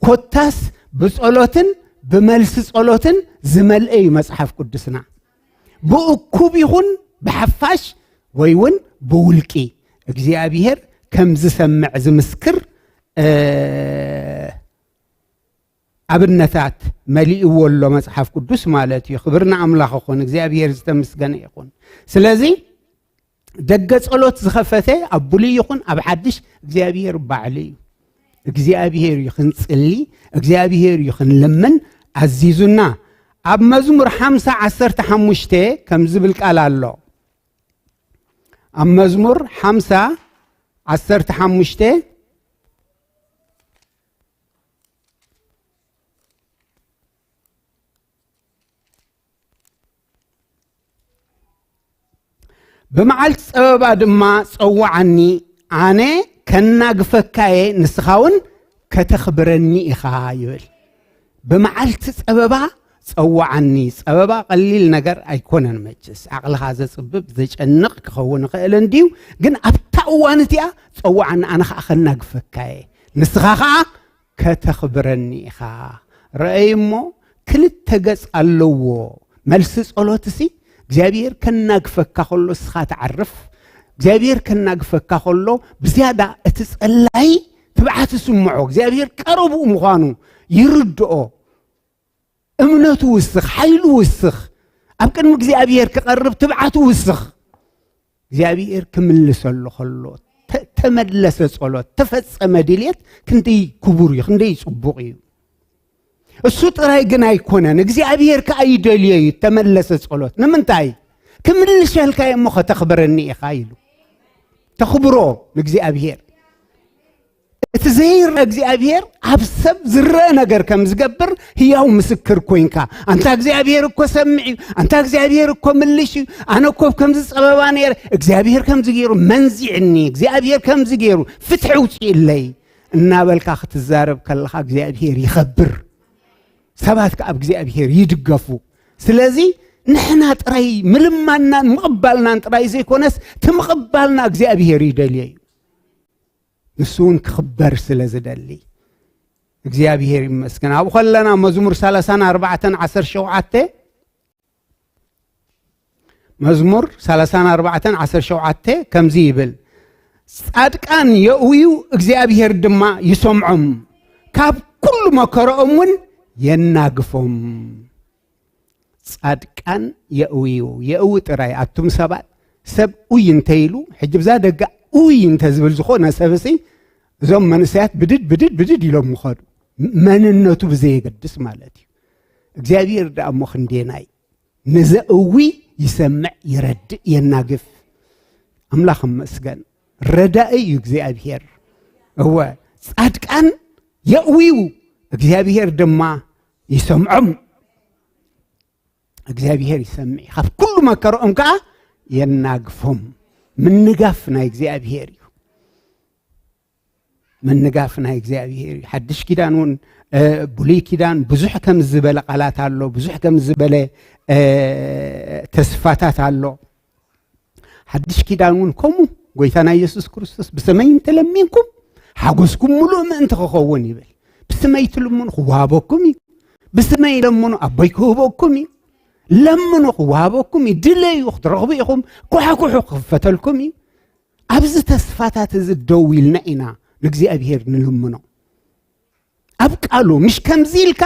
ኮታስ ብጸሎትን ብመልሲ ጸሎትን ዝመልአ እዩ መጽሓፍ ቅዱስና። ብእኩብ ይኹን ብሓፋሽ ወይ እውን ብውልቂ እግዚኣብሔር ከም ዝሰምዕ ዝምስክር ኣብነታት መሊእዎ ኣሎ መጽሓፍ ቅዱስ ማለት እዩ። ክብሪ ንኣምላኽ ይኹን፣ እግዚኣብሔር ዝተመስገነ ይኹን። ስለዚ ደገ ጸሎት ዝኸፈተ ኣብ ብሉይ ይኹን ኣብ ሓድሽ እግዚኣብሔር ባዕሉ እዩ። እግዚኣብሔር እዩ ክንጽሊ፣ እግዚኣብሔር እዩ ክንልምን፣ ኣዚዙና ኣብ መዝሙር ሓምሳ ዓሰርተ ሓሙሽተ ከም ዝብል ቃል ኣሎ። ኣብ መዝሙር ሓምሳ ዓሰርተ ሓሙሽተ፣ "ብመዓልቲ ጸበባ ድማ ጸውዓኒ፣ ኣነ ከናግፈካየ፣ ንስኻ እውን ከተኽብረኒ ኢኻ" ይብል። ብመዓልቲ ጸበባ ጸውዓኒ። ጸበባ ቀሊል ነገር ኣይኮነን መችስ። ዓቕልኻ ዘጽብብ፣ ዘጨንቕ ክኸውን ይኽእል እንድዩ፣ ግን ኣብታ እዋን እቲኣ ጸውዓኒ፣ ኣነ ኸኣ ከናግፈካየ፣ ንስኻ ኸኣ ከተኽብረኒ ኢኻ። ረኣይ እሞ ክልተ ገጽ ኣለዎ። መልሲ ጸሎትሲ እግዚኣብሔር ከናግፈካ ከሎ እስኻ ትዓርፍ። እግዚኣብሔር ከናግፈካ ከሎ ብዝያዳ እቲ ጸላይ ትብዓት ይስምዖ። እግዚኣብሔር ቀረብኡ ምዃኑ ይርድኦ። እምነቱ ውስኽ፣ ሓይሉ ውስኽ፣ ኣብ ቅድሚ እግዚኣብሔር ክቐርብ ትብዓቱ ውስኽ። እግዚኣብሔር ክምልሰሉ ከሎ፣ ተ-፣ ተመለሰ ጸሎት፣ ተፈጸመ ድልየት ክንደይ ክቡር እዩ፣ ክንደይ ጽቡቕ እዩ። እሱ ጥራይ ግን ኣይኮነን፣ እግዚኣብሔር ከኣ ይደልዮ እዩ ተመለሰ ጸሎት። ንምንታይ? ክምልሰልካ እየ እሞ ከተኽብረኒ ኢኻ ኢሉ። ተኽብሮ ንእግዚኣብሔር። እቲ ዘይረአ እግዚኣብሔር ኣብ ሰብ ዝረአ ነገር ከም ዝገብር ህያው ምስክር ኮይንካ፣ "ኣንታ እግዚኣብሔር እኮ ሰምዕ እዩ፣ ኣንታ እግዚኣብሔር እኮ ምልሽ እዩ፣ ኣነ እኮ ከምዚ ጸበባ ነይረ፣ እግዚኣብሔር ከምዚ ገይሩ መንዚዕኒ፣ እግዚኣብሔር ከምዚ ገይሩ ፍትሒ ውፅእለይ" እናበልካ ክትዛረብ ከለኻ እግዚኣብሔር ይኸብር፣ ሰባት ከኣ ኣብ እግዚኣብሔር ይድገፉ። ስለዚ ንሕና ጥራይ ምልማንናን ምቕባልናን ጥራይ ዘይኮነስ፣ እቲ ምቕባልና እግዚኣብሔር ይደልዮ እዩ። ንሱ እውን ክኽበር ስለ ዝደሊ እግዚኣብሔር ይመስገን። ኣብኡ ከለና መዝሙር ሰላሳን ኣርባዕተን ዓሰርተ ሸውዓተ፣ መዝሙር ሰላሳን ኣርባዕተን ዓሰርተ ሸውዓተ ከምዚ ይብል፣ "ጻድቃን የእውዩ እግዚኣብሔር ድማ ይሰምዖም፣ ካብ ኩሉ መከረኦም እውን የናግፎም።" ጻድቃን የእውዩ፣ የእዊ ጥራይ። ኣቱም ሰባት፣ ሰብ ኡይ እንተ ኢሉ፣ ሕጂ ብዛ ደጋ ኡይ እንተ ዝብል ዝኾነ ሰብሲ፣ እዞም መንእሰያት ብድድ፣ ብድድ፣ ብድድ ኢሎም ምኸዱ። መንነቱ ብዘየገድስ ማለት እዩ። እግዚኣብሔር ደኣ እሞ ክንደየናይ ንዘእዊ ይሰምዕ፣ ይረድእ፣ የናግፍ። ኣምላኽ እመስገን። ረዳኢ እዩ እግዚኣብሔር። እወ፣ ጻድቃን የእውዩ፣ እግዚኣብሔር ድማ ይሰምዖም። እግዚኣብሔር ይሰምዕ፣ ካብ ኩሉ መከርኦም ከኣ የናግፎም። ምንጋፍ ናይ እግዚኣብሔር እዩ። ምንጋፍ ናይ እግዚኣብሔር እዩ። ሓድሽ ኪዳን እውን፣ እ፣ ብሉይ ኪዳን ብዙሕ ከም ዝበለ ቃላት ኣሎ፣ ብዙሕ ከም ዝበለ፣ እ፣ ተስፋታት ኣሎ። ሓድሽ ኪዳን እውን ከምኡ፣ ጎይታና ኢየሱስ ክርስቶስ፣ "ብስመይ እንተለሚንኩም፣ ሓጎስኩም ምሉእ ምእንቲ ክኸውን" ይብል። ብስመይ ትልምኑ ክወሃበኩም እዩ። ብስመይ ለምኑ፣ ኣቦይ ክህበኩም እዩ። ለምኑ፣ ክወሃበኩም እዩ። ድለዩ፣ ክትረኽቡ ኢኹም። ኩሓኩሑ፣ ክኽፈተልኩም እዩ። ኣብዚ ተስፋታት እዚ ደው ኢልና ኢና ንእግዚኣብሔር ንልምኖ። ኣብ ቃሉ፣ ምሽ ከምዚ ኢልካ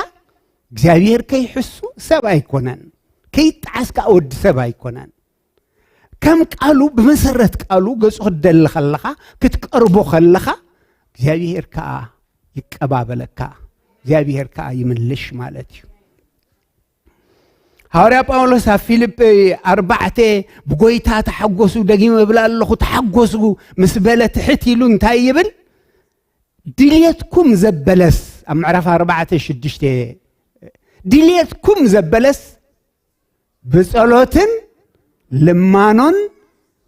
እግዚኣብሔር ከይሕሱ ሰብ ኣይኮነን፣ ከይጠዓስ ከኣ ወዲ ሰብ ኣይኮነን። ከም ቃሉ፣ ብመሰረት ቃሉ ገጹ ክትደሊ ከለኻ፣ ክትቀርቦ ከለኻ፣ እግዚኣብሔር ከኣ ይቀባበለካ፣ እግዚኣብሔር ከኣ ይምልሽ ማለት እዩ። ሃዋርያ ጳውሎስ ኣብ ፊልጵ ኣርባዕተ፣ "ብጎይታ ተሓጎሱ፣ ደጊመ እብል ኣለኹ፣ ተሓጎሱ" ምስ በለ፣ ትሕት ኢሉ እንታይ ይብል? "ድልየትኩም ዘበለስ"፣ ኣብ ምዕራፍ ኣርባዕተ ሽዱሽተ፣ "ድልየትኩም ዘበለስ ብጸሎትን ልማኖን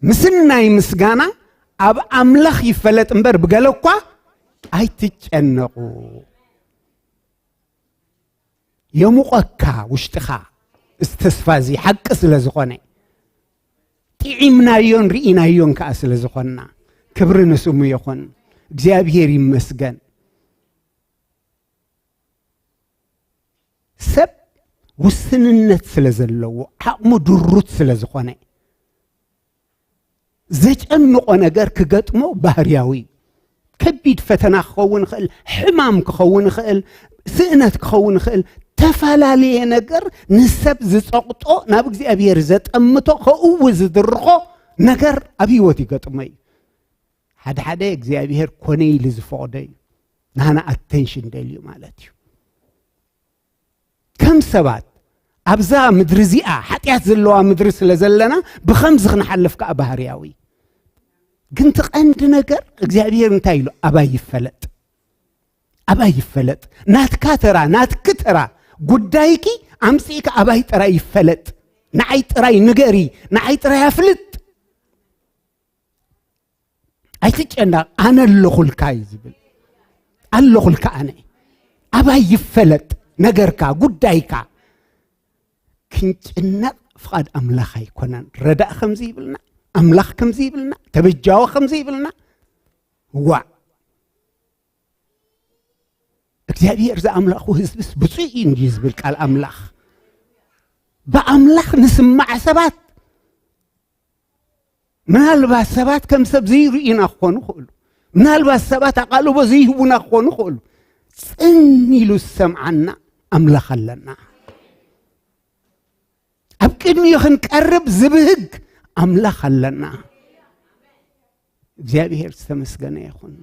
ምስናይ ምስጋና ኣብ ኣምላኽ ይፈለጥ እምበር፣ ብገለ እኳ ኣይትጨነቑ።" የሙቐካ ውሽጥኻ፣ እዚ ተስፋ እዚ ሓቂ ስለ ዝኾነ፣ ጥዒምናዮን ርኢናዮን ከኣ ስለ ዝኾንና፣ ክብሪ ንስሙ ይኹን። እግዚኣብሔር ይመስገን። ሰብ ውስንነት ስለ ዘለዎ፣ ዓቕሙ ድሩት ስለ ዝኾነ፣ ዘጨንቆ ነገር ክገጥሞ ባህርያዊ እዩ። ከቢድ ፈተና ክኸውን ይኽእል፣ ሕማም ክኸውን ይኽእል፣ ስእነት ክኸውን ይኽእል፣ ተፈላለየ ነገር ንሰብ ዝጸቕጦ፣ ናብ እግዚኣብሔር ዘጠምቶ፣ ከእዊ ዝድርኾ ነገር ኣብ ህይወት ይገጥሞ እዩ። ሓደ ሓደ እግዚኣብሔር ኮነ ኢሉ ዝፈቕዶ እዩ። ናና ኣቴንሽን ደልዩ ማለት እዩ። ከም ሰባት ኣብዛ ምድሪ እዚኣ ሓጢኣት ዘለዋ ምድሪ ስለ ዘለና ብኸምዚ ክንሓልፍ ከዓ ባህርያዊ። ግን እቲ ቀንዲ ነገር እግዚኣብሔር እንታይ ኢሉ? ኣባይ ይፈለጥ፣ ኣባይ ይፈለጥ። ናትካ ተራ፣ ናትኪ ተራ፣ ጉዳይኪ ኣምጺእካ ኣባይ ጥራይ ይፈለጥ። ንዓይ ጥራይ ንገሪ፣ ንዓይ ጥራይ ኣፍልጥ። ኣይትጨነቕ፣ ኣነ ኣለኹልካ እዩ ዝብል። ኣለኹልካ ኣነ። ኣባይ ይፈለጥ ነገርካ፣ ጉዳይካ። ክንጭነቕ ፍቓድ ኣምላኽ ኣይኮነን። ረዳእ ከምዚ ይብልና፣ ኣምላኽ ከምዚ ይብልና፣ ተበጃወ ከምዚ ይብልና። ዋእ፣ እግዚኣብሔር ዘኣምላኹ ህዝብስ ብፁዕ እዩ እንድዩ ዝብል ቃል ኣምላኽ። ብኣምላኽ ንስማዕ ሰባት፣ ምናልባት ሰባት ከም ሰብ ዘይርእዩና ክኾኑ ይኽእሉ፣ ምናልባት ሰባት ኣቓልቦ ዘይህቡና ክኾኑ ይኽእሉ። ጽን ኢሉ ዝሰምዓና ኣምላኽ ኣለና። ኣብ ቅድሚኡ ክንቀርብ ዝብህግ ኣምላኽ ኣለና። እግዚኣብሔር ዝተመስገነ ይኹን።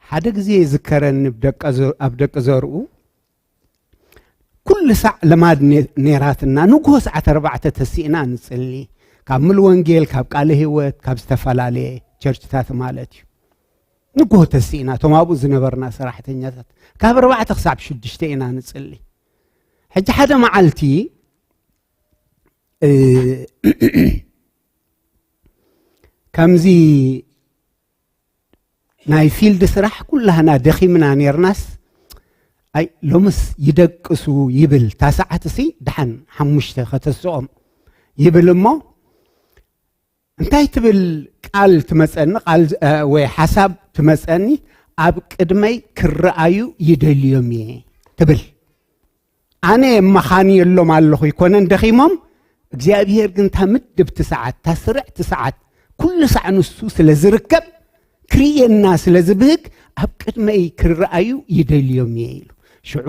ሓደ ግዜ ይዝከረኒ፣ ኣብ ደቀ ዘ-፣ ኣብ ደቂ ዘርኡ ኩሉ ሳዕ ልማድ ኔ-፣ ኔራትና፣ ንግሆ ሰዓት ኣርባዕተ ተሲእና ንጽሊ። ካብ ሙሉ ወንጌል፣ ካብ ቃለ ህይወት፣ ካብ ዝተፈላለየ ቸርችታት ማለት እዩ። ንግሆ ተሲእና፣ እቶም ኣብኡ ዝነበርና ሰራሕተኛታት፣ ካብ ኣርባዕተ ክሳብ ሽዱሽተ ኢና ንጽሊ። ሕጂ ሓደ መዓልቲ፣ እ፣ ከምዚ ናይ ፊልድ ስራሕ ኩላህና ደኺምና ኔርናስ፣ ኣይ፣ ሎምስ ይደቅሱ ይብል፣ እታ ሰዓት እሲ ደሓን ሓሙሽተ ከተስኦም ይብል እሞ፣ እንታይ ትብል ቃል ትመጸኒ፣ ቃል፣ እ፣ ወይ ሓሳብ ትመጸኒ፣ "ኣብ ቅድመይ ክረኣዩ ይደልዮም እየ" ትብል። ኣነ የመኻንየሎም ኣለኹ፣ ይኮነን ደኺሞም፣ እግዚኣብሔር ግን እታ ምድብቲ ሰዓት፣ እታ ስርዕቲ ሰዓት፣ ኩሉ ሳዕ ንሱ ስለ ዝርከብ፣ ክርእየና ስለ ዝብህግ፣ "ኣብ ቅድመይ ክረኣዩ ይደልዮም እየ" ኢሉ። ሽዑ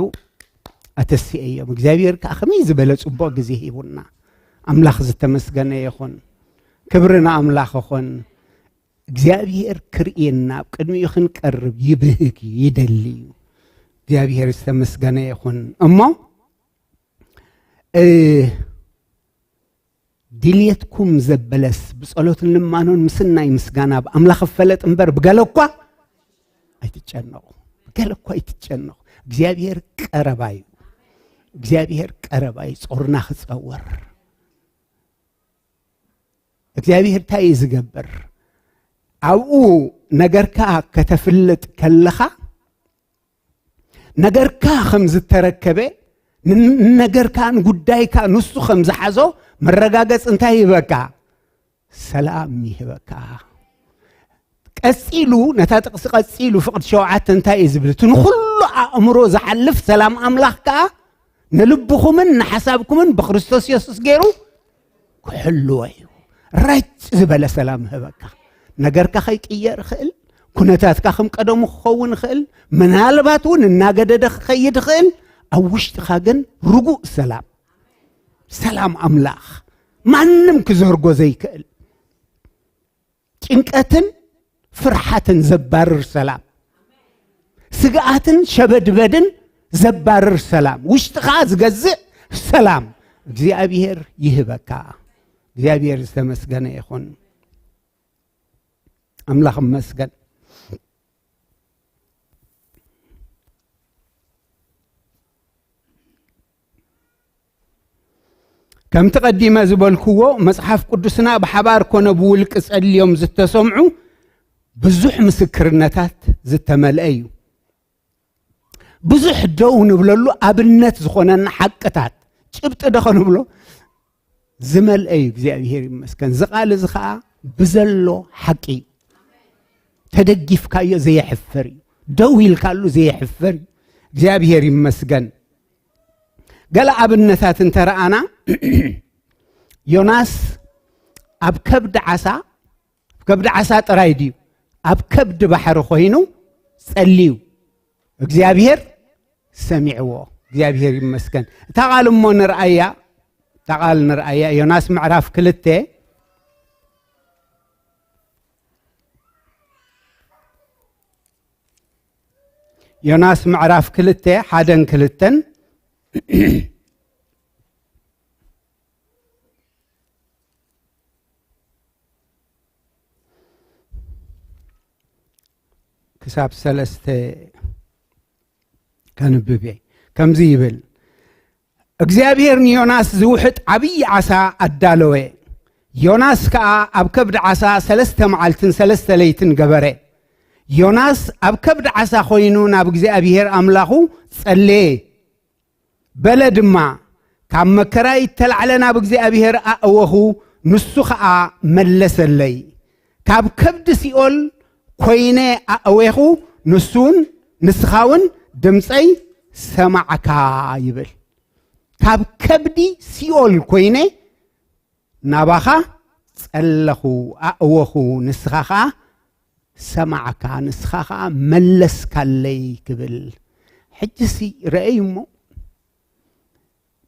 ኣተሲኤዮም። እግዚኣብሔር ከኣ ከመይ ዝበለ ጽቡቕ ግዜ ሂቡና። ኣምላኽ ዝተመስገነ ይኹን። ክብሪ ንኣምላኽ ይኹን። እግዚኣብሔር ክርእየና፣ ኣብ ቅድሚኡ ክንቀርብ ይብህግ እዩ፣ ይደሊ እዩ። እግዚኣብሔር ዝተመስገነ ይኹን። እሞ፣ እ፣ ድልየትኩም ዘበለስ ብጸሎትን ልማኖን ምስናይ ምስጋና ብኣምላኽ ይፈለጥ እምበር ብገለ እኳ ኣይትጨነቑ። ብገለ እኳ ኣይትጨነቑ። እግዚኣብሔር ቀረባ እዩ። እግዚኣብሔር ቀረባ እዩ። ጾርና ክጸወር። እግዚኣብሔር እንታይ እዩ ዝገብር? ኣብኡ ነገርካ ከተፍልጥ ከለኻ፣ ነገርካ ከም ዝተረከበ፣ ን-፣ ንነገርካ፣ ንጉዳይካ ንሱ ከም ዝሓዞ መረጋገጺ እንታይ ይህበካ? ሰላም ይህበካ። ቀጺሉ፣ ነታ ጥቕሲ ቀጺሉ፣ ፍቕዲ ሸውዓተ እንታይ እዩ ዝብል? እቲ ንኹሉ ኣእምሮ ዝሓልፍ ሰላም ኣምላኽ ከኣ ንልብኹምን ንሓሳብኩምን ብክርስቶስ የሱስ ገይሩ ክሕልዎ እዩ። ረጭ ዝበለ ሰላም ይህበካ። ነገርካ ከይቅየር ይኽእል፣ ኩነታትካ ከም ቀደሙ ክኸውን ይኽእል፣ ምናልባት እውን እናገደደ ክኸይድ ይኽእል። ኣብ ውሽጥኻ ግን ርጉእ ሰላም፣ ሰላም ኣምላኽ፣ ማንም ክዘርጎ ዘይክእል፣ ጭንቀትን ፍርሓትን ዘባርር ሰላም፣ ስግኣትን ሸበድበድን ዘባርር ሰላም፣ ውሽጥኻ ዝገዝእ ሰላም እግዚኣብሔር ይህበካ። እግዚኣብሔር ዝተመስገነ ይኹን። ኣምላኽ ይመስገን። ከምቲ ቀዲመ ዝበልክዎ፣ መጽሓፍ ቅዱስና ብሓባር ኮነ ብውልቂ ጸልዮም ዝተሰምዑ ብዙሕ ምስክርነታት ዝተመልአ እዩ። ብዙሕ ደው ንብለሉ ኣብነት ዝኾነና ሓቅታት፣ ጭብጢ ዶ ከንብሎ፣ ዝመልአ እዩ። እግዚኣብሔር ይመስገን። እዚ ቃል እዚ ኸዓ ብዘሎ ሓቂ እዩ። ተደጊፍካዮ ዘየሕፍር እዩ። ደው ኢልካሉ ዘየሕፍር እዩ። እግዚኣብሔር ይመስገን። ገለ ኣብነታት እንተረኣና፣ ዮናስ ኣብ ከብዲ ዓሳ፣ ኣብ ከብዲ ዓሳ ጥራይ ድዩ? ኣብ ከብዲ ባሕሪ ኮይኑ ጸልዩ፣ እግዚኣብሔር ሰሚዕዎ። እግዚኣብሔር ይመስገን። እታ ቃል እሞ ንርኣያ፣ እታ ቃል ንርኣያ፣ ዮናስ ምዕራፍ ክልተ፣ ዮናስ ምዕራፍ ክልተ፣ ሓደን ክልተን። ክሳብ ሰለስተ ከንብብ እየ። ከምዚ ይብል፣ እግዚኣብሔር ንዮናስ ዝውሕጥ ዓብዪ ዓሳ ኣዳለወ። ዮናስ ከኣ ኣብ ከብዲ ዓሳ ሰለስተ መዓልትን ሰለስተ ለይትን ገበረ። ዮናስ ኣብ ከብዲ ዓሳ ኮይኑ ናብ እግዚኣብሔር ኣምላኹ ጸለየ። በለ ድማ፣ ካብ መከራይ እተላዕለ ናብ እግዚኣብሔር ኣእወኹ፣ ንሱ ኸኣ መለሰለይ። ካብ ከብዲ ሲኦል ኮይነ ኣእዌኹ፣ ንሱ እውን፣ ንስኻ እውን ድምፀይ ሰማዕካ ይብል። ካብ ከብዲ ሲኦል ኮይነ ናባኻ ጸለኹ፣ ኣእወኹ፣ ንስኻ ኸኣ ሰማዕካ፣ ንስኻ ኸኣ መለስካለይ ክብል። ሕጅሲ ረኣዩ እሞ፣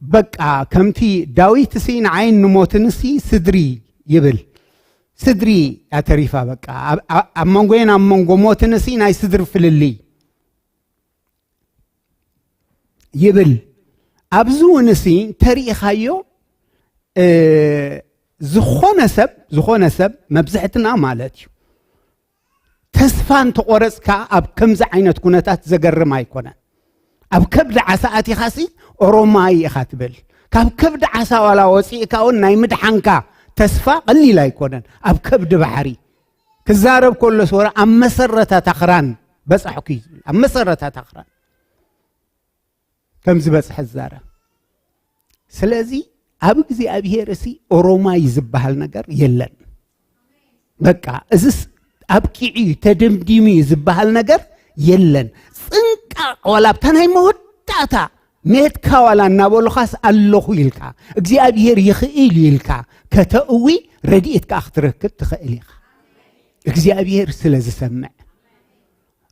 በቃ ከምቲ ዳዊትሲ ንዓይን ንሞትንሲ ስድሪ ይብል። ስድሪ እያ ተሪፋ፣ በቃ ኣብ፣ ኣብ፣ ኣብ መንጎየን ኣብ መንጎ ሞትንሲ ናይ ስድሪ ፍልልይ ይብል። ኣብዚ እውን እሲ ተሪኢኻዮ፣ እ፣ ዝኾነ ሰብ፣ ዝኾነ ሰብ መብዝሕትና ማለት እዩ፣ ተስፋ እንተቆረጽካ ኣብ ከምዚ ዓይነት ኩነታት ዘገርም ኣይኮነን። ኣብ ከብዲ ዓሳ ኣቲኻሲ ኦሮማይ ኢኻ ትብል። ካብ ከብዲ ዓሳ ዋላ ወፂእካ እውን ናይ ምድሓንካ ተስፋ ቀሊል ኣይኮነን። ኣብ ከብዲ ባሕሪ ክዛረብ ከሎስ ወረ ኣብ መሰረታ ታኽራን በጻሕኩ እዩ ዝብል። ኣብ መሰረታ ታኽራን ከም ዝበጽሐ ዝዛረብ። ስለዚ ኣብ እግዚኣብሔር እሲ ኦሮማይ ዝበሃል ነገር የለን። በቃ እዝስ ኣብቂዑ እዩ፣ ተደምዲሙ እዩ ዝበሃል ነገር የለን። ጽንቃቕ ዋላ ኣብታ ናይ መወዳእታ ሜትካ ዋላ እናበሉኻስ ኣለኹ ኢልካ፣ እግዚኣብሔር ይኽእል እዩ ኢልካ ከተእዊ ረድኤት ከኣ ክትረክብ ትኽእል ኢኻ። እግዚኣብሔር ስለ ዝሰምዕ።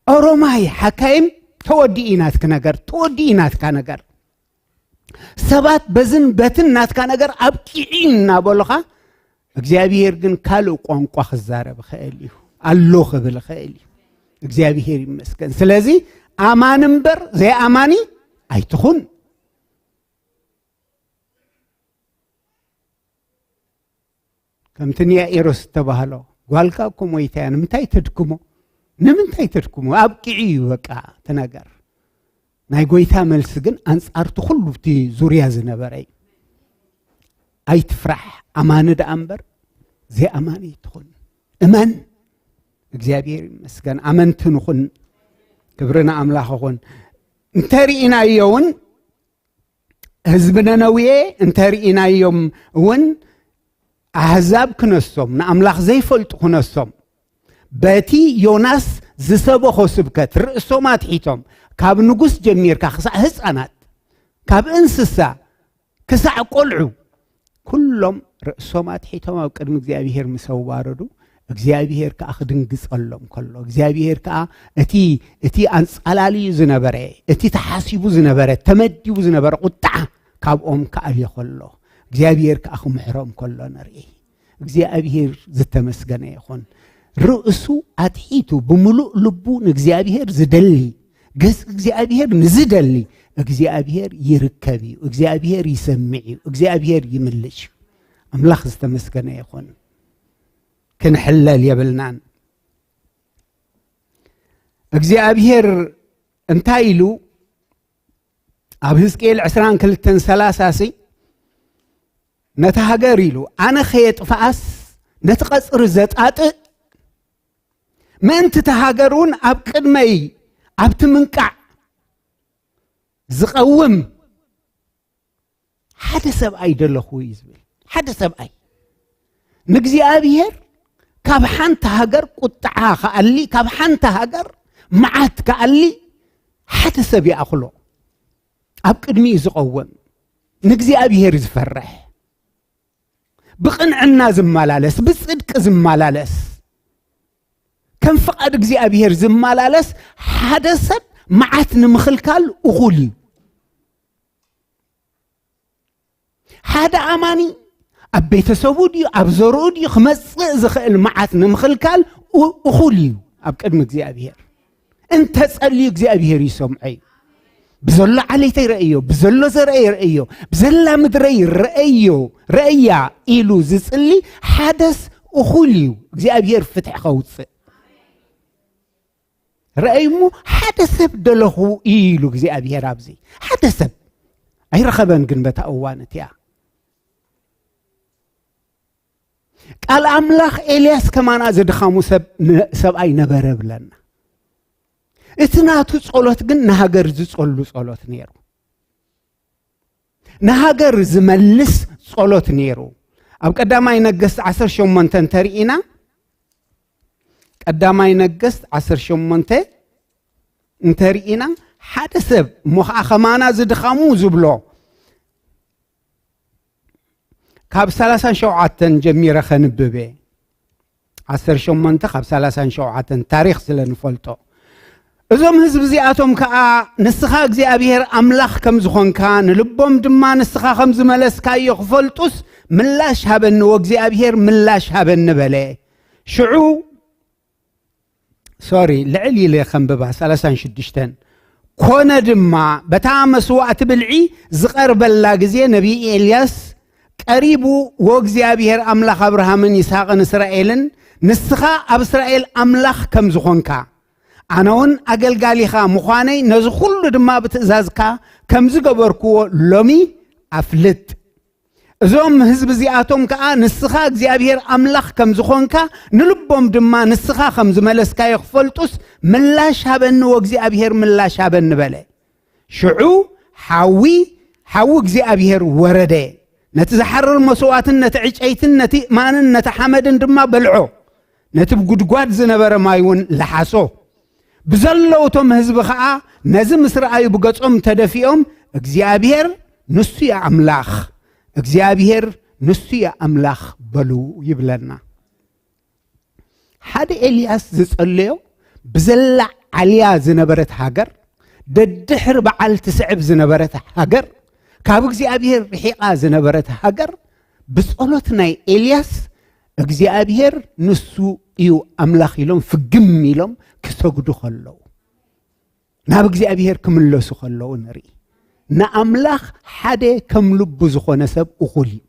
ኦሮማይ ሓካይም ተወዲኡ ናትክ ነገር፣ ተወዲኡ ናትካ ነገር። ሰባት በዝን በትን ናትካ ነገር ኣብቂዑ እናበሉኻ፣ እግዚኣብሔር ግን ካልእ ቋንቋ ክዛረብ ይኽእል እዩ፣ ኣሎ ክብል ይኽእል እዩ። እግዚኣብሔር ይመስገን። ስለዚ ኣማኒ እምበር ዘይኣማኒ ኣይትኹን። ከምቲ ንያኢሮስ ዝተባህሎ፣ ጓልካ እኮ ሞይታ እያ፣ ንምንታይ ተድክሞ? ንምንታይ ተድክሞ? ኣብቂዑ እዩ በቃ እቲ ነገር። ናይ ጎይታ መልሲ ግን ኣንጻርቲ ኩሉ እቲ ዙርያ ዝነበረ እዩ። ኣይትፍራሕ፣ ኣማኒ ደኣ እምበር ዘይኣማኒ ኣይትኹን። እመን። እግዚኣብሔር ይመስገን። ኣመንቲ ንኹን። ክብሪ ንኣምላኽ ይኹን። እንተሪኢናዮ እውን ህዝቢ ነነዌ እንተሪኢናዮም እውን ኣህዛብ ክነሶም፣ ንኣምላኽ ዘይፈልጡ ክነሶም፣ በቲ ዮናስ ዝሰበኾ ስብከት ርእሶም ኣትሒቶም፣ ካብ ንጉስ ጀሚርካ ክሳዕ ህፃናት፣ ካብ እንስሳ ክሳዕ ቆልዑ፣ ኩሎም ርእሶም ኣትሒቶም ኣብ ቅድሚ እግዚኣብሔር ምስ ኣዋረዱ፣ እግዚኣብሔር ከኣ ክድንግጸሎም ከሎ፣ እግዚኣብሔር ከኣ እቲ፣ እቲ ኣንጻላልዩ ዝነበረ፣ እቲ ተሓሲቡ ዝነበረ፣ ተመዲቡ ዝነበረ ቁጥዓ ካብኦም ክኣልዮ ከሎ፣ እግዚኣብሔር ከኣ ክምሕሮም ከሎ ንርኢ። እግዚኣብሔር ዝተመስገነ ይኹን። ርእሱ ኣትሒቱ ብምሉእ ልቡ ንእግዚኣብሔር ዝደሊ፣ ገጽ እግዚኣብሔር ንዝደሊ፣ እግዚኣብሔር ይርከብ እዩ፣ እግዚኣብሔር ይሰምዕ እዩ፣ እግዚኣብሔር ይምልሽ እዩ። ኣምላኽ ዝተመስገነ ይኹን። ክንሕለል የብልናን። እግዚኣብሔር እንታይ ኢሉ ኣብ ህዝቅኤል ዕስራን ክልተን ሰላሳ ሲ፣ ነቲ ሃገር ኢሉ፣ ኣነ ከየጥፍኣስ ነቲ ቀጽሪ ዘጣጥእ፣ ምእንቲ እታ ሃገር እውን ኣብ ቅድመይ ኣብቲ ምንቃዕ ዝቐውም ሓደ ሰብኣይ ደለኹ እዩ ዝብል። ሓደ ሰብኣይ። ንእግዚኣብሔር ካብ ሓንቲ ሃገር ቁጥዓ ክኣሊ፣ ካብ ሓንቲ ሃገር መዓት ክኣሊ ሓደ ሰብ ይኣኽሎ። ኣብ ቅድሚኡ ዝቐውም፣ ንእግዚኣብሔር ዝፈርሕ፣ ብቕንዕና ዝመላለስ፣ ብጽድቂ ዝመላለስ፣ ከም ፍቓድ እግዚኣብሔር ዝመላለስ ሓደ ሰብ መዓት ንምኽልካል እኹል እዩ። ሓደ ኣማኒ ኣብ ቤተሰቡ ድዩ፣ ኣብ ዘርኡ ድዩ ክመጽእ ዝኽእል መዓት ንምኽልካል እ-፣ እኹል እዩ ኣብ ቅድሚ እግዚኣብሔር። እንተጸልዩ እግዚኣብሔር ይሰምዖ እዩ። ብዘሎ ዓሌተይ ረእዮ፣ ብዘሎ ዘርአይ ረእዮ፣ ብዘላ ምድረይ ረእዮ፣ ረእያ ኢሉ ዝጽሊ ሓደስ እኹል እዩ እግዚኣብሔር ፍትሒ ከውጽእ። ረእይሞ ሓደ ሰብ ደለኹ ኢሉ እግዚኣብሔር ኣብዚ ሓደ ሰብ ኣይረኸበን። ግን በታ እዋን እቲኣ ቃል ኣምላኽ ኤልያስ ከማና ዘድኻሙ ሰብ ሰብኣይ ነበረ ብለና። እቲ ናቱ ጸሎት ግን ንሃገር ዝጸሉ ጸሎት ነይሩ። ንሃገር ዝመልስ ጸሎት ነይሩ። ኣብ ቀዳማይ ነገስት ዓሰርተ ሸሞንተ እንተርኢና ቀዳማይ ነገስት ዓሰርተ ሸሞንተ እንተርኢና ሓደ ሰብ እሞ ኸዓ ከማና ዝድኻሙ ዝብሎ ካብ ሰላሳን ሸውዓተን ጀሚረ ኸንብብ እየ። ዓሰርተ ሸሞንተ ካብ ሰላሳን ሸውዓተን ታሪኽ ስለ ንፈልጦ። እዞም ህዝቢ እዚኣቶም ከኣ ንስኻ እግዚኣብሔር ኣምላኽ ከም ዝኾንካ ንልቦም ድማ ንስኻ ከም ዝመለስካዮ ክፈልጡስ ምላሽ ሃበኒ ወእግዚኣብሔር ምላሽ ሃበኒ በለ። ሽዑ ሶሪ ልዕል ኢለ ከንብባ ሰላሳን ሽዱሽተን ኮነ ድማ በታ መስዋእቲ ብልዒ ዝቐርበላ ግዜ ነቢይ ኤልያስ ቀሪቡ ወእግዚኣብሔር ኣምላኽ ኣብርሃምን ይስሐቅን እስራኤልን ንስኻ ኣብ እስራኤል ኣምላኽ ከም ዝኾንካ ኣነ እውን ኣገልጋሊኻ ምዃነይ ነዚ ኩሉ ድማ ብትእዛዝካ ከም ዝገበርክዎ ሎሚ ኣፍልጥ። እዞም ህዝቢ እዚኣቶም ከኣ ንስኻ እግዚኣብሔር ኣምላኽ ከም ዝኾንካ ንልቦም ድማ ንስኻ ከም ዝመለስካዮ ክፈልጡስ ምላሽ ሃበኒ ወእግዚኣብሔር ምላሽ ሃበኒ በለ። ሽዑ ሓዊ ሓዊ እግዚኣብሔር ወረደ፣ ነቲ ዝሓርር መስዋእትን ነቲ ዕጨይትን ነቲ እማንን ነቲ ሓመድን ድማ በልዖ። ነቲ ብጉድጓድ ዝነበረ ማይ እውን ለሓሶ። ብዘለዉ እቶም ህዝቢ ኸዓ ነዚ ምስ ረኣዩ ብገጾም ተደፊኦም እግዚኣብሔር ንሱ እያ ኣምላኽ፣ እግዚኣብሔር ንሱ እያ ኣምላኽ በሉ ይብለና። ሓደ ኤልያስ ዝጸለዮ ብዘላ ዓልያ ዝነበረት ሃገር፣ ደድሕሪ በዓል ትስዕብ ዝነበረት ሃገር፣ ካብ እግዚኣብሔር ርሒቓ ዝነበረት ሃገር ብጸሎት ናይ ኤልያስ እግዚኣብሔር ንሱ እዩ ኣምላኽ ኢሎም ፍግም ኢሎም ክሰግዱ ከለዉ ናብ እግዚኣብሔር ክምለሱ ከለዉ ንርኢ። ንኣምላኽ ሓደ ከም ልቡ ዝኾነ ሰብ እኹል እዩ።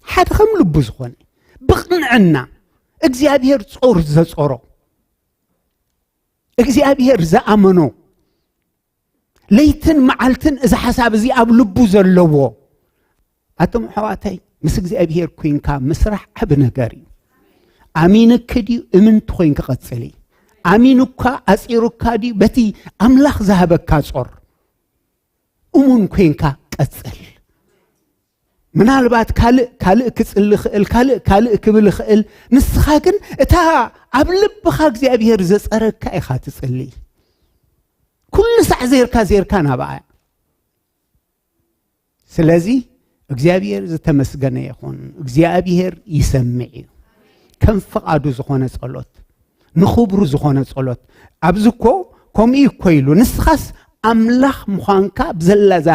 ሓደ ከም ልቡ ዝኾነ ብቕንዕና እግዚኣብሔር ጾር ዘጾሮ እግዚኣብሔር ዝኣመኖ ለይትን መዓልትን እዚ ሓሳብ እዚ ኣብ ልቡ ዘለዎ ኣቶም ኣሕዋተይ ምስ እግዚኣብሔር ኮይንካ ምስራሕ ዓቢ ነገር እዩ። ኣሚንክ ድዩ እምንቲ ኮይንካ ቀጽሊ። ኣሚኑካ ኣጺሩካ ድዩ በቲ ኣምላኽ ዝሃበካ ጾር እሙን ኮይንካ ቀጽል። ምናልባት ካልእ ካልእ ክጽሊ ይኽእል ካልእ ካልእ ክብል ይኽእል። ንስኻ ግን እታ ኣብ ልብኻ እግዚኣብሔር ዘጸረካ ኢኻ ትጽሊ። ኩሉ ሳዕ ዜርካ ዜርካ ናብኣ እያ። ስለዚ እግዚኣብሔር ዝተመስገነ ይኹን። እግዚኣብሔር ይሰምዕ እዩ። ከም ፍቓዱ ዝኾነ ጸሎት ንኽብሩ ዝኾነ ጸሎት ኣብዚ እኮ ከምኡ እኮ ኢሉ ንስኻስ ኣምላኽ ምዃንካ ብዘላዛ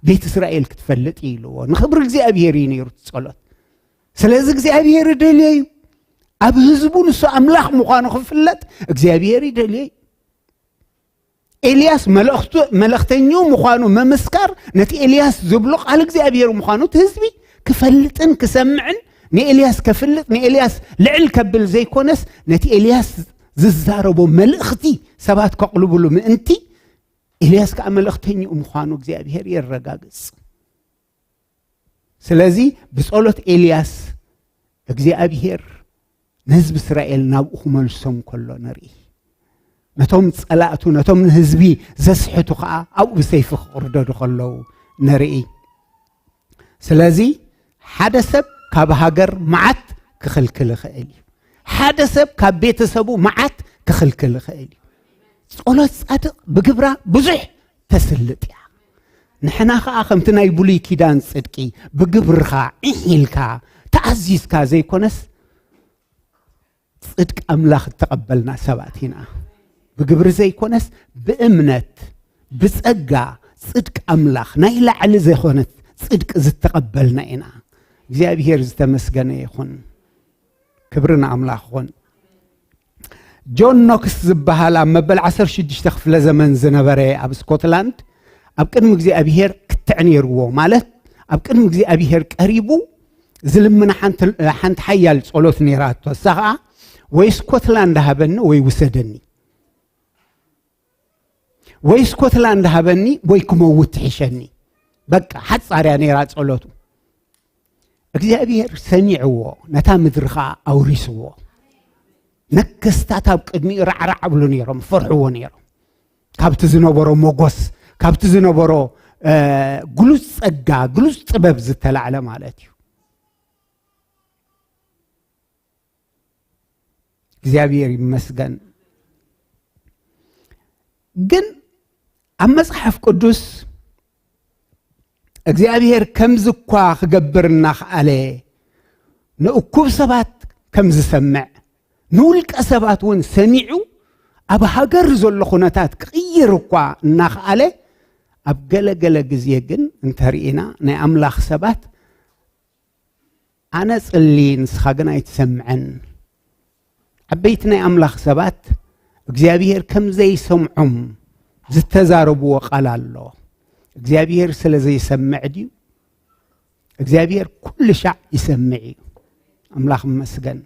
ቤት እስራኤል ክትፈልጥ እዩ ኢልዎ። ንኽብሪ እግዚኣብሔር እዩ ነይሩ እቲ ጸሎት። ስለዚ እግዚኣብሔር ይደልዮ እዩ። ኣብ ህዝቡ ንሱ ኣምላኽ ምዃኑ ክፍለጥ እግዚኣብሔር ይደልዮ እዩ። ኤልያስ መልእኽተኛኡ ምዃኑ ምምስካር ነቲ ኤልያስ ዝብሎ ቃል እግዚኣብሔር ምዃኑ እቲ ህዝቢ ክፈልጥን ክሰምዕን ንኤልያስ ከፍልጥ ንኤልያስ ልዕል ከብል ዘይኮነስ ነቲ ኤልያስ ዝዛረቦ መልእኽቲ ሰባት ከቕልብሉ ምእንቲ ኤልያስ ከዓ መልእኽተኛኡ ምዃኑ እግዚኣብሔር የረጋግጽ። ስለዚ ብጸሎት ኤልያስ እግዚኣብሔር ንህዝቢ እስራኤል ናብኡ ክመልሶም ከሎ ንርኢ። ነቶም ጸላእቱ ነቶም ንህዝቢ ዘስሕቱ ከዓ ኣብኡ ብሰይፊ ክቕርደዱ ከለዉ ንርኢ። ስለዚ ሓደ ሰብ ካብ ሃገር መዓት ክኽልክል ይኽእል እዩ። ሓደ ሰብ ካብ ቤተሰቡ መዓት ክኽልክል ይኽእል እዩ። ጸሎት ጻድቕ ብግብራ ብዙሕ ተስልጥ እያ። ንሕና ኸዓ ከምቲ ናይ ብሉይ ኪዳን ጽድቂ ብግብርኻ ዒሕ ኢልካ ተኣዚዝካ ዘይኮነስ ጽድቂ ኣምላኽ እተቐበልና ሰባት ኢና። ብግብሪ ዘይኮነስ ብእምነት ብጸጋ ጽድቂ ኣምላኽ ናይ ላዕሊ ዘይኮነት ጽድቂ ዝተቐበልና ኢና። እግዚኣብሔር ዝተመስገነ ይኹን። ክብሪ ንኣምላኽ ይኹን። ጆን ኖክስ ዝበሃል ኣብ መበል ዓሰርተ ሽዱሽተ ክፍለ ዘመን ዝነበረ ኣብ ስኮትላንድ ኣብ ቅድሚ እግዚኣብሔር ክትዕ ነይርዎ፣ ማለት ኣብ ቅድሚ እግዚኣብሔር ቀሪቡ ዝልምና ሓንቲ ሓያል ጸሎት ነይራቶ። እሳ ኸዓ ወይ ስኮትላንድ ሃበኒ ወይ ውሰደኒ፣ ወይ ስኮትላንድ ሃበኒ ወይ ክመውት ትሕሸኒ። በቃ ሓጻርያ ነይራ ጸሎቱ። እግዚኣብሔር ሰሚዕዎ፣ ነታ ምድሪ ኸዓ ኣውሪስዎ። ነገስታት ኣብ ቅድሚኡ ራዕራዕ ኣብሉ ነይሮም፣ ፈርሕዎ ነይሮም። ካብቲ ዝነበሮ ሞጎስ፣ ካብቲ ዝነበሮ ግሉጽ ጸጋ፣ ግሉጽ ጥበብ ዝተላዕለ ማለት እዩ። እግዚኣብሔር ይመስገን። ግን ኣብ መጽሓፍ ቅዱስ እግዚኣብሔር ከምዚ እኳ ክገብር እናኽኣለ፣ ንእኩብ ሰባት ከም ዝሰምዕ፣ ንውልቀ ሰባት እውን ሰሚዑ ኣብ ሃገር ዘሎ ኩነታት ክቕይር እኳ እናኽኣለ፣ ኣብ ገለገለ ግዜ ግን እንተርኢና ናይ ኣምላኽ ሰባት ኣነ ጽሊ ንስኻ ግን ኣይትሰምዐን። ዓበይቲ ናይ ኣምላኽ ሰባት እግዚኣብሔር ከም ዘይሰምዖም ዝተዛረብዎ ቃል ኣሎ። እግዚኣብሔር ስለ ዘይሰምዕ ድዩ? እግዚኣብሔር ኩሉ ሻዕ ይሰምዕ እዩ። ኣምላኽ ይመስገን።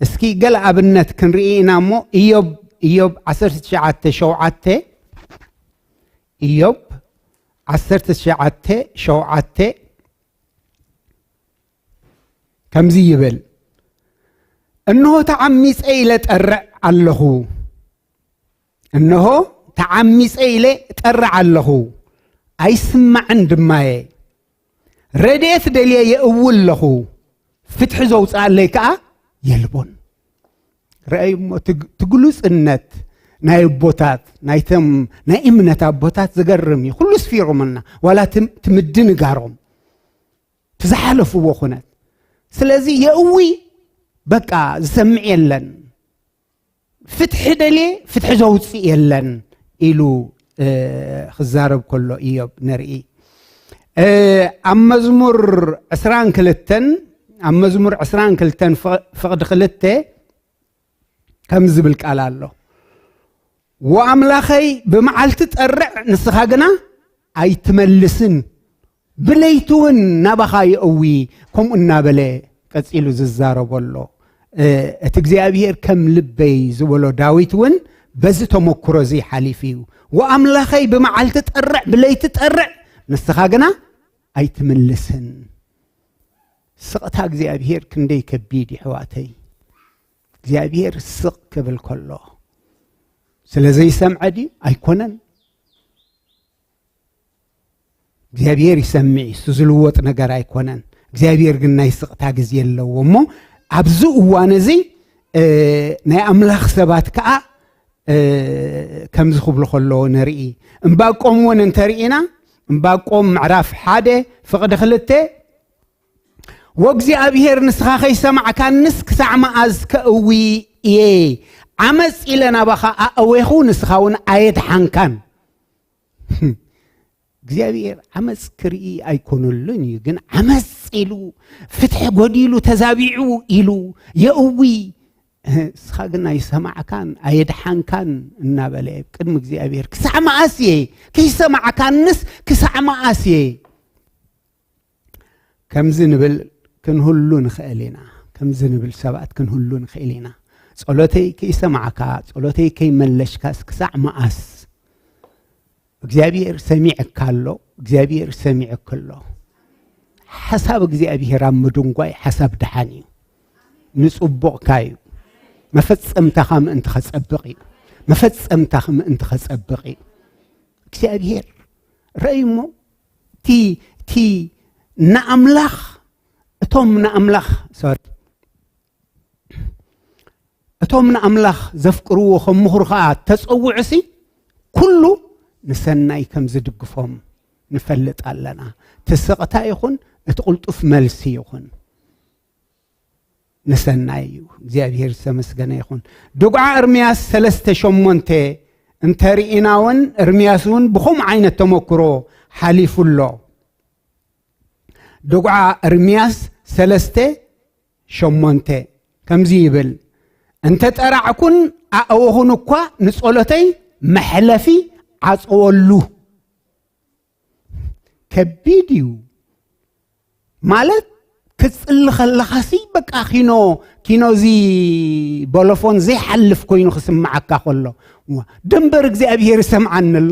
እስኪ ገለ ኣብነት ክንርኢ ኢና እሞ፣ ኢዮብ፣ ኢዮብ ዓሰርተ ትሽዓተ ሸውዓተ፣ ኢዮብ ዓሰርተ ትሽዓተ ሸውዓተ ከምዚ ይብል፣ እንሆ ተዓሚጸ ኢለ ጠርዕ ኣለኹ፣ እንሆ ተዓሚጸ ኢለ ጠርዕ ኣለኹ፣ ኣይስማዕን ድማየ። ረድኤት ደልየ የእዊ ኣለኹ፣ ፍትሒ ዘውፅኣለይ ከዓ የልቦን። ረኣዩ እሞ ትግ-፣ ትግሉጽነት ናይ ኣቦታት፣ ናይቶም ናይ እምነት ኣቦታት ዝገርም እዩ። ኩሉ ስፊሮምና፣ ዋላ ትም-፣ ትምድንጋሮም፣ ትዝሓለፍዎ ኩነት። ስለዚ የእዊ፣ በቃ ዝሰምዕ የለን። ፍትሒ ደልየ፣ ፍትሒ ዘውፅእ የለን ኢሉ፣ እ፣ ክዛረብ ከሎ ኢዮብ ንርኢ። እ፣ ኣብ መዝሙር ዕስራን ክልተን፣ ኣብ መዝሙር ዕስራን ክልተን ፍቕ-፣ ፍቕዲ ክልተ ከም ዝብል ቃል ኣሎ። ወኣምላኸይ ብመዓልቲ ጠርዕ፣ ንስኻ ግና ኣይትመልስን። ብለይቲ እውን ናባኻ የእዊ፣ ከምኡ እናበለ ቀጺሉ ዝዛረቦ ኣሎ። እ፣ እቲ እግዚኣብሔር ከም ልበይ ዝበሎ ዳዊት እውን በዚ ተመክሮ እዚ ሓሊፉ እዩ። ወኣምላኸይ ብመዓልቲ ጠርዕ፣ ብለይቲ ጠርዕ፣ ንስኻ ግና ኣይትምልስን። ስቕታ እግዚኣብሔር ክንደይ ከቢድ እዩ፣ ኣሕዋተይ። እግዚኣብሔር ስቕ ክብል ከሎ ስለ ዘይሰምዐ ድዩ? ኣይኮነን። እግዚኣብሔር ይሰምዕ እዩ፣ እሱ ዝልወጥ ነገር ኣይኮነን። እግዚኣብሔር ግን ናይ ስቕታ ግዜ ኣለዎ። እሞ ኣብዚ እዋን እዚ፣ እ፣ ናይ ኣምላኽ ሰባት ከኣ፣ እ፣ ከምዚ ክብሉ ከለዎ ንርኢ። እምባቆም እውን እንተርኢና፣ እምባቆም ምዕራፍ ሓደ ፍቕዲ ክልተ፣ "ወእግዚኣብሔር ንስኻ ከይሰማዕካንስ ክሳዕ መኣዝ ከእዊ እየ? ዓመጽ ኢለ ናባኻ ኣእዌኹ፣ ንስኻ እውን ኣየድሓንካን።" እግዚኣብሔር ዓመጽ ክርኢ ኣይኮነሉን እዩ፣ ግን ዓመጽ ኢሉ፣ ፍትሒ ጎዲሉ፣ ተዛቢዑ ኢሉ የእዊ። ንስኻ ግን ኣይሰማዕካን፣ ኣየድሓንካን እናበለ ቅድሚ እግዚኣብሔር ክሳዕ መኣስ እየ? ከይሰማዕካንስ ክሳዕ መኣስ እየ? ከምዚ ንብል ክንህሉ ንኽእል ኢና። ከምዚ ንብል ሰባት ክንህሉ ንኽእል ኢና። ጸሎተይ ከይሰማዕካ፣ ጸሎተይ ከይመለሽካስ ክሳዕ መኣስ? እግዚኣብሔር ሰሚዕካ ኣሎ፣ እግዚኣብሔር ሰሚዕክ ኣሎ። ሓሳብ እግዚኣብሔር ኣብ ምድንጓይ ሓሳብ ደሓን እዩ። ንጽቡቕካ እዩ። መፈጸምታኻ ምእንቲ ኸጸብቕ እዩ። መፈጸምታኽ ምእንቲ ኸጸብቕ እዩ። እግዚኣብሔር ረእዩ እሞ፣ እቲ፣ እቲ ንኣምላኽ፣ እቶም ንኣምላኽ፣ ሶሪ፣ እቶም ንኣምላኽ ዘፍቅርዎ ከም ምኽሩ ኸኣ ተጸውዑሲ፣ ኩሉ ንሰናይ ከም ዝድግፎም ንፈልጥ ኣለና። እቲ ስቕታ ይኹን፣ እቲ ቅልጡፍ መልሲ ይኹን፣ ንሰናይ እዩ። እግዚኣብሔር ዝተመስገነ ይኹን። ድጉዓ እርምያስ ሰለስተ ሸሞንተ እንተርኢና እውን፣ እርምያስ እውን ብኸምኡ ዓይነት ተመክሮ ሓሊፉ ኣሎ። ድጉዓ እርምያስ ሰለስተ ሸሞንተ ከምዚ ይብል፣ "እንተ ጠራዕኩን ኣእወኹን እኳ፣ ንጸሎተይ መሕለፊ ዓጸወሉ፣ ከቢድ እዩ። ማለት ክትጽሊ ከለኻሲ በቃ ኪኖ፣ ኪኖ እዚ ቦሎፎን ዘይሓልፍ ኮይኑ ክስምዓካ ከሎ፣ ዋ፣ ደንበር እግዚኣብሔር ይሰምዓኒ ኣሎ።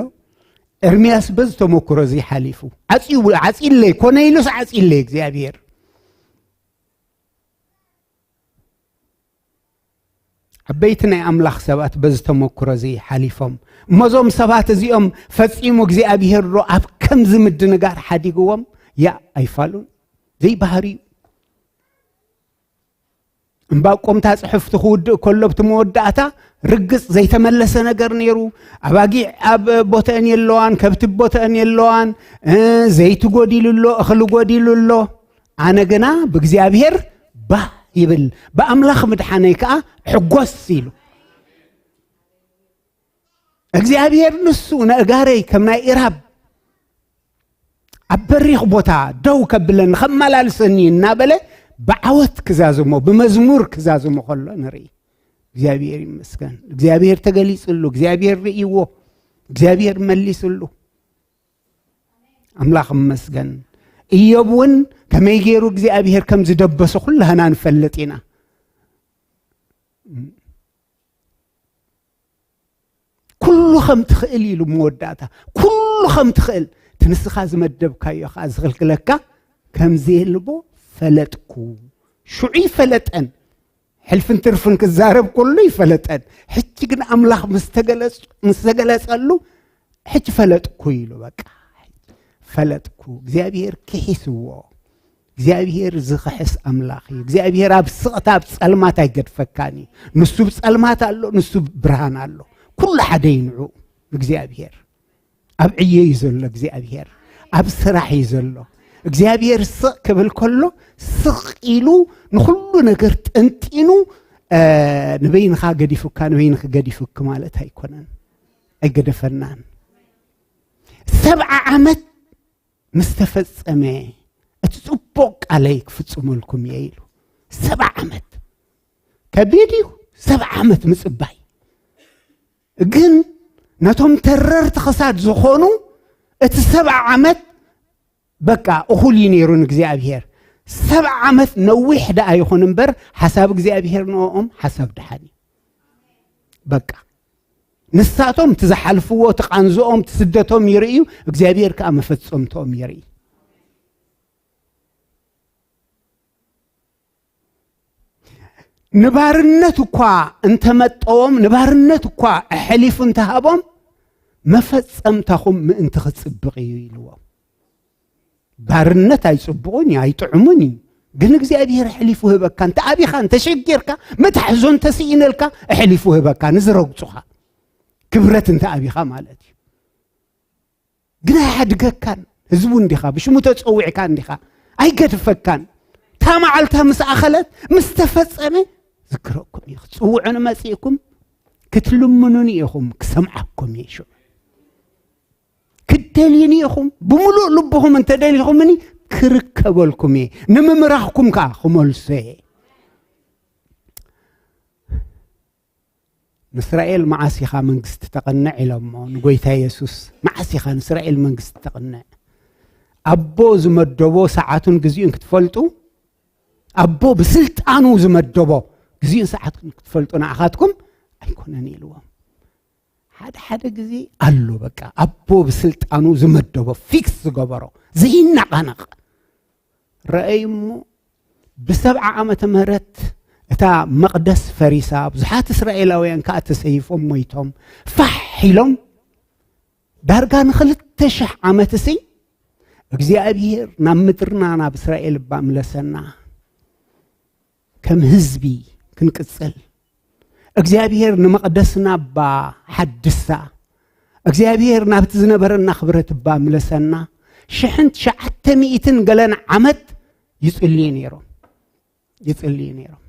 ኤርምያስ በዚ ተመክሮ እዚ ሓሊፉ፣ ዓጽዩ፣ ዓጺለይ፣ ኮነ ኢሉስ ዓጺለይ እግዚኣብሔር። ዓበይቲ ናይ ኣምላኽ ሰባት በዚ ተመክሮ እዚ ሓሊፎም። እሞ እዞም ሰባት እዚኦም ፈጺሙ እግዚኣብሔር ዶ ኣብ ከምዚ ምድንጋር ሓዲግዎም? ያ ኣይፋሉን። ዘይባህሪ እዩ። እምባቆም እታ ጽሕፍቲ ክውድእ ከሎ ኣብቲ መወዳእታ ርግጽ ዘይተመለሰ ነገር ነይሩ። ኣባጊዕ ኣብ ቦተአን የለዋን፣ ከብቲ ኣብ ቦተአን የለዋን፣ እ፣ ዘይቲ ጎዲሉ ኣሎ፣ እኽሊ ጎዲሉ ኣሎ። ኣነ ግና ብእግዚኣብሔር ባህ ይብል፣ ብኣምላኽ ምድሓነይ ከኣ ሕጎስ ኢሉ። እግዚኣብሔር ንሱ ነእጋረይ ከም ናይ ኢራብ ኣብ በሪኽ ቦታ ደው ከብለኒ፣ ከመላልሰኒ እናበለ ብዓወት ክዛዝሞ፣ ብመዝሙር ክዛዝሞ ከሎ ንርኢ። እግዚኣብሔር ይመስገን። እግዚኣብሔር ተገሊጽሉ፣ እግዚኣብሔር ርእይዎ፣ እግዚኣብሔር መሊስሉ። ኣምላኽ ይመስገን። ኢዮብ እውን ከመይ ገይሩ እግዚኣብሔር ከም ዝደበሶ ኩላህና ንፈልጥ ኢና። ኩሉ ከም ትኽእል ኢሉ መወዳእታ፣ ኩሉ ከም ትኽእል፣ እቲ ንስኻ ዝመደብካዮ ኸዓ ዝኽልክለካ ከም ዘየልቦ ፈለጥኩ። ሽዑ ይፈለጠን፣ ሕልፍን ትርፍን ክዛረብ ከሎ ይፈለጠን። ሕጂ ግን ኣምላኽ ምስ ተገለጽ-፣ ምስ ተገለጸሉ፣ ሕጂ ፈለጥኩ ኢሉ፣ በቃ፣ ፈለጥኩ። እግዚኣብሔር ክሒስዎ። እግዚኣብሔር ዝኽሕስ ኣምላኽ እዩ። እግዚኣብሔር ኣብ ስቕታ፣ ኣብ ጸልማት ኣይገድፈካን እዩ። ንሱ ብጸልማት ኣሎ፣ ንሱ ብብርሃን ኣሎ። ኩሉ ሓደ እዩ ንዕኡ እግዚኣብሔር። ኣብ ዕዮ እዩ ዘሎ እግዚኣብሔር። ኣብ ስራሕ እዩ ዘሎ። እግዚኣብሔር ስቕ ክብል ከሎ፣ ስቕ ኢሉ ንኹሉ ነገር ጠንጢኑ፣ እ፣ ንበይንኻ ገዲፉካ፣ ንበይንኺ ገዲፉኪ ማለት ኣይኮነን። ኣይገደፈናን። ሰብዓ ዓመት ምስ ተፈጸመ፣ እቲ ጽቡቕ ቃለይ ክፍጽመልኩም እየ ኢሉ። ሰብዓ ዓመት። ከቢድ እዩ፣ ሰብዓ ዓመት ምጽባይ። ግን ነቶም ተረርቲ ክሳድ ዝኾኑ፣ እቲ ሰብዓ ዓመት በቃ እኹል እዩ ነይሩ ንእግዚኣብሔር። ሰብዓ ዓመት ነዊሕ ደኣ ይኹን እምበር፣ ሓሳብ እግዚኣብሔር ንኦም ሓሳብ ደሓን እዩ። በቃ። ንሳቶም እቲ ዝሓልፍዎ፣ እቲ ቃንዝኦም፣ እቲ ስደቶም ይርእዩ፣ እግዚኣብሔር ከኣ መፈጸምትኦም ይርኢ። ንባርነት እኳ እንተመጠዎም፣ ንባርነት እኳ ኣሕሊፉ እንተሃቦም፣ መፈጸምታኹም ምእንቲ ክጽብቕ እዩ ኢልዎም። ባርነት ኣይጽቡቕን እዩ፣ ኣይጥዑምን እዩ። ግን እግዚኣብሔር ኣሕሊፉ ህበካ፣ እንተ ኣቢኻ፣ እንተ ሸጊርካ፣ መታሕዞ እንተ ስኢነልካ፣ ኣሕሊፉ ህበካ፣ ንዝረግጹኻ። ክብረት እንተ ኣቢኻ ማለት እዩ። ግን ኣይሓድገካን። ህዝቡ እንዲኻ፣ ብሽሙ ተጸዊዕካ እንዲኻ። ኣይገድፈካን። እታ መዓልታ ምስ ኣኸለት፣ ምስ ተፈጸመ፣ ዝክረኩም እየ። ክትጽውዑኒ መጺእኩም፣ ክትልምኑኒ ኢኹም፣ ክሰምዓኩም እየ ሽዑ። ክትደልዩኒ ኢኹም፣ ብምሉእ ልብኹም እንተደሊኹምኒ፣ ክርከበልኩም እየ። ንምምራኽኩም ከኣ ክመልሶ እየ። ንእስራኤል መዓስ ኢኻ መንግስቲ ተቕንዕ ኢሎሞ ንጎይታ የሱስ። መዓስ ኢኻ ንእስራኤል መንግስቲ ተቕንዕ? ኣቦ ዝመደቦ ሰዓቱን ግዜኡን ክትፈልጡ፣ ኣቦ ብስልጣኑ ዝመደቦ ግዜኡን ሰዓቱን ክትፈልጡ ንዓኻትኩም ኣይኮነን ኢልዎም። ሓደ ሓደ ግዜ ኣሎ፣ በቃ፣ ኣቦ ብስልጣኑ ዝመደቦ፣ ፊክስ ዝገበሮ፣ ዘይነቓነቕ። ረኣዩ እሞ፣ ብሰብዓ ዓመተ ምህረት እታ መቕደስ ፈሪሳ፣ ብዙሓት እስራኤላውያን ከኣ ተሰይፎም ሞይቶም፣ ፋሕ ኢሎም፣ ዳርጋ ንኽልተ ሽሕ ዓመትሲ እግዚኣብሔር ናብ ምድርና፣ ናብ እስራኤል እባ ምለሰና፣ ከም ህዝቢ ክንቅጽል፣ እግዚኣብሔር ንመቕደስና እባ ሓድሳ፣ እግዚኣብሔር ናብቲ ዝነበረና ክብረት እባ ምለሰና፣ ሽሕን ትሽዓተ ሚእትን ገለን ዓመት ይጽልዩ ነይሮም፣ ይጽልዩ ነይሮም።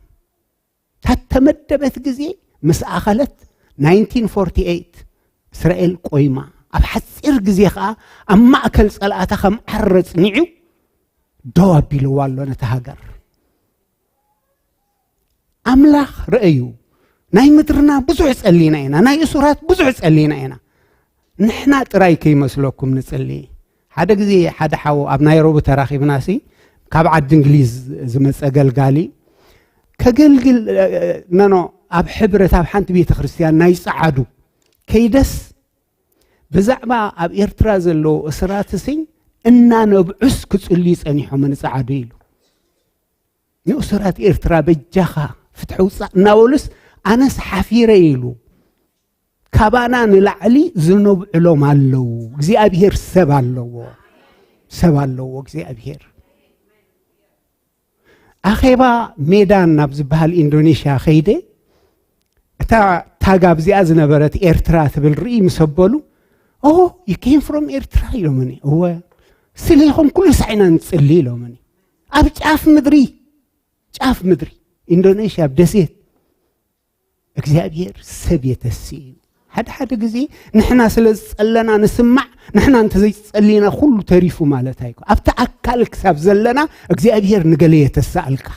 እታ ተመደበት ግዜ ምስ ኣኸለት፣ ናይንቲን ፎርቲ ኤይት እስራኤል ቆይማ፣ ኣብ ሓጺር ግዜ ኸኣ ኣብ ማእከል ጸላእታ ከም ዓረ ጽኒዑ ደው ኣቢልዋ ኣሎ ነታ ሃገር። ኣምላኽ ረኣዩ፣ ናይ ምድርና ብዙሕ ጸሊና ኢና፣ ናይ እሱራት ብዙሕ ጸሊና ኢና። ንሕና ጥራይ ከይመስለኩም ንጽሊ፣ ሓደ ግዜ ሓደ ሓው ኣብ ናይሮቢ ተራኺብና ሲ፣ ካብ ዓዲ እንግሊዝ ዝመጸ ገልጋሊ ከገልግል፣ እ፣ ኖ፣ ኖ፣ ኣብ ሕብረት ኣብ ሓንቲ ቤተ ክርስቲያን ናይ ጸዓዱ ከይደስ ብዛዕባ ኣብ ኤርትራ ዘለዉ እስራት ሲ እናነብዑስ ክጽልዩ ጸኒሖም ንጸዓዱ ኢሉ። ንእሱራት ኤርትራ በጃኻ ፍትሒ ውጻእ እናበሉስ ኣነስ ሓፊረ ኢሉ። ካባና ንላዕሊ ዝነብዕሎም ኣለዉ። እግዚኣብሔር ሰብ ኣለዎ። ሰብ ኣለዎ እግዚኣብሔር። ኣኼባ ሜዳን ናብ ዝበሃል ኢንዶኔሽያ ከይደ፣ እታ ታግ ኣብዚኣ ዝነበረት ኤርትራ ትብል ርኢ ምስ ኣበሉ፣ "ኦ፣ you came from ኤርትራ?" ኢሎምኒ። "እወ፣ ስለ ዝኾን ኩሉ ሳዕ ኢና ንጽሊ" ኢሎምኒ። ኣብ ጫፍ ምድሪ፣ ጫፍ ምድሪ፣ ኢንዶኔሽያ፣ ኣብ ደሴት፣ እግዚኣብሔር ሰብ የተሲ እዩ። ሓደ ሓደ ግዜ ንሕና ስለ ዝጸለና ንስማዕ፣ ንሕና እንተዘይጸሊና ኩሉ ተሪፉ ማለት ኣይኮ። ኣብቲ ኣካል ክሳብ ዘለና እግዚኣብሔር ንገለ የተስኣልካ።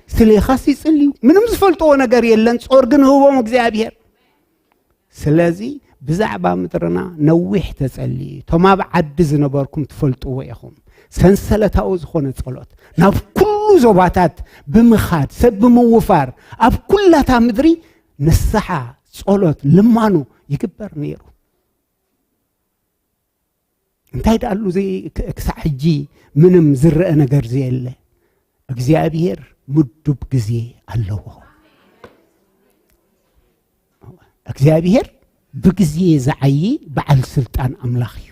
ስሌኻስ ይጽልዩ። ምንም ዝፈልጥዎ ነገር የለን። ጾር ግን ህቦም እግዚኣብሔር። ስለዚ ብዛዕባ ምድርና ነዊሕ ተጸልዩ። እቶም ኣብ ዓዲ ዝነበርኩም ትፈልጥዎ ኢኹም። ሰንሰለታዊ ዝኾነ ጸሎት ናብ ኩሉ ዞባታት ብምኻድ፣ ሰብ ብምውፋር፣ ኣብ ኩላታ ምድሪ ንስሓ፣ ጸሎት፣ ልማኖ ይግበር ነይሩ። እንታይ ደኣሉ ዘይ-፣ ክ-፣ ክሳዕ ሕጂ ምንም ዝረአ ነገር ዘየለ። እግዚኣብሔር ምዱብ ግዜ ኣለዎ። እግዚኣብሔር ብግዜ ዝዓዪ በዓል ስልጣን ኣምላኽ እዩ።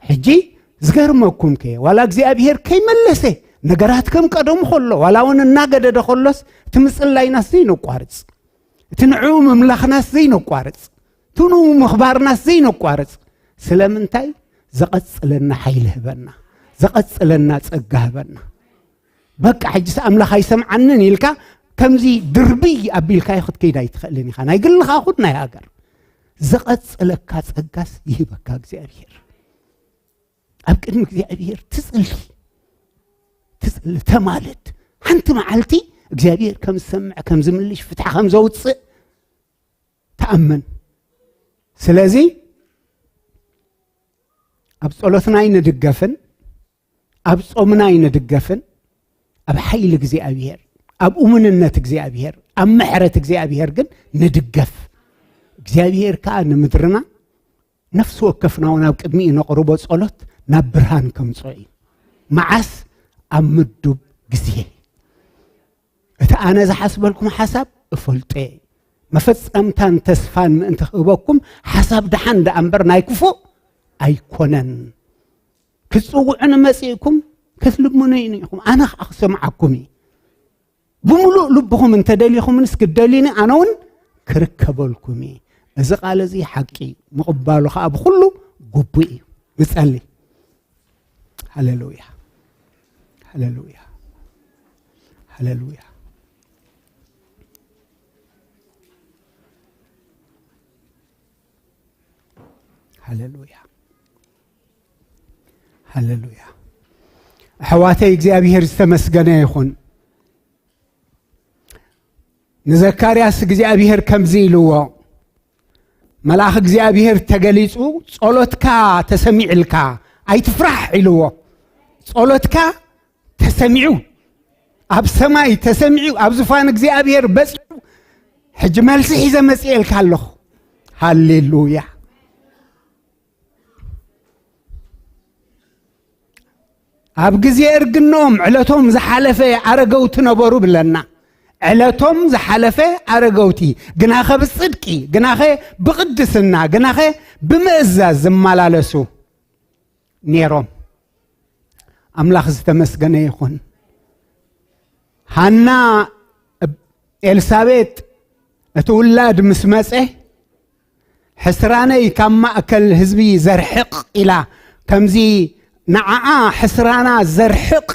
ሕጂ ዝገርመኩም ከ፣ ዋላ እግዚኣብሔር ከይመለሰ፣ ነገራት ከም ቀደሙ ከሎ፣ ዋላ እውን እናገደደ ከሎስ፣ እቲ ምጽላይናስ ዘይነቋርጽ፣ እቲ ንዕኡ ምምላኽናስ ዘይነቋርጽ፣ እቲ ንኡ ምኽባርናስ ዘይነቋርጽ። ስለምንታይ? ዘቐጽለና ሓይሊ ህበና፣ ዘቐጽለና ጸጋ ህበና። በቃ ሕጅስ ኣምላኽ ኣይሰምዓንን ኢልካ ከምዚ ድርብይ ኣቢልካዮ ክትከይድ ኣይትኽእልን ኢኻ። ናይ ግልኻ ኹን ናይ ሃገር። ዘቐጽለካ ጸጋስ ይህበካ እግዚኣብሔር። ኣብ ቅድሚ እግዚኣብሔር ትጽሊ፣ ትጽሊ፣ ተማልድ። ሓንቲ መዓልቲ እግዚኣብሔር ከም ዝሰምዕ፣ ከም ዝምልሽ፣ ፍትሓ ከም ዘውጽእ ተኣመን። ስለዚ ኣብ ጸሎትና ኣይንድገፍን፣ ኣብ ጾምና ኣይንድገፍን፣ ኣብ ሓይሊ እግዚኣብሔር፣ ኣብ እሙንነት እግዚኣብሔር፣ ኣብ ምሕረት እግዚኣብሔር ግን ንድገፍ። እግዚኣብሔር ከኣ ንምድርና ነፍሲ ወከፍና እውን ኣብ ቅድሚኡ ነቕርቦ ጸሎት ናብ ብርሃን ከምጽኦ እዩ። መዓስ? ኣብ ምዱብ ግዜ። እቲ ኣነ ዝሓስበልኩም ሓሳብ እፈልጦ እየ። መፈጸምታን ተስፋን ምእንቲ ክህበኩም ሓሳብ ደሓን ደኣ እምበር ናይ ክፉእ ኣይኮነን። ክትጽውዑኒ መጺእኩም ክትልምኑኒ ኢኹም፣ ኣነ ኸኣ ክሰምዓኩም እየ። ብምሉእ ልብኹም እንተ ደሊኹምንስ ክትደልዩኒ፣ ኣነ እውን ክርከበልኩም እየ። እዚ ቃል እዚ ሓቂ እዩ፣ ምቕባሉ ኸኣ ብኹሉ ግቡእ እዩ። ንጸሊ። ሃሌሉያ፣ ሃሌሉያ፣ ሃሌሉያ፣ ሃሌሉያ፣ ሃሌሉያ። ኣሕዋተይ፣ እግዚኣብሔር ዝተመስገነ ይኹን። ንዘካርያስ እግዚኣብሔር ከምዚ ኢልዎ፣ መልኣኽ እግዚኣብሔር ተገሊጹ፣ "ጸሎትካ ተሰሚዕልካ፣ ኣይትፍራሕ" ኢልዎ። ጸሎትካ ተሰሚዑ፣ ኣብ ሰማይ ተሰሚዑ፣ ኣብ ዙፋን እግዚኣብሔር በጺሑ፣ ሕጂ መልሲ ሒዘ መጺኤልካ ኣለኹ። ሃሌሉያ። ኣብ ግዜ እርግኖም ዕለቶም ዝሓለፈ ኣረገውቲ ነበሩ ብለና። ዕለቶም ዝሓለፈ ኣረገውቲ፣ ግናኸ ብጽድቂ፣ ግናኸ ብቕድስና፣ ግናኸ ብምእዛዝ ዝመላለሱ ነይሮም። ኣምላኽ ዝተመስገነ ይኹን። ሃና፣ ኤልሳቤጥ እቲ ውላድ ምስ መጸ፣ "ሕስራነይ ካብ ማእከል ህዝቢ ዘርሕቕ" ኢላ፣ ከምዚ ንዓኣ ሕስራና ዘርሕቕ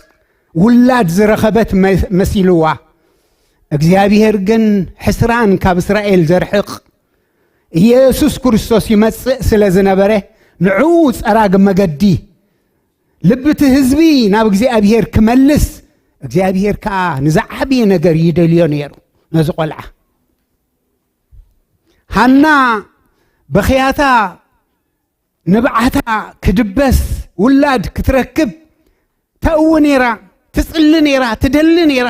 ውላድ ዝረኸበት መ-፣ መሲልዋ። እግዚኣብሔር ግን ሕስራን ካብ እስራኤል ዘርሕቕ፣ ኢየሱስ ክርስቶስ ይመጽእ ስለ ዝነበረ፣ ንዕኡ ጸራግ መገዲ፣ ልቢ እቲ ህዝቢ ናብ እግዚኣብሔር ክመልስ፣ እግዚኣብሔር ከኣ ንዝዓበየ ነገር ይደልዮ ነይሩ ነዚ ቆልዓ። ሃና በኽያታ ንብዓታ ክድበስ ውላድ ክትረክብ ተእዊ ነይራ፣ ትጽሊ ነይራ፣ ትደሊ ነይራ።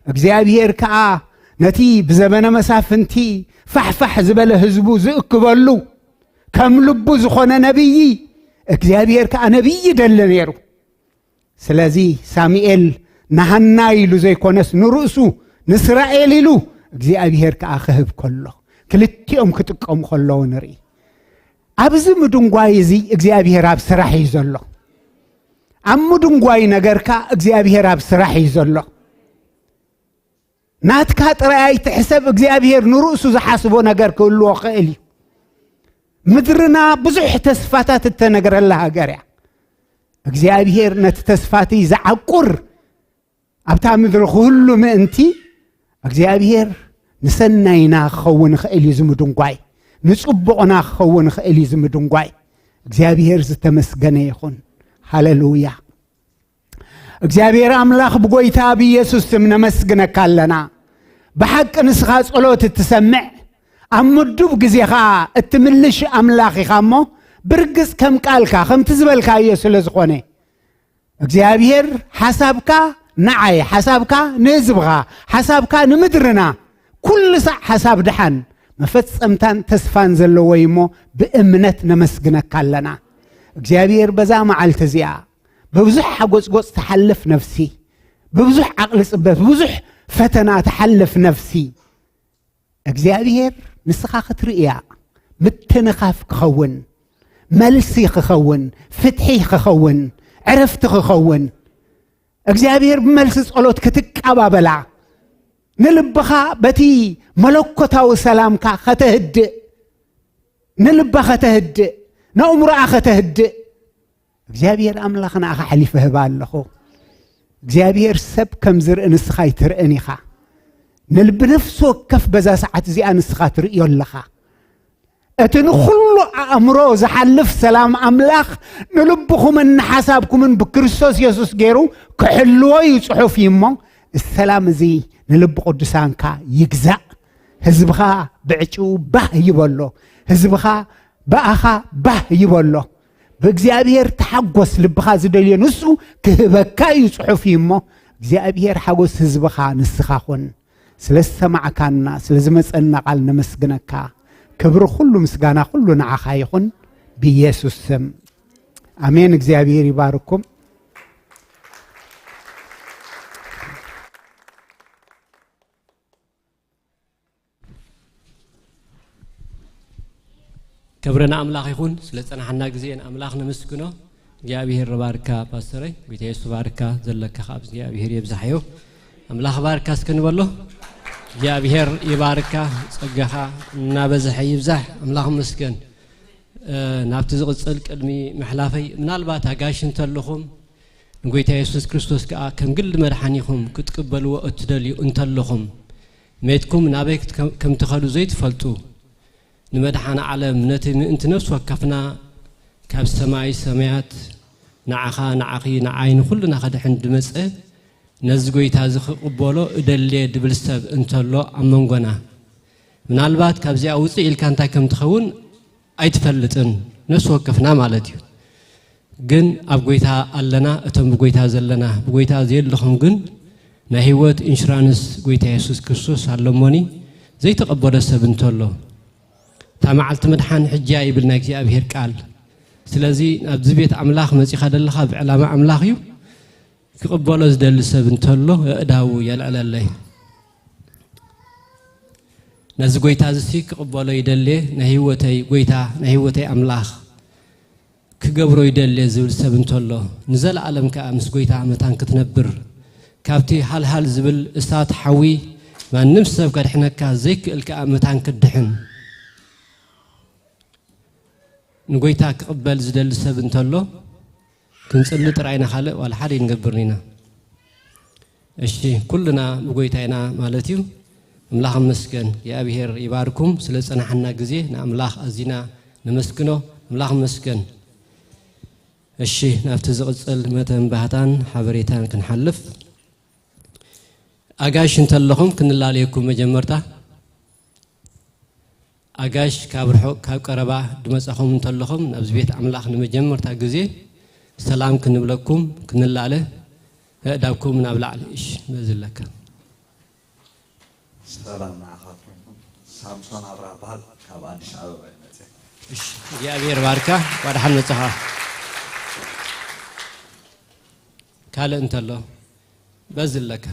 እግዚኣብሔር ከኣ ነቲ ብዘበነ መሳፍንቲ ፋሕፋሕ ዝበለ ህዝቡ ዝእክበሉ ከም ልቡ ዝኾነ ነቢይ እግዚኣብሔር ከኣ ነቢይ ይደሊ ነይሩ። ስለዚ ሳሙኤል ንሃና ኢሉ ዘይኮነስ ንርእሱ ንእስራኤል ኢሉ እግዚኣብሔር ከኣ ክህብ ከሎ ክልቲኦም ክጥቀሙ ከለዉ ንርኢ። ኣብዚ ምድንጓይ እዚ እግዚኣብሔር ኣብ ስራሕ እዩ ዘሎ። ኣብ ምድንጓይ ነገርካ እግዚኣብሔር ኣብ ስራሕ እዩ ዘሎ። ናትካ ጥራይ ኣይትሕሰብ፣ እግዚኣብሔር ንርእሱ ዝሓስቦ ነገር ክህልዎ ክእል እዩ። ምድርና ብዙሕ ተስፋታት እተነግረላ ሃገር እያ። እግዚኣብሔር ነቲ ተስፋቲ ዝዓቁር ኣብታ ምድሪ ክህሉ ምእንቲ እግዚኣብሔር ንሰናይና ክኸውን ይኽእል እዩ ዝምድንጓይ፣ ንጽቡቕና ክኸውን ይኽእል እዩ ዝምድንጓይ። እግዚኣብሔር ዝተመስገነ ይኹን። ሃሌሉያ። እግዚኣብሔር ኣምላኽ ብጎይታ ብኢየሱስ ስም ነመስግነካ ኣለና። ብሓቂ ንስኻ ጸሎት እትሰምዕ ኣብ ምዱብ ግዜ ኸኣ እትምልሽ ኣምላኽ ኢኻ እሞ ብርግጽ ከም ቃልካ ከምቲ ዝበልካዮ ስለ ዝኾነ እግዚኣብሔር ሓሳብካ ንዓይ፣ ሓሳብካ ንህዝብኻ፣ ሓሳብካ ንምድርና፣ ኩሉ ሳዕ ሓሳብ ደሓን መፈጸምታን ተስፋን ዘለዎ እዩ እሞ ብእምነት ነመስግነካ ኣለና። እግዚኣብሔር በዛ መዓልቲ እዚኣ ብብዙሕ ሓጎጽጎጽ ትሓልፍ ነፍሲ፣ ብብዙሕ ዓቕሊ ጽበት፣ ብብዙሕ ፈተና ትሓልፍ ነፍሲ፣ እግዚኣብሔር ንስኻ ክትርእያ ምትንኻፍ ክኸውን፣ መልሲ ክኸውን፣ ፍትሒ ክኸውን፣ ዕረፍቲ ክኸውን፣ እግዚኣብሔር ብመልሲ ጸሎት ክትቀባበላ፣ ንልብኻ በቲ መለኮታዊ ሰላምካ ከተህድእ፣ ንልባ ከተህድእ፣ ነእምሮኣ ከተህድእ፣ እግዚኣብሔር ኣምላኽ ንኣኻ ሓሊፈ ህባ ኣለኹ። እግዚኣብሔር ሰብ ከም ዝርኢ ንስኻ ኣይትርእን ኢኻ። ንልቢ ነፍሲ ወከፍ በዛ ሰዓት እዚኣ ንስኻ ትርእዮ ኣለኻ። እቲ ንኹሉ ኣእምሮ ዝሓልፍ ሰላም ኣምላኽ ንልብኹምን ንሓሳብኩምን ብክርስቶስ የሱስ ገይሩ ክሕልዎ እዩ ጽሑፍ እዩ እሞ፣ እዚ ሰላም እዚ ንልቢ ቅዱሳንካ ይግዛእ። ህዝብኻ ብዕጭኡ ባህ ይበሎ። ህዝብኻ ብኣኻ ባህ ይበሎ። ብእግዚኣብሔር ተሓጎስ፣ ልብኻ ዝደልዮ ንሱ ክህበካ እዩ ጽሑፍ እዩ እሞ፣ እግዚኣብሔር ሓጎስ ህዝብኻ ንስኻ ኹን። ስለ ዝሰማዕካና፣ ስለ ዝመጸና ቃል ነመስግነካ። ክብሪ ኩሉ፣ ምስጋና ኩሉ ንዓኻ ይኹን፣ ብኢየሱስ ስም። ኣሜን። እግዚኣብሔር ይባርኩም። ክብሪ ንኣምላኽ ይኹን። ስለ ዝጸናሕና ግዜ ንኣምላኽ ነመስግኖ። እግዚኣብሔር ይባርካ ፓስተረይ፣ ጎይታ የሱስ ይባርካ፣ ዘለካ ካብ እግዚኣብሔር የብዛሕዮ። ኣምላኽ ይባርካ እስከ ንበሎ። እግዚኣብሔር ይባርካ፣ ጸጋኻ እናበዝሐ ይብዛሕ። ኣምላኽ ይመስገን። እ፣ ናብቲ ዝቕጽል ቅድሚ ምሕላፈይ፣ ምናልባት ኣጋይሽ እንተለኹም፣ ንጎይታ የሱስ ክርስቶስ ከኣ ከም ግሊ መድሓኒኹም ክትቅበልዎ እትደልዩ እንተለኹም፣ ሜትኩም ናበይ ክት-፣ ከም ትኸዱ ዘይትፈልጡ፣ ንመድሓኒ ዓለም ነቲ ምእንቲ ነፍሲ ወከፍና ካብ ሰማይ ሰማያት ንዓኻ፣ ንዓኺ፣ ንዓይ፣ ንኹልና ከድሕን ዝመጸ፣ ነዚ ጎይታ እዚ ክቕበሎ እደልየ ድብል ሰብ እንተሎ ኣብ መንጎና፣ ምናልባት ካብዚኣ ውጽእ ኢልካ እንታይ ከም ትኸውን ኣይትፈልጥን፣ ነፍሲ ወከፍና ማለት እዩ። ግን ኣብ ጎይታ ኣለና፣ እቶም ብጎይታ ዘለና። ብጎይታ ዘየለኹም ግን ናይ ህይወት ኢንሹራንስ ጎይታ የሱስ ክርስቶስ ኣሎ እሞኒ፣ ዘይተቐበሎ ሰብ እንተሎ፣ እታ መዓልቲ ምድሓን ሕጂ እያ ይብል ናይ እግዚኣብሔር ቃል። ስለዚ ኣብዚ ቤት ኣምላኽ መጺኻ ዘለኻ ብዕላማ ኣምላኽ እዩ። ክቕበሎ ዝደሊ ሰብ እንተሎ፣ ኣእዳዉ የልዕለለይ። ነዚ ጎይታ እዚ ክቕበሎ ይደልየ፣ ናይ ህይወተይ ጎይታ፣ ናይ ህይወተይ ኣምላኽ ክገብሮ ይደልየ ዝብል ሰብ እንተሎ፣ ንዘለኣለም ከኣ ምስ ጎይታ መታን ክትነብር፣ ካብቲ ሃልሃል ዝብል እሳት ሓዊ ማንም ሰብ ከድሕነካ ዘይክእል ከኣ መታን ክትድሕን፣ ንጎይታ ክቕበል ዝደሊ ሰብ እንተሎ፣ ክንጽሊ ጥራይ ኢና፣ ካልእ ዋላ ሓደ ኣይንገብርን ኢና። እሺ፣ ኩልና ብጎይታ ኢና ማለት እዩ። ኣምላኽ ይመስገን፣ እግዚኣብሔር ይባርኩም። ስለ ዝጸናሓና ግዜ ንኣምላኽ ኣዚና ነመስግኖ። ኣምላኽ ይመስገን። እሺ፣ ናብቲ ዝቕጽል መተንባህታን ሓበሬታን ክንሓልፍ፣ ኣጋይሽ እንተለኹም ክንላለየኩም መጀመርታ። ኣጋሽ ካብ ርሑቕ ካብ ቀረባ ድመጻኹም እንተለኹም ናብዚ ቤት ኣምላኽ ንመጀመርታ ግዜ ሰላም ክንብለኩም ክንላለ ኣእዳብኩም ናብ ላዕሊ እሽ በዝለካ። ሰላም ንዓኻትኩም። ሳምሶን ኣብራ በሃል ካብ ኣዲስ ኣበባ ይመጽእ። እሺ እግዚኣብሔር ባርካ። እንኳ ደሓን መጻኻ። ካልእ እንተሎ በዝለካ።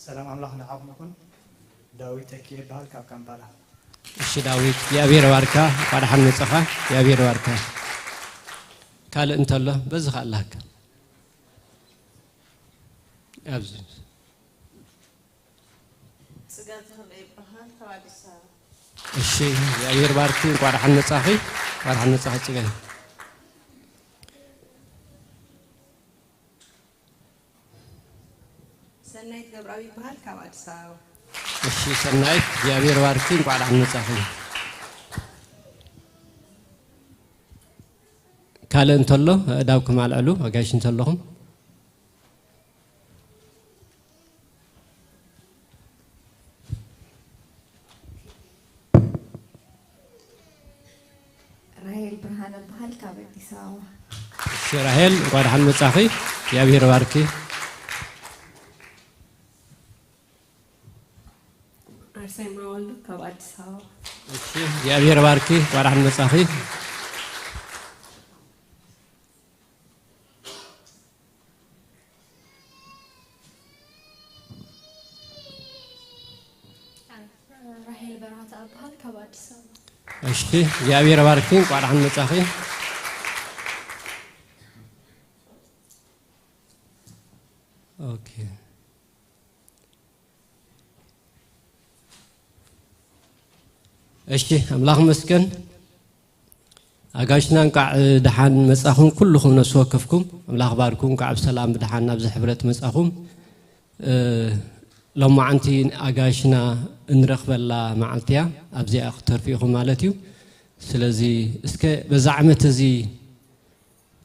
ሰላም ኣምላኽ ንዓኹም ይኹን። ዳዊት ተኪኤ ይበሃል ካብ ካምፓላ። እሺ ዳዊት እግዚኣብሔር ባርካ። እንኳ ደሓን መጻኻ። እግዚኣብሔር ባርካ። ካልእ እንተሎ በዚ ከኣላካ ኣብዚ ጽገ ተኽለ ይበሃል ካብ ኣዲስ ኣበባ። እሺ እግዚኣብሔር ባርኪ። እንኳ ደሓን መጻኺ። እንኳ ደሓን መጻኺ ጽገ። ሰናይት ገብራዊ ይበሃል ካብ ኣዲስ ኣበባ። እሺ ሰናይት እግዚኣብሔር ባርኪ። እንኳ ደሓን መጻኺ። ካልእ እንተሎ ኣእዳብኩም ኣልዕሉ ኣጋይሽ እንተለኹም። ራሄል ብርሃነ በሃል ካብ ኣዲስ ኣበባ። እሺ ራሄል እንኳ ደሓን መጻኺ። እግዚኣብሔር ባርኪ። ኣርሴማ ወልዱ ካብ ኣዲስ ኣበባ። እሺ እግዚኣብሔር ባርኪ። እንኳ ደሓን መጻኺ። ራሄል በረሃ ተኣበሃል ካብ ኣዲስ ኣበባ። እሺ እግዚኣብሔር ባርኪ። እንኳ ደሓን መጻኺ። ኦኬ እሺ ኣምላኽ መስገን። ኣጋሽና እንኳዕ ደሓን መጻኹም ኩልኹም ነፍሲ ወከፍኩም ኣምላኽ ባርኩም። እንኳዕ ብሰላም ብደሓን ናብዚ ሕብረት መጻኹም። ሎማዓንቲ ኣጋሽና እንረኽበላ መዓልቲ እያ። ኣብዚኣ ክትተርፉ ኢኹም ማለት እዩ። ስለዚ እስከ በዛ ዓመት እዚ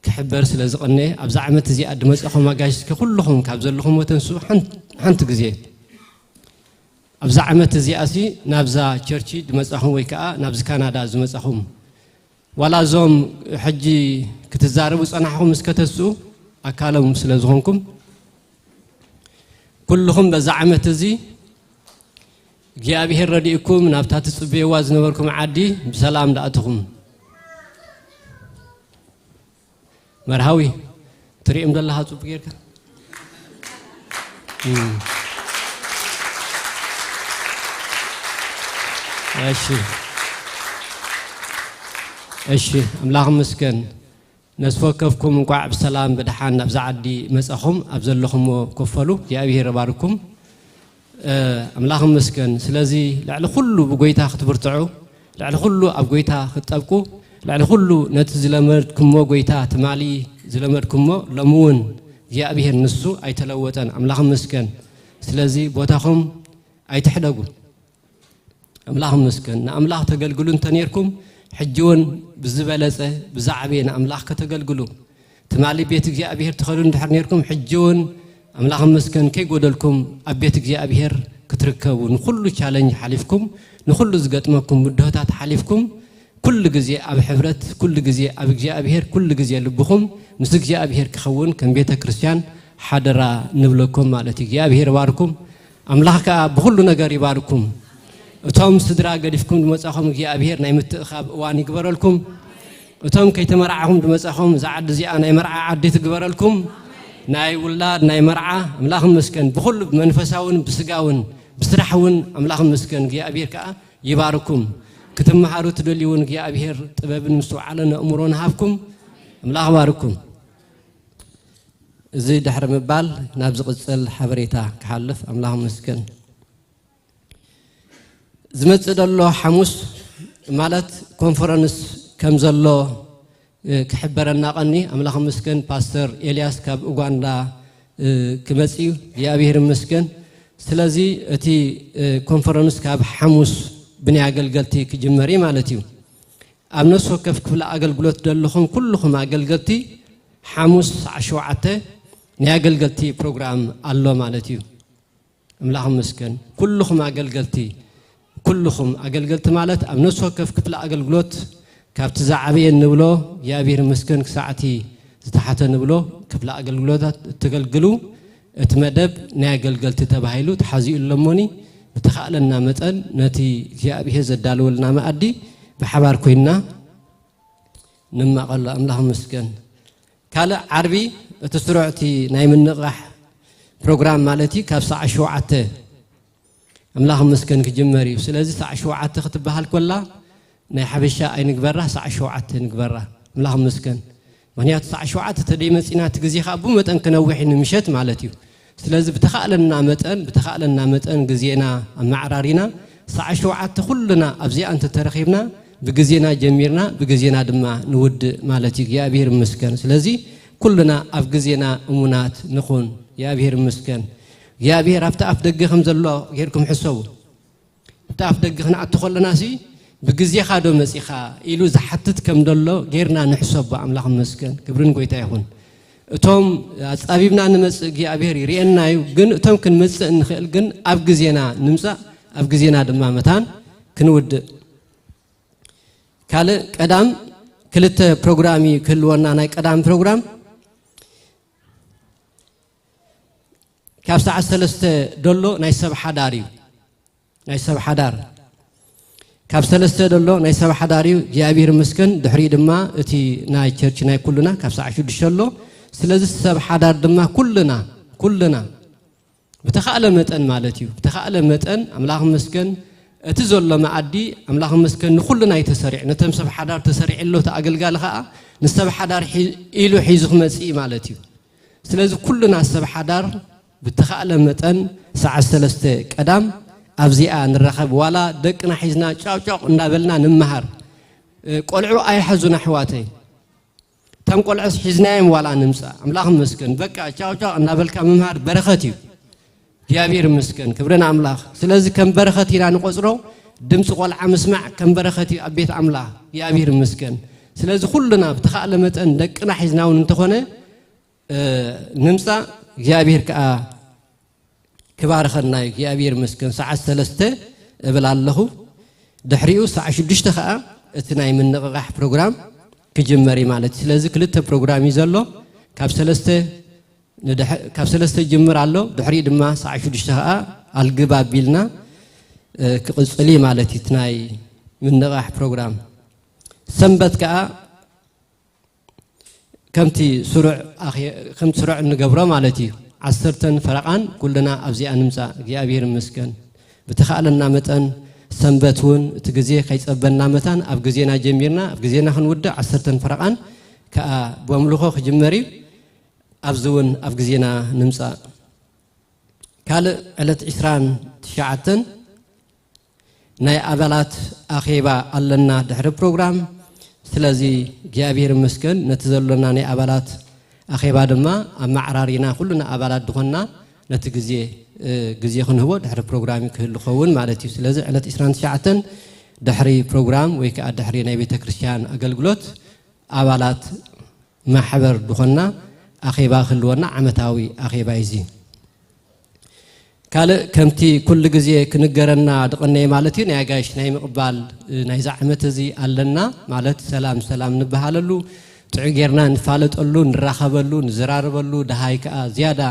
ክሕበር ስለ ዝቐነየ ኣብዛ ዓመት እዚኣ ድመጻኹም ኣጋይሽ እስከ ኩልኹም ካብ ዘለኹም ወተንሱ ሓንቲ ግዜ ኣብዛ ዓመት እዚኣሲ ናብዛ ቸርቺ ድመጻኹም ወይ ከዓ ናብዚ ካናዳ ዝመጻኹም ዋላ እዞም ሕጂ ክትዛረቡ ጸናሕኹም እስከ ተስኡ ኣካሎም ስለ ዝኾንኩም ኩልኹም በዛ ዓመት እዚ እግዚኣብሔር ረዲእኩም ናብታ ትጽበይዋ ዝነበርኩም ዓዲ ብሰላም ዳእትኹም። መርሃዊ ትሪእም ዘለኻ ጽቡቅ ጌርካ። እሺ እሺ ኣምላኽ ምስገን። ነፍሲ ወከፍኩም እንቋዕ ብሰላም ብድሓን ናብዛ ዓዲ መጻኹም። ኣብ ዘለኹምዎ ኮፈሉ እግዚኣብሔር ይባርኩም። ኣምላኽ ይመስገን። ስለዚ ልዕሊ ኩሉ ብጎይታ ክትብርትዑ፣ ልዕሊ ኩሉ ኣብ ጎይታ ክትጠብቁ፣ ልዕሊ ኩሉ ነቲ ዝለመድኩሞ ጎይታ ትማሊ ዝለመድኩሞ ሎሚ እውን እግዚኣብሔር ንሱ ኣይተለወጠን። ኣምላኽ ይመስገን። ስለዚ ቦታኹም ኣይትሕደጉ። ኣምላኽ ይመስገን። ንኣምላኽ ተገልግሉ እንተኔርኩም ሕጂ እውን ብዝበለጸ ብዝዓበየ ንኣምላኽ ከተገልግሉ ትማሊ ቤት እግዚኣብሔር ትኸዱ እንድሕር ኔርኩም ሕጂ እውን ኣምላኽ ይመስገን ከይጎደልኩም ኣብ ቤት እግዚኣብሔር ክትርከቡ ንኹሉ ቻለንጅ ሓሊፍኩም ንኹሉ ዝገጥመኩም ብድሆታት ሓሊፍኩም ኩሉ ግዜ ኣብ ሕብረት ኩሉ ግዜ ኣብ እግዚኣብሔር ኩሉ ግዜ ልብኹም ምስ እግዚኣብሔር ክኸውን ከም ቤተ ክርስቲያን ሓደራ ንብለኩም ማለት እዩ። እግዚኣብሔር ይባርኩም። ኣምላኽ ከኣ ብኹሉ ነገር ይባርኩም። እቶም ስድራ ገዲፍኩም ዝመጻኹም እግዚኣብሔር ናይ ምትእኻብ እዋን ይግበረልኩም። እቶም ከይተመርዓኹም ዝመጻኹም እዛ ዓዲ እዚኣ ናይ መርዓ ዓዲ ትግበረልኩም። ናይ ውላድ ናይ መርዓ ኣምላኽ ይመስገን። ብኹሉ ብመንፈሳውን ብስጋውን ብስራሕ እውን ኣምላኽ ይመስገን። እግዚኣብሔር ከኣ ይባርኩም። ክትመሃሩ ትደልዩ እውን እግዚኣብሔር ጥበብን ምስትውዓልን ኣእምሮን ሃብኩም። ኣምላኽ ይባርኩም። እዚ ድሕሪ ምባል ናብ ዝቕጽል ሓበሬታ ክሓልፍ ኣምላኽ ይመስገን። ዝመጽእ ዘሎ ሓሙስ ማለት ኮንፈረንስ ከም ዘሎ ክሕበረና ቀኒ ኣምላኽ ይመስገን። ፓስተር ኤልያስ ካብ ኡጋንዳ ክመጽእ እዩ። እግዚኣብሔር ይመስገን። ስለዚ እቲ ኮንፈረንስ ካብ ሓሙስ ብናይ ኣገልገልቲ ክጅመር እዩ ማለት እዩ። ኣብ ነፍሲ ወከፍ ክፍሊ ኣገልግሎት ዘለኹም ኩልኹም ኣገልገልቲ ሓሙስ ሰዓት ሸውዓተ ናይ ኣገልገልቲ ፕሮግራም ኣሎ ማለት እዩ። ኣምላኽ ይመስገን። ኩልኹም ኣገልገልቲ፣ ኩልኹም ኣገልገልቲ ማለት ኣብ ነፍሲ ወከፍ ክፍሊ ኣገልግሎት ካብቲ ዝዓበየ እንብሎ እግዚኣብሔር ይመስገን ክሳዕቲ ዝተሓተ ንብሎ ክፍሊ ኣገልግሎታት እተገልግሉ እቲ መደብ ናይ ኣገልገልቲ ተባሂሉ ተሓዚኡ ኣሎ እሞኒ ብተኻእለና መጠን ነቲ እግዚኣብሔር ዘዳለወልና መኣዲ ብሓባር ኮይንና ንማቐሎ። ኣምላኽ ይመስገን። ካልእ ዓርቢ እቲ ስሩዕ እቲ ናይ ምንቕቓሕ ፕሮግራም ማለት እዩ ካብ ሰዓት ሸውዓተ ኣምላኽ ይመስገን ክጅመር እዩ። ስለዚ ሰዓት ሸውዓተ ክትበሃል ኮላ ናይ ሓበሻ ኣይንግበራ፣ ሰዓት ሸውዓተ ንግበራ። ኣምላኽ ይመስገን። ምኽንያቱ ሰዓት ሸውዓተ ተደይመፂና እቲ ግዜ ከዓ ብመጠን ክነውሕ እዩ ንምሸት ማለት እዩ። ስለዚ ብተኻእለና መጠን ብተኻእለና መጠን ግዜና ኣመዓራሪና ሰዓት ሸውዓተ ኩልና ኣብዚኣ እንተተረኺብና ብግዜና ጀሚርና ብግዜና ድማ ንውድእ ማለት እዩ። እግዚኣብሔር ይመስገን። ስለዚ ኩልና ኣብ ግዜና እሙናት ንኹን። እግዚኣብሔር ይመስገን። እግዚኣብሔር ኣብቲ ኣፍ ደገ ከም ዘሎ ጌርኩም ሕሰቡ። ኣብቲ ኣፍ ደገ ክንኣቱ ከለና ሲ ብግዜኻ ዶ መጺኻ ኢሉ ዝሓትት ከም ዘሎ ጌርና ንሕሰቦ። ኣምላኽ ይመስገን። ክብሪ ንጎይታ ይኹን። እቶም ኣጻቢብና ንመጽእ እግዚኣብሔር ይርእየና እዩ። ግን እቶም ክንመጽእ እንኽእል ግን ኣብ ግዜና ንምጻእ፣ ኣብ ግዜና ድማ መታን ክንውድእ። ካልእ ቀዳም ክልተ ፕሮግራም እዩ ክህልወና። ናይ ቀዳም ፕሮግራም ካብ ሰዓት ሰለስተ ደሎ ናይ ሰብ ሓዳር እዩ። ናይ ሰብ ሓዳር ካብ ሰለስተ ደሎ ናይ ሰብ ሓዳር እዩ። እግዚኣብሔር ይመስገን። ድሕሪኡ ድማ እቲ ናይ ቸርች ናይ ኩልና ካብ ሰዓት ሽዱሽተ ኣሎ። ስለዚ ሰብ ሓዳር ድማ ኩልና፣ ኩልና ብተኻእለ መጠን ማለት እዩ። ብተኻእለ መጠን ኣምላኽ ይመስገን እቲ ዘሎ መኣዲ ኣምላኽ ይመስገን ንኩልና እዩ ተሰሪዕ። ነቶም ሰብ ሓዳር ተሰሪዕ ኣሎ እቲ ኣገልጋሊ ኸዓ ንሰብ ሓዳር ሒ-፣ ኢሉ ሒዙ ክመጽእ እዩ ማለት እዩ። ስለዚ ኩልና ሰብ ሓዳር ብተኻእለ መጠን ሰዓት ሰለስተ ቀዳም ኣብዚኣ ንራኸብ። ዋላ ደቅና ሒዝና ጫውጫው እንዳበልና ንመሃር። እ፣ ቆልዑ ኣይሓዙን ኣሕዋተይ። እቶም ቆልዑስ ሒዝናዮም ዋላ ንምጻእ። ኣምላኽ ይመስገን። በቃ ጫውጫው እናበልካ ምምሃር በረኸት እዩ። እግዚኣብሔር ይመስገን። ክብሪ ንኣምላኽ። ስለዚ ከም በረኸት ኢና ንቆጽሮ። ድምፂ ቆልዓ ምስማዕ ከም በረኸት እዩ ኣብ ቤት ኣምላኽ። እግዚኣብሔር ይመስገን። ስለዚ ኩልና ብተኻእለ መጠን ደቅና ሒዝና እውን እንተኾነ፣ እ፣ ንምጻእ እግዚኣብሔር ከኣ ክባርኸና እዩ። እግዚኣብሔር ይመስገን። ሰዓት ሰለስተ እብል ኣለኹ። ድሕሪኡ ሰዓት ሽዱሽተ ከኣ እቲ ናይ ምንቕቓሕ ፕሮግራም ክጅመር እዩ ማለት እዩ። ስለዚ ክልተ ፕሮግራም እዩ ዘሎ። ካብ ሰለስተ ንድሕ-፣ ካብ ሰለስተ ይጅምር ኣሎ። ድሕሪኡ ድማ ሰዓት ሽዱሽተ ከኣ ኣልግብ ኣቢልና፣ እ፣ ክቕጽል እዩ ማለት እዩ እቲ ናይ ምንቕቓሕ ፕሮግራም። ሰንበት ከኣ ከምቲ ስሩዕ ኣኼ-፣ ከምቲ ስሩዕ እንገብሮ ማለት እዩ። ዓሰርተን ፈረቓን ኩልና ኣብዚኣ ንምጻእ። እግዚኣብሔር ይመስገን። ብተኻእለና መጠን ሰንበት እውን እቲ ግዜ ከይጸበና መታን ኣብ ግዜና ጀሚርና ኣብ ግዜና ክንውድእ ዓሰርተን ፈረቓን ከኣ በምልኾ ክጅመር እዩ። ኣብዚ እውን ኣብ ግዜና ንምጻእ። ካልእ ዕለት ዕስራን ትሽዓተን ናይ ኣባላት ኣኼባ ኣለና ድሕሪ ፕሮግራም። ስለዚ እግዚኣብሔር ይመስገን ነቲ ዘሎና ናይ ኣባላት ኣኼባ ድማ ኣመዓራሪና ኩልና ኣባላት ዝኾንና ነቲ ግዜ፣ እ፣ ግዜ ክንህቦ ድሕሪ ፕሮግራም ክህሉ ኸውን ማለት እዩ። ስለዚ ዕለት ዕስራን ትሽዓተን ድሕሪ ፕሮግራም ወይ ከዓ ድሕሪ ናይ ቤተ ክርስቲያን ኣገልግሎት ኣባላት ማሕበር ዝኾንና ኣኼባ ክህልወና ዓመታዊ ኣኼባ እዩ እዚ። ካልእ ከምቲ ኩሉ ግዜ ክንገረና ድቐነየ ማለት እዩ፣ ናይ ኣጋይሽ ናይ ምቕባል፣ እ፣ ናይዚ ዓመት እዚ ኣለና ማለት ሰላም ሰላም ንበሃለሉ፣ ጥዑይ ጌርና ንፋለጠሉ፣ ንራኸበሉ፣ ንዘራረበሉ፣ ደሃይ ከኣ ዝያዳ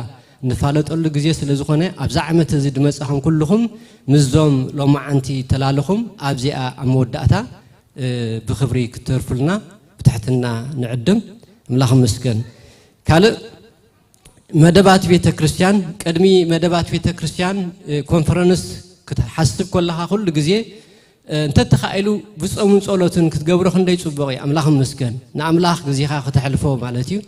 ንፋለጠሉ ግዜ ስለ ዝኾነ፣ ኣብዚ ዓመት እዚ ድመጻኹም ኩልኹም ምስዞም ሎማዓንቲ ተላለኹም ኣብዚኣ ኣብ መወዳእታ፣ እ፣ ብኽብሪ ክትተርፉልና ብትሕትና ንዕድም። ኣምላኽ ይመስገን። ካልእ መደባት ቤተ ክርስቲያን፣ ቅድሚ መደባት ቤተ ክርስቲያን፣ እ፣ ኮንፈረንስ ክትሓስብ ከለኻ ኩሉ ግዜ፣ እ፣ እንተተኻኢሉ ብጾምን ጸሎትን ክትገብሮ ክንደይ ጽቡቕ እዩ። ኣምላኽ ይመስገን። ንኣምላኽ ግዜኻ ከተሕልፎ ማለት እዩ።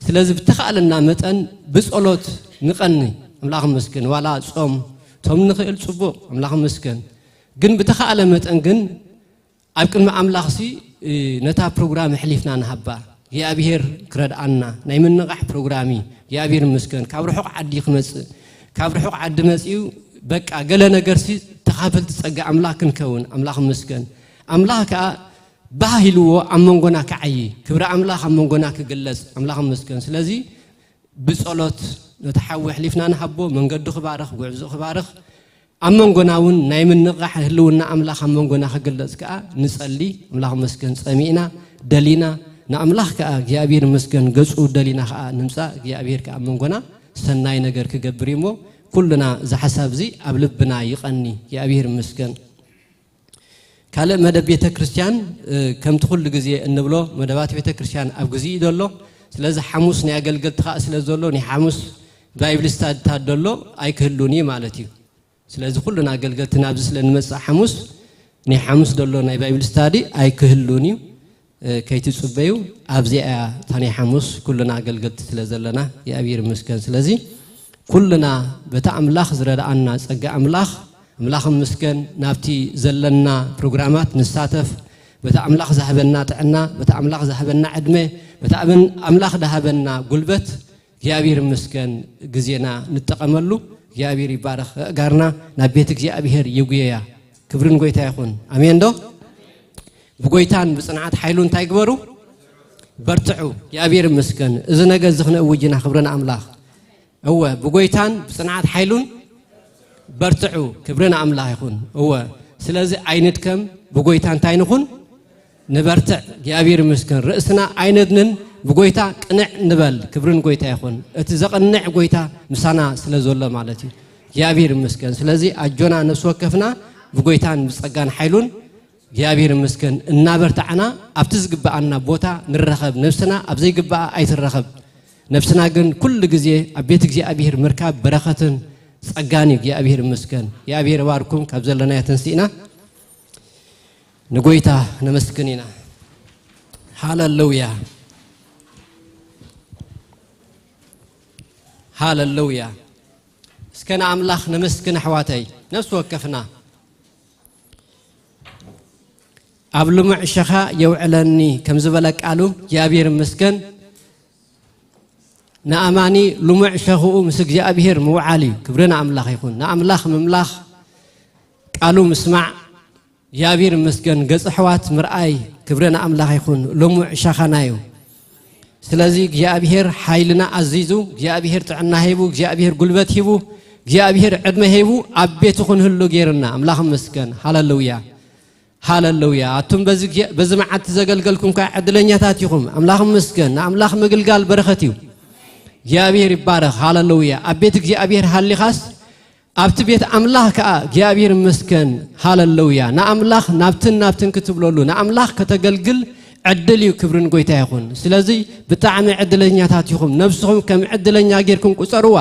ስለዚ ብተኻእለና መጠን ብጸሎት ንቐኒ። ኣምላኽ ይመስገን። ዋላ ጾም ቶም ንኽእል ጽቡቕ፣ ኣምላኽ ይመስገን። ግን ብተኻእለ መጠን ግን ኣብ ቅድሚ ኣምላኽሲ፣ እ፣ ነታ ፕሮግራም ኣሕሊፍና ንሃባ። እግዚኣብሔር ክረድኣና። ናይ ምንቓሕ ፕሮግራም እዩ። እግዚኣብሔር ይመስገን። ካብ ርሑቕ ዓዲ ክመጽእ፣ ካብ ርሑቕ ዓዲ መጺኡ፣ በቃ፣ ገለ ነገርሲ ተኻፈልቲ ጸጋ ኣምላኽ ክንከውን፣ ኣምላኽ ይመስገን። ኣምላኽ ከኣ ባህ ኢልዎ ኣብ መንጎና ክዓዪ፣ ክብሪ ኣምላኽ ኣብ መንጎና ክግለጽ፣ ኣምላኽ ይመስገን። ስለዚ ብጸሎት ነቲ ሓዊ ኣሕሊፍና ንሃቦ፣ መንገዱ ክባርኽ፣ ጉዕዞ ክባርኽ፣ ኣብ መንጎና እውን ናይ ምንቕቓሕ ህልውና ኣምላኽ ኣብ መንጎና ክግለጽ ከኣ ንጸሊ። ኣምላኽ መስገን ጸሚእና፣ ደሊና፣ ንኣምላኽ ከኣ እግዚኣብሔር መስገን ገጹ ደሊና ከኣ ንምጻእ፣ እግዚኣብሔር ከኣ ኣብ መንጎና ሰናይ ነገር ክገብር እዩ እሞ፣ ኩልና እዚ ሓሳብ እዚ ኣብ ልብና ይቐኒ። እግዚኣብሔር ይመስገን። ካልእ መደብ ቤተ ክርስቲያን፣ እ፣ ከምቲ ኩሉ ግዜ እንብሎ መደባት ቤተ ክርስቲያን ኣብ ግዜ እዩ ዘሎ። ስለዚ ሓሙስ ናይ ኣገልገልቲ ከኣ ስለ ዘሎ፣ ናይ ሓሙስ ባይብል ስታዲ እንተ ደሎ ኣይክህሉን እዩ ማለት እዩ። ስለዚ ኩልና ኣገልገልቲ ናብዚ ስለ ንመጽእ ሓሙስ፣ ናይ ሓሙስ ደሎ ናይ ባይብል ስታዲ ኣይክህሉን እዩ። እ፣ ከይትጽበዩ፣ ኣብዚኣ እያ እታ ናይ ሓሙስ ኩልና ኣገልገልቲ ስለ ዘለና፣ እግዚኣብሔር ይመስገን። ስለዚ ኩልና በቲ ኣምላኽ ዝረድኣና ጸጋ ኣምላኽ፣ ኣምላኽ ይመስገን፣ ናብቲ ዘለና ፕሮግራማት ንሳተፍ። በቲ ኣምላኽ ዝሃበና ጥዕና፣ በቲ ኣምላኽ ዝሃበና ዕድመ፣ በቲ ኣበን-፣ ኣምላኽ ዝሃበና ጉልበት እግዚኣብሔር ይመስገን፣ ግዜና ንጠቐመሉ። እግዚኣብሔር ይባረኽ። ኣእጋርና ናብ ቤት እግዚኣብሔር ይጉየያ። ክብርን ጎይታ ይኹን። ኣሜን ዶ? ብጎይታን ብጽንዓት ሓይሉ እንታይ ግበሩ? በርትዑ። እግዚኣብሔር ይመስገን። እዚ ነገር እዚ ክነእውጅ ኢና። ክብሪ ንኣምላኽ። እወ፣ ብጎይታን ብጽንዓት ሓይሉን በርትዑ። ክብሪ ንኣምላኽ ይኹን። እወ፣ ስለዚ ኣይንድከም። ብጎይታ እንታይ ንኹን? ንበርትዕ። እግዚኣብሔር ይመስገን። ርእስና ኣይነድንን። ብጎይታ ቅንዕ ንበል። ክብርን ጎይታ ይኹን። እቲ ዘቕንዕ ጎይታ ምሳና ስለ ዘሎ ማለት እዩ። እግዚኣብሔር ይመስገን። ስለዚ ኣጆና ነፍሲ ወከፍና ብጎይታን ብጸጋን ሓይሉን እግዚኣብሔር ይመስገን እናበርታዕና ኣብቲ ዝግብኣና ቦታ ንረኸብ። ነፍስና ኣብ ዘይግብኣ ኣይትረኸብ። ነፍስና ግን ኩሉ ግዜ ኣብ ቤት እግዚኣብሔር ምርካብ በረኸትን ጸጋን እዩ። እግዚኣብሔር ይመስገን። እግዚኣብሔር ይባርኩም። ካብ ዘለናዮ ተንሲእና ንጎይታ ነመስግን ኢና። ሃለሉያ፣ ሃለሉያ። እስከ ንኣምላኽ ነመስግን ኣሕዋተይ፣ ነፍሲ ወከፍና። ኣብ ልሙዕ ሸኻ የውዕለኒ ከም ዝበለ ቃሉ እግዚኣብሔር ይመስገን። ንኣማኒ ልሙዕ ሸኽኡ ምስ እግዚኣብሔር ምውዓል እዩ። ክብሪ ንኣምላኽ ይኹን። ንኣምላኽ ምምላኽ፣ ቃሉ ምስማዕ፣ እግዚኣብሔር ይመስገን፣ ገጽ ኣሕዋት ምርኣይ፣ ክብሪ ንኣምላኽ ይኹን። ልሙዕ ሸኻና እዩ። ስለዚ እግዚኣብሔር ሓይልና ኣዚዙ፣ እግዚኣብሔር ጥዕና ሂቡ፣ እግዚኣብሔር ጉልበት ሂቡ፣ እግዚኣብሔር ዕድመ ሂቡ ኣብ ቤቱ ክንህሉ ገይርና። ኣምላኽ ይመስገን። ሃለሉያ፣ ሃለሉያ። ኣቱም በዚ ግዜ-፣ በዚ መዓልቲ ዘገልገልኩም ከኣ ዕድለኛታት ኢኹም። ኣምላኽ ይመስገን። ንኣምላኽ ምግልጋል በረኸት እዩ። እግዚኣብሔር ይባረኽ። ሃለሉያ። ኣብ ቤት እግዚኣብሔር ሃሊኻስ ኣብቲ ቤት ኣምላኽ ከኣ እግዚኣብሔር ይመስገን። ሃለሉያ። ንኣምላኽ ናብትን ናብትን ክትብለሉ፣ ንኣምላኽ ከተገልግል ዕድል እዩ። ክብርን ጎይታ ይኹን። ስለዚ ብጣዕሚ ዕድለኛታት ኢኹም። ነብስኹም ከም ዕድለኛ ጌርኩም ቁጸርዋ።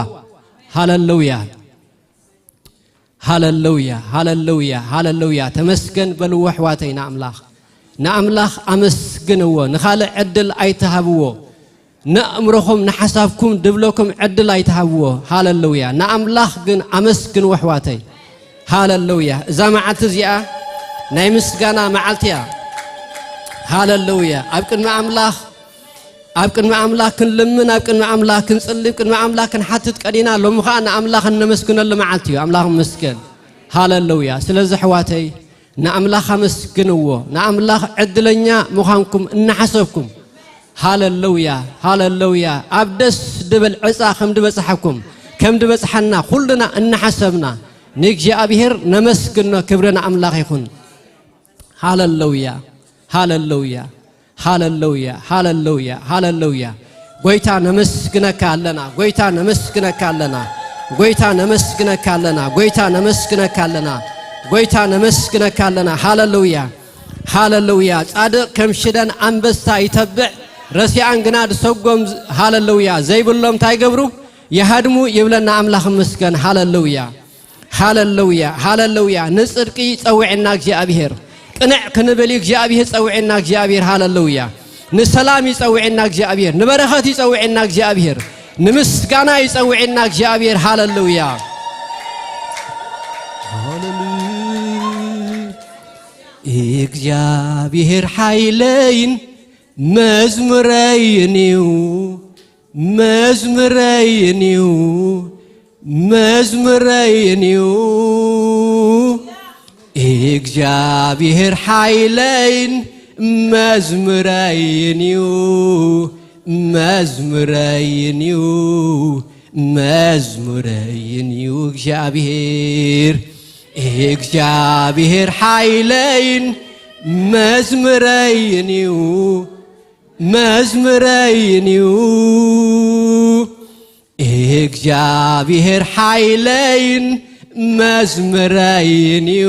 ሃለሉያ፣ ሃለሉያ፣ ሃለሉያ፣ ሃለሉያ። ተመስገን በልዎ ኣሕዋተይ ንኣምላኽ። ንኣምላኽ ኣመስግንዎ። ንኻልእ ዕድል ኣይትሃብዎ። ንኣእምሮኹም ንሓሳብኩም ድብለኩም ዕድል ኣይትሃብዎ። ሃለሉያ። ንኣምላኽ ግን ኣመስግንዎ ኣሕዋተይ። ሃለሉያ። እዛ መዓልቲ እዚኣ ናይ ምስጋና መዓልቲ እያ። ሃለሉያ። ኣብ ቅድሚ ኣምላኽ፣ ኣብ ቅድሚ ኣምላኽ ክንልምን፣ ኣብ ቅድሚ ኣምላኽ ክንጽሊ፣ ኣብ ቅድሚ ኣምላኽ ክንሓትት ቀኒና። ሎሚ ኸኣ ንኣምላኽ እነመስግነሉ መዓልቲ እዩ። ኣምላኽ ይመስገን። ሃለሉያ። ስለዚ ኣሕዋተይ ንኣምላኽ ኣመስግንዎ። ንኣምላኽ ዕድለኛ ምዃንኩም እናሓሰብኩም፣ ሃለሉያ፣ ሃለሉያ። ኣብ ደስ ድብል ዕጻ ከም ድበጽሓኩም፣ ከም ድበጽሓና ኩልና እናሓሰብና ንእግዚኣብሔር ነመስግኖ። ክብሪ ንኣምላኽ ይኹን። ሃለሉያ፣ ሃለሉያ፣ ሃለሉያ፣ ሃለሉያ፣ ሃለሉያ። ጎይታ ነመስግነካ ኣለና፣ ጎይታ ነመስግነካ ኣለና፣ ጎይታ ነመስግነካ ኣለና፣ ጎይታ ነመስግነካ ኣለና፣ ጎይታ ነመስግነካ ኣለና። ሃለሉያ፣ ሃለሉያ። ጻድቕ ከም ሽደን ኣንበሳ ይተብዕ፣ ረሲኣን ግና ድሰጎም። ሃለሉያ። ዘይብሎም እንታይ ይገብሩ? ይሃድሙ ይብለና ኣምላኽ ይመስገን። ሃለሉያ፣ ሃለሉያ፣ ሃለሉያ። ንጽድቂ ይጸውዕና እግዚኣብሔር። ቅንዕ ክንብል እዩ እግዚኣብሔር ጸውዕና እግዚኣብሔር። ሃለሉያ። ንሰላም ይጸውዕና እግዚኣብሔር። ንበረኸት ይጸውዕና እግዚኣብሔር። ንምስጋና ይጸውዕና እግዚኣብሔር። ሃለሉያ። ሃለሉያ። እግዚኣብሔር ሓይለይን መዝሙረይን እዩ፣ መዝሙረይን እዩ፣ መዝሙረይን እዩ። እግዚኣብሔር ሓይለይን መዝሙረይን እዩ፣ መዝሙረይን እዩ፣ መዝሙረይን እዩ እግዚኣብሔር። እግዚኣብሔር ሓይለይን መዝሙረይን እዩ፣ መዝሙረይን እዩ። እግዚኣብሔር ሓይለይን መዝሙረይን እዩ፣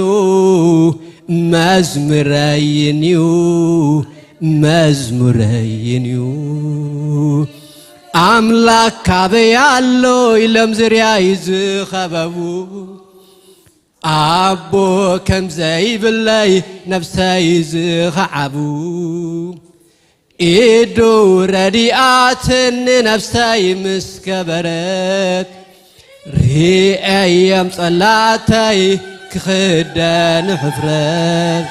መዝሙረይን እዩ፣ መዝሙረይን እዩ። ኣምላክ ካበይ ኣሎ ኢሎም ዝርያይ ዝኸበቡ፣ ኣቦ ከም ዘይብለይ ነፍሰይ ዝኸዓቡ፣ ኢዱ ረዲኣትን ንነፍሰይ ምስ ገበረት፣ ርኤዮም ጸላእተይ ክኽደን ሕፍረት፣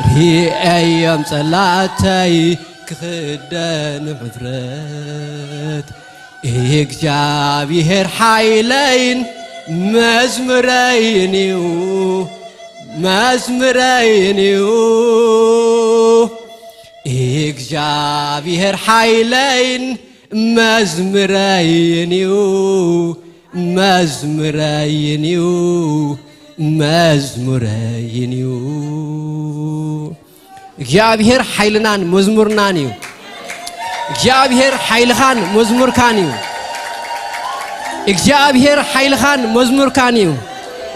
ርኤዮም ጸላእተይ ክኽደን ሕፍረት። እግዚኣብሔር ሓይለይን መዝሙረይን እዩ፣ መዝሙረይን እዩ። እግዚኣብሔር ሓይለይን መዝሙረይን እዩ፣ መዝሙረይን እዩ፣ መዝሙረይን እዩ። እግዚኣብሔር ሓይልናን መዝሙርናን እዩ። እግዚኣብሔር ሓይልኻን መዝሙርካን እዩ። እግዚኣብሔር ሓይልኻን መዝሙርካን እዩ።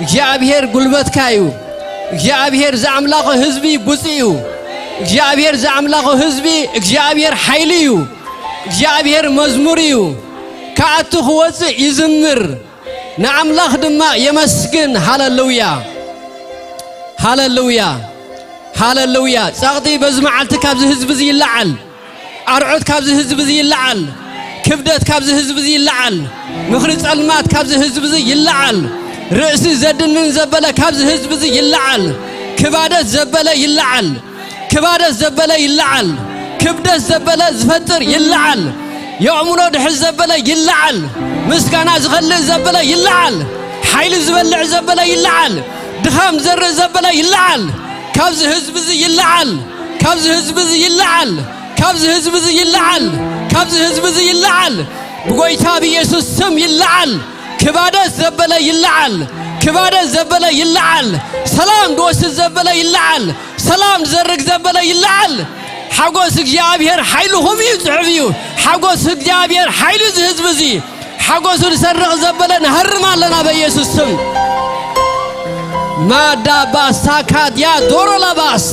እግዚኣብሔር ጉልበትካ እዩ። እግዚኣብሔር ዝኣምላኾ ህዝቢ ብፁዕ እዩ። እግዚኣብሔር ዝኣምላኾ ህዝቢ እግዚኣብሔር ሓይሊ እዩ። እግዚኣብሔር መዝሙር እዩ። ክኣቱ ክወፅእ ይዝምር፣ ንኣምላኽ ድማ የመስግን። ሃለሉያ፣ ሃለሉያ፣ ሃለሉያ። ጸቕጢ በዚ መዓልቲ ካብዚ ህዝቢ እዚ ይለዓል። ኣርዑት ካብዚ ህዝቢ እዚ ይለዓል። ክብደት ካብዚ ህዝቢ እዚ ይለዓል። ምኽሪ ጸልማት ካብዚ ህዝቢ እዚ ይለዓል። ርእሲ ዘድንን ዘበለ ካብዚ ህዝቢ እዚ ይለዓል። ክባደት ዘበለ ይለዓል። ክባደት ዘበለ ይለዓል። ክብደት ዘበለ ዝፈጥር ይለዓል። የእምሮ ድሕዝ ዘበለ ይለዓል። ምስጋና ዝኸልእ ዘበለ ይለዓል። ሓይሊ ዝበልዕ ዘበለ ይለዓል። ድኻም ዘርእ ዘበለ ይለዓል። ካብዚ ህዝቢ እዚ ይለዓል። ካብዚ ህዝቢ እዚ ይለዓል። ካብዚ ህዝቢ እዚ ይለዓል። ካብዚ ህዝቢ እዚ ይለዓል። ብጎይታ ብኢየሱስ ስም ይለዓል። ክባደት ዘበለ ይለዓል። ክባደት ዘበለ ይለዓል። ሰላም ድወስድ ዘበለ ይለዓል። ሰላም ዝዘርግ ዘበለ ይለዓል። ሓጎስ እግዚኣብሔር ሓይልኹም እዩ ዝጽዕብ እዩ። ሓጎስ እግዚኣብሔር ሓይሉ እዚ ህዝቢ እዚ። ሓጎሱ ዝሰርቕ ዘበለ ንሃርም ኣለና በኢየሱስ ስም። ማዳ ባሳ ካድያ ዶሮ ላባስ።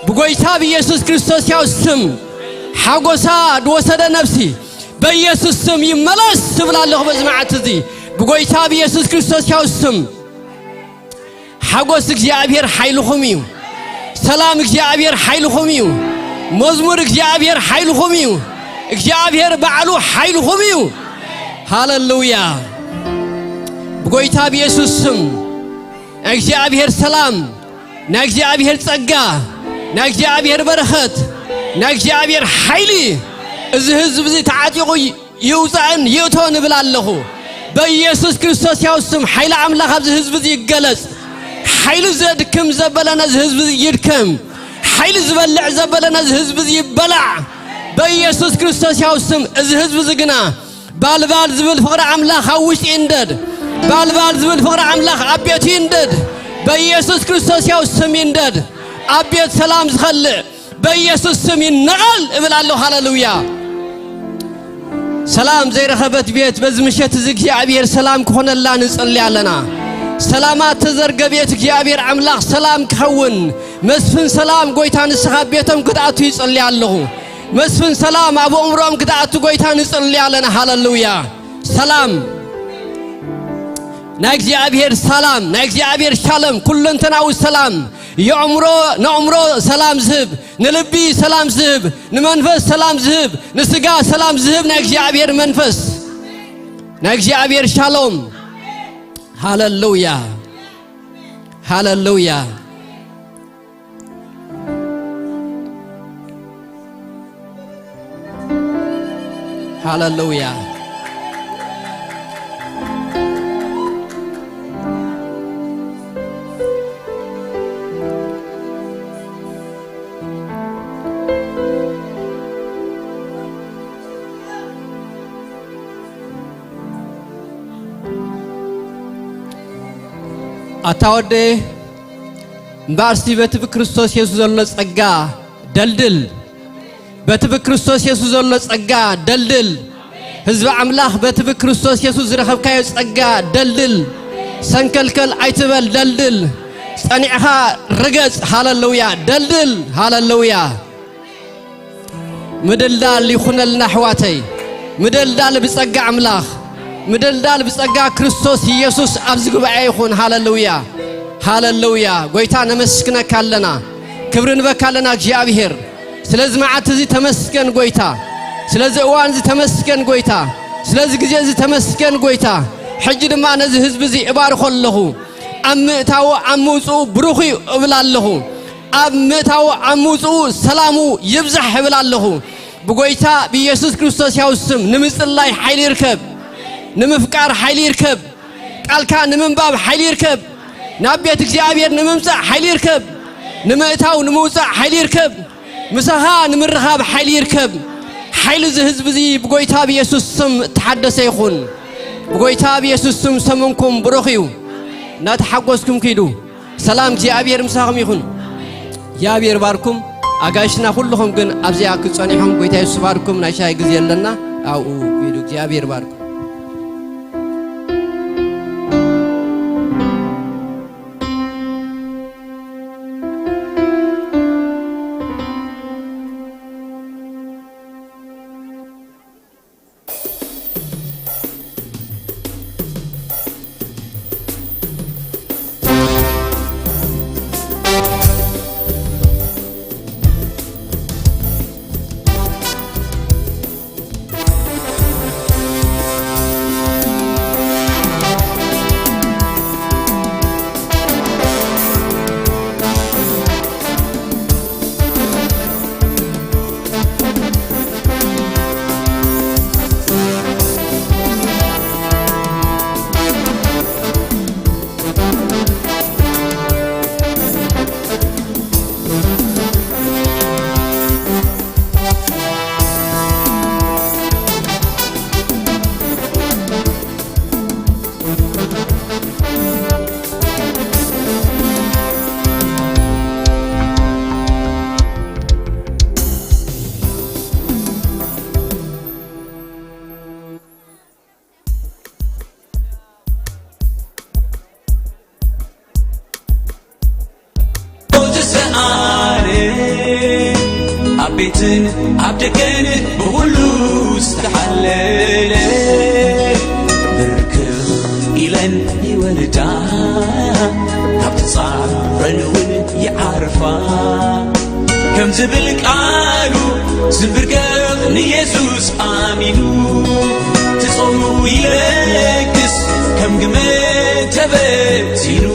ብጎይታ ብኢየሱስ ክርስቶስ ያው ስም ሓጎሳ ድወሰደ ነፍሲ በኢየሱስ ስም ይመለስ ትብል ኣለኹ በዚ መዓልቲ እዚ። ብጎይታ ብኢየሱስ ክርስቶስ ያው ስም። ሓጎስ እግዚኣብሔር ሓይልኹም እዩ። ሰላም እግዚኣብሔር ሓይልኹም እዩ። መዝሙር እግዚኣብሔር ሓይልኹም እዩ። እግዚኣብሔር ባዕሉ ሓይልኹም እዩ። ሃለሉያ። ብጎይታ ብኢየሱስ ስም ናይ እግዚኣብሔር ሰላም፣ ናይ እግዚኣብሔር ጸጋ፣ ናይ እግዚኣብሔር በረኸት፣ ናይ እግዚኣብሔር ሓይሊ እዚ ህዝቢ እዚ ተዓጢቑ ይውፃእን ይእቶ ንብል ኣለኹ። በኢየሱስ ክርስቶስ ያው ስም ሓይሊ ኣምላኽ ኣብዚ ህዝቢ እዚ ይገለጽ። ሓይሊ ዘድክም ዘበለ ነዚ ህዝቢ እዚ ይድከም። ሓይሊ ዝበልዕ ዘበለ ነዚ ህዝቢ እዚ ይበላዕ። በኢየሱስ ክርስቶስ ያው ስም እዚ ህዝቢ እዚ ግና ባልባል ዝብል ፍቕሪ ኣምላኽ ኣብ ውሽጢ ይንደድ። ባልባል ዝብል ፍቕሪ ኣምላኽ ኣብ ቤቱ ይንደድ። በኢየሱስ ክርስቶስ ያው ስም ይንደድ። ኣብ ቤት ሰላም ዝኸልእ በኢየሱስ ስም ይነቐል እብል ኣለኹ። ሃለሉያ። ሰላም ዘይረኸበት ቤት በዚ ምሸት እዚ እግዚኣብሔር ሰላም ክኾነላ ንጽሊ ኣለና። ሰላማት ተዘርገ ቤት እግዚኣብሔር ኣምላኽ ሰላም ክኸውን። መስፍን ሰላም ጎይታ ንስኻ ኣብ ቤቶም ክትኣቱ ይጽሊ ኣለኹ። መስፍን ሰላም ኣብ ኣእምሮኦም ክትኣቱ ጎይታ ንጽሊ ኣለና። ሃለሉያ። ሰላም ናይ እግዚኣብሔር ሰላም፣ ናይ እግዚኣብሔር ሻሎም፣ ኩለንተናዊ ሰላም፣ የእምሮ፣ ነእምሮ ሰላም ዝህብ፣ ንልቢ ሰላም ዝህብ፣ ንመንፈስ ሰላም ዝህብ፣ ንስጋ ሰላም ዝህብ ናይ እግዚኣብሔር መንፈስ፣ ናይ እግዚኣብሔር ሻሎም። ሃለሉያ፣ ሃለሉያ። ሃለሉያ። ኣታ ወደየ፣ እምበኣርሲ በቲ ብክርስቶስ የሱስ ዘሎ ጸጋ ደልድል። በቲ ብክርስቶስ የሱስ ዘሎ ጸጋ ደልድል። ህዝቢ ኣምላኽ በቲ ብክርስቶስ የሱስ ዝረኸብካዮ ጸጋ ደልድል። ሰንከልከል ኣይትበል፣ ደልድል። ጸኒዕኻ ርገጽ፣ ሃለሉያ፣ ደልድል፣ ሃለሉያ። ምድልዳል ይኹነልና ኣሕዋተይ፣ ምድልዳል ብጸጋ ኣምላኽ፣ ምድልዳል ብጸጋ ክርስቶስ ኢየሱስ ኣብዚ ጉባኤ ይኹን። ሃለሉያ፣ ሃለሉያ። ጎይታ ነመስግነካ ኣለና፣ ክብሪ ንበካ ኣለና እግዚኣብሔር። ስለዚ መዓልቲ እዚ ተመስገን ጎይታ፣ ስለዚ እዋን እዚ ተመስገን ጎይታ፣ ስለዚ ግዜ እዚ ተመስገን ጎይታ። ሕጂ ድማ ነዚ ህዝቢ እዚ እባርኾ ኣለኹ። ኣብ ምእታዉ ኣብ ምውፅኡ ብሩኽ እዩ እብል ኣለኹ። ኣብ ምእታዉ ኣብ ምውፅኡ ሰላሙ ይብዛሕ እብል ኣለኹ። ብጎይታ ብኢየሱስ ክርስቶስ ያው ስም ንምጽላይ ሓይሊ ይርከብ፣ ንምፍቃር ሓይሊ ይርከብ፣ ቃልካ ንምንባብ ሓይሊ ይርከብ፣ ናብ ቤት እግዚኣብሔር ንምምጻእ ሓይሊ ይርከብ፣ ንምእታው ንምውጻእ ሓይሊ ይርከብ፣ ምሳኻ ንምርኻብ ሓይሊ ይርከብ። ሓይሊ እዚ ህዝቢ እዚ ብጎይታ ብኢየሱስ ስም ተሓደሰ ይኹን። ብጎይታ ብኢየሱስ ስም ሰሙንኩም ብሩኽ እዩ። እናተሓጎስኩም ኪዱ። ሰላም እግዚኣብሔር ምሳኹም ይኹን። እግዚኣብሔር ባርኩም። ኣጋይሽና ኩልኹም ግን ኣብዚኣ ክትጸኒሖም ጎይታ የሱስ ባርኩም። ናይ ሻይ ግዜ ኣለና። ኣብኡ ኪዱ። እግዚኣብሔር ባርኩም። ኣብ ቤትን ኣብ ደገን ብኹሉ ዝተሓለለ ብርክኽ ኢለን ይወርዳ ካብ ጻዕረን እውን ይዓርፋ። ከም ዝብል ቃሉ ዝንብርከኽ ንየሱስ ኣሚኑ ትጾሙ ይለግስ ከም ግመ ተበቲኑ።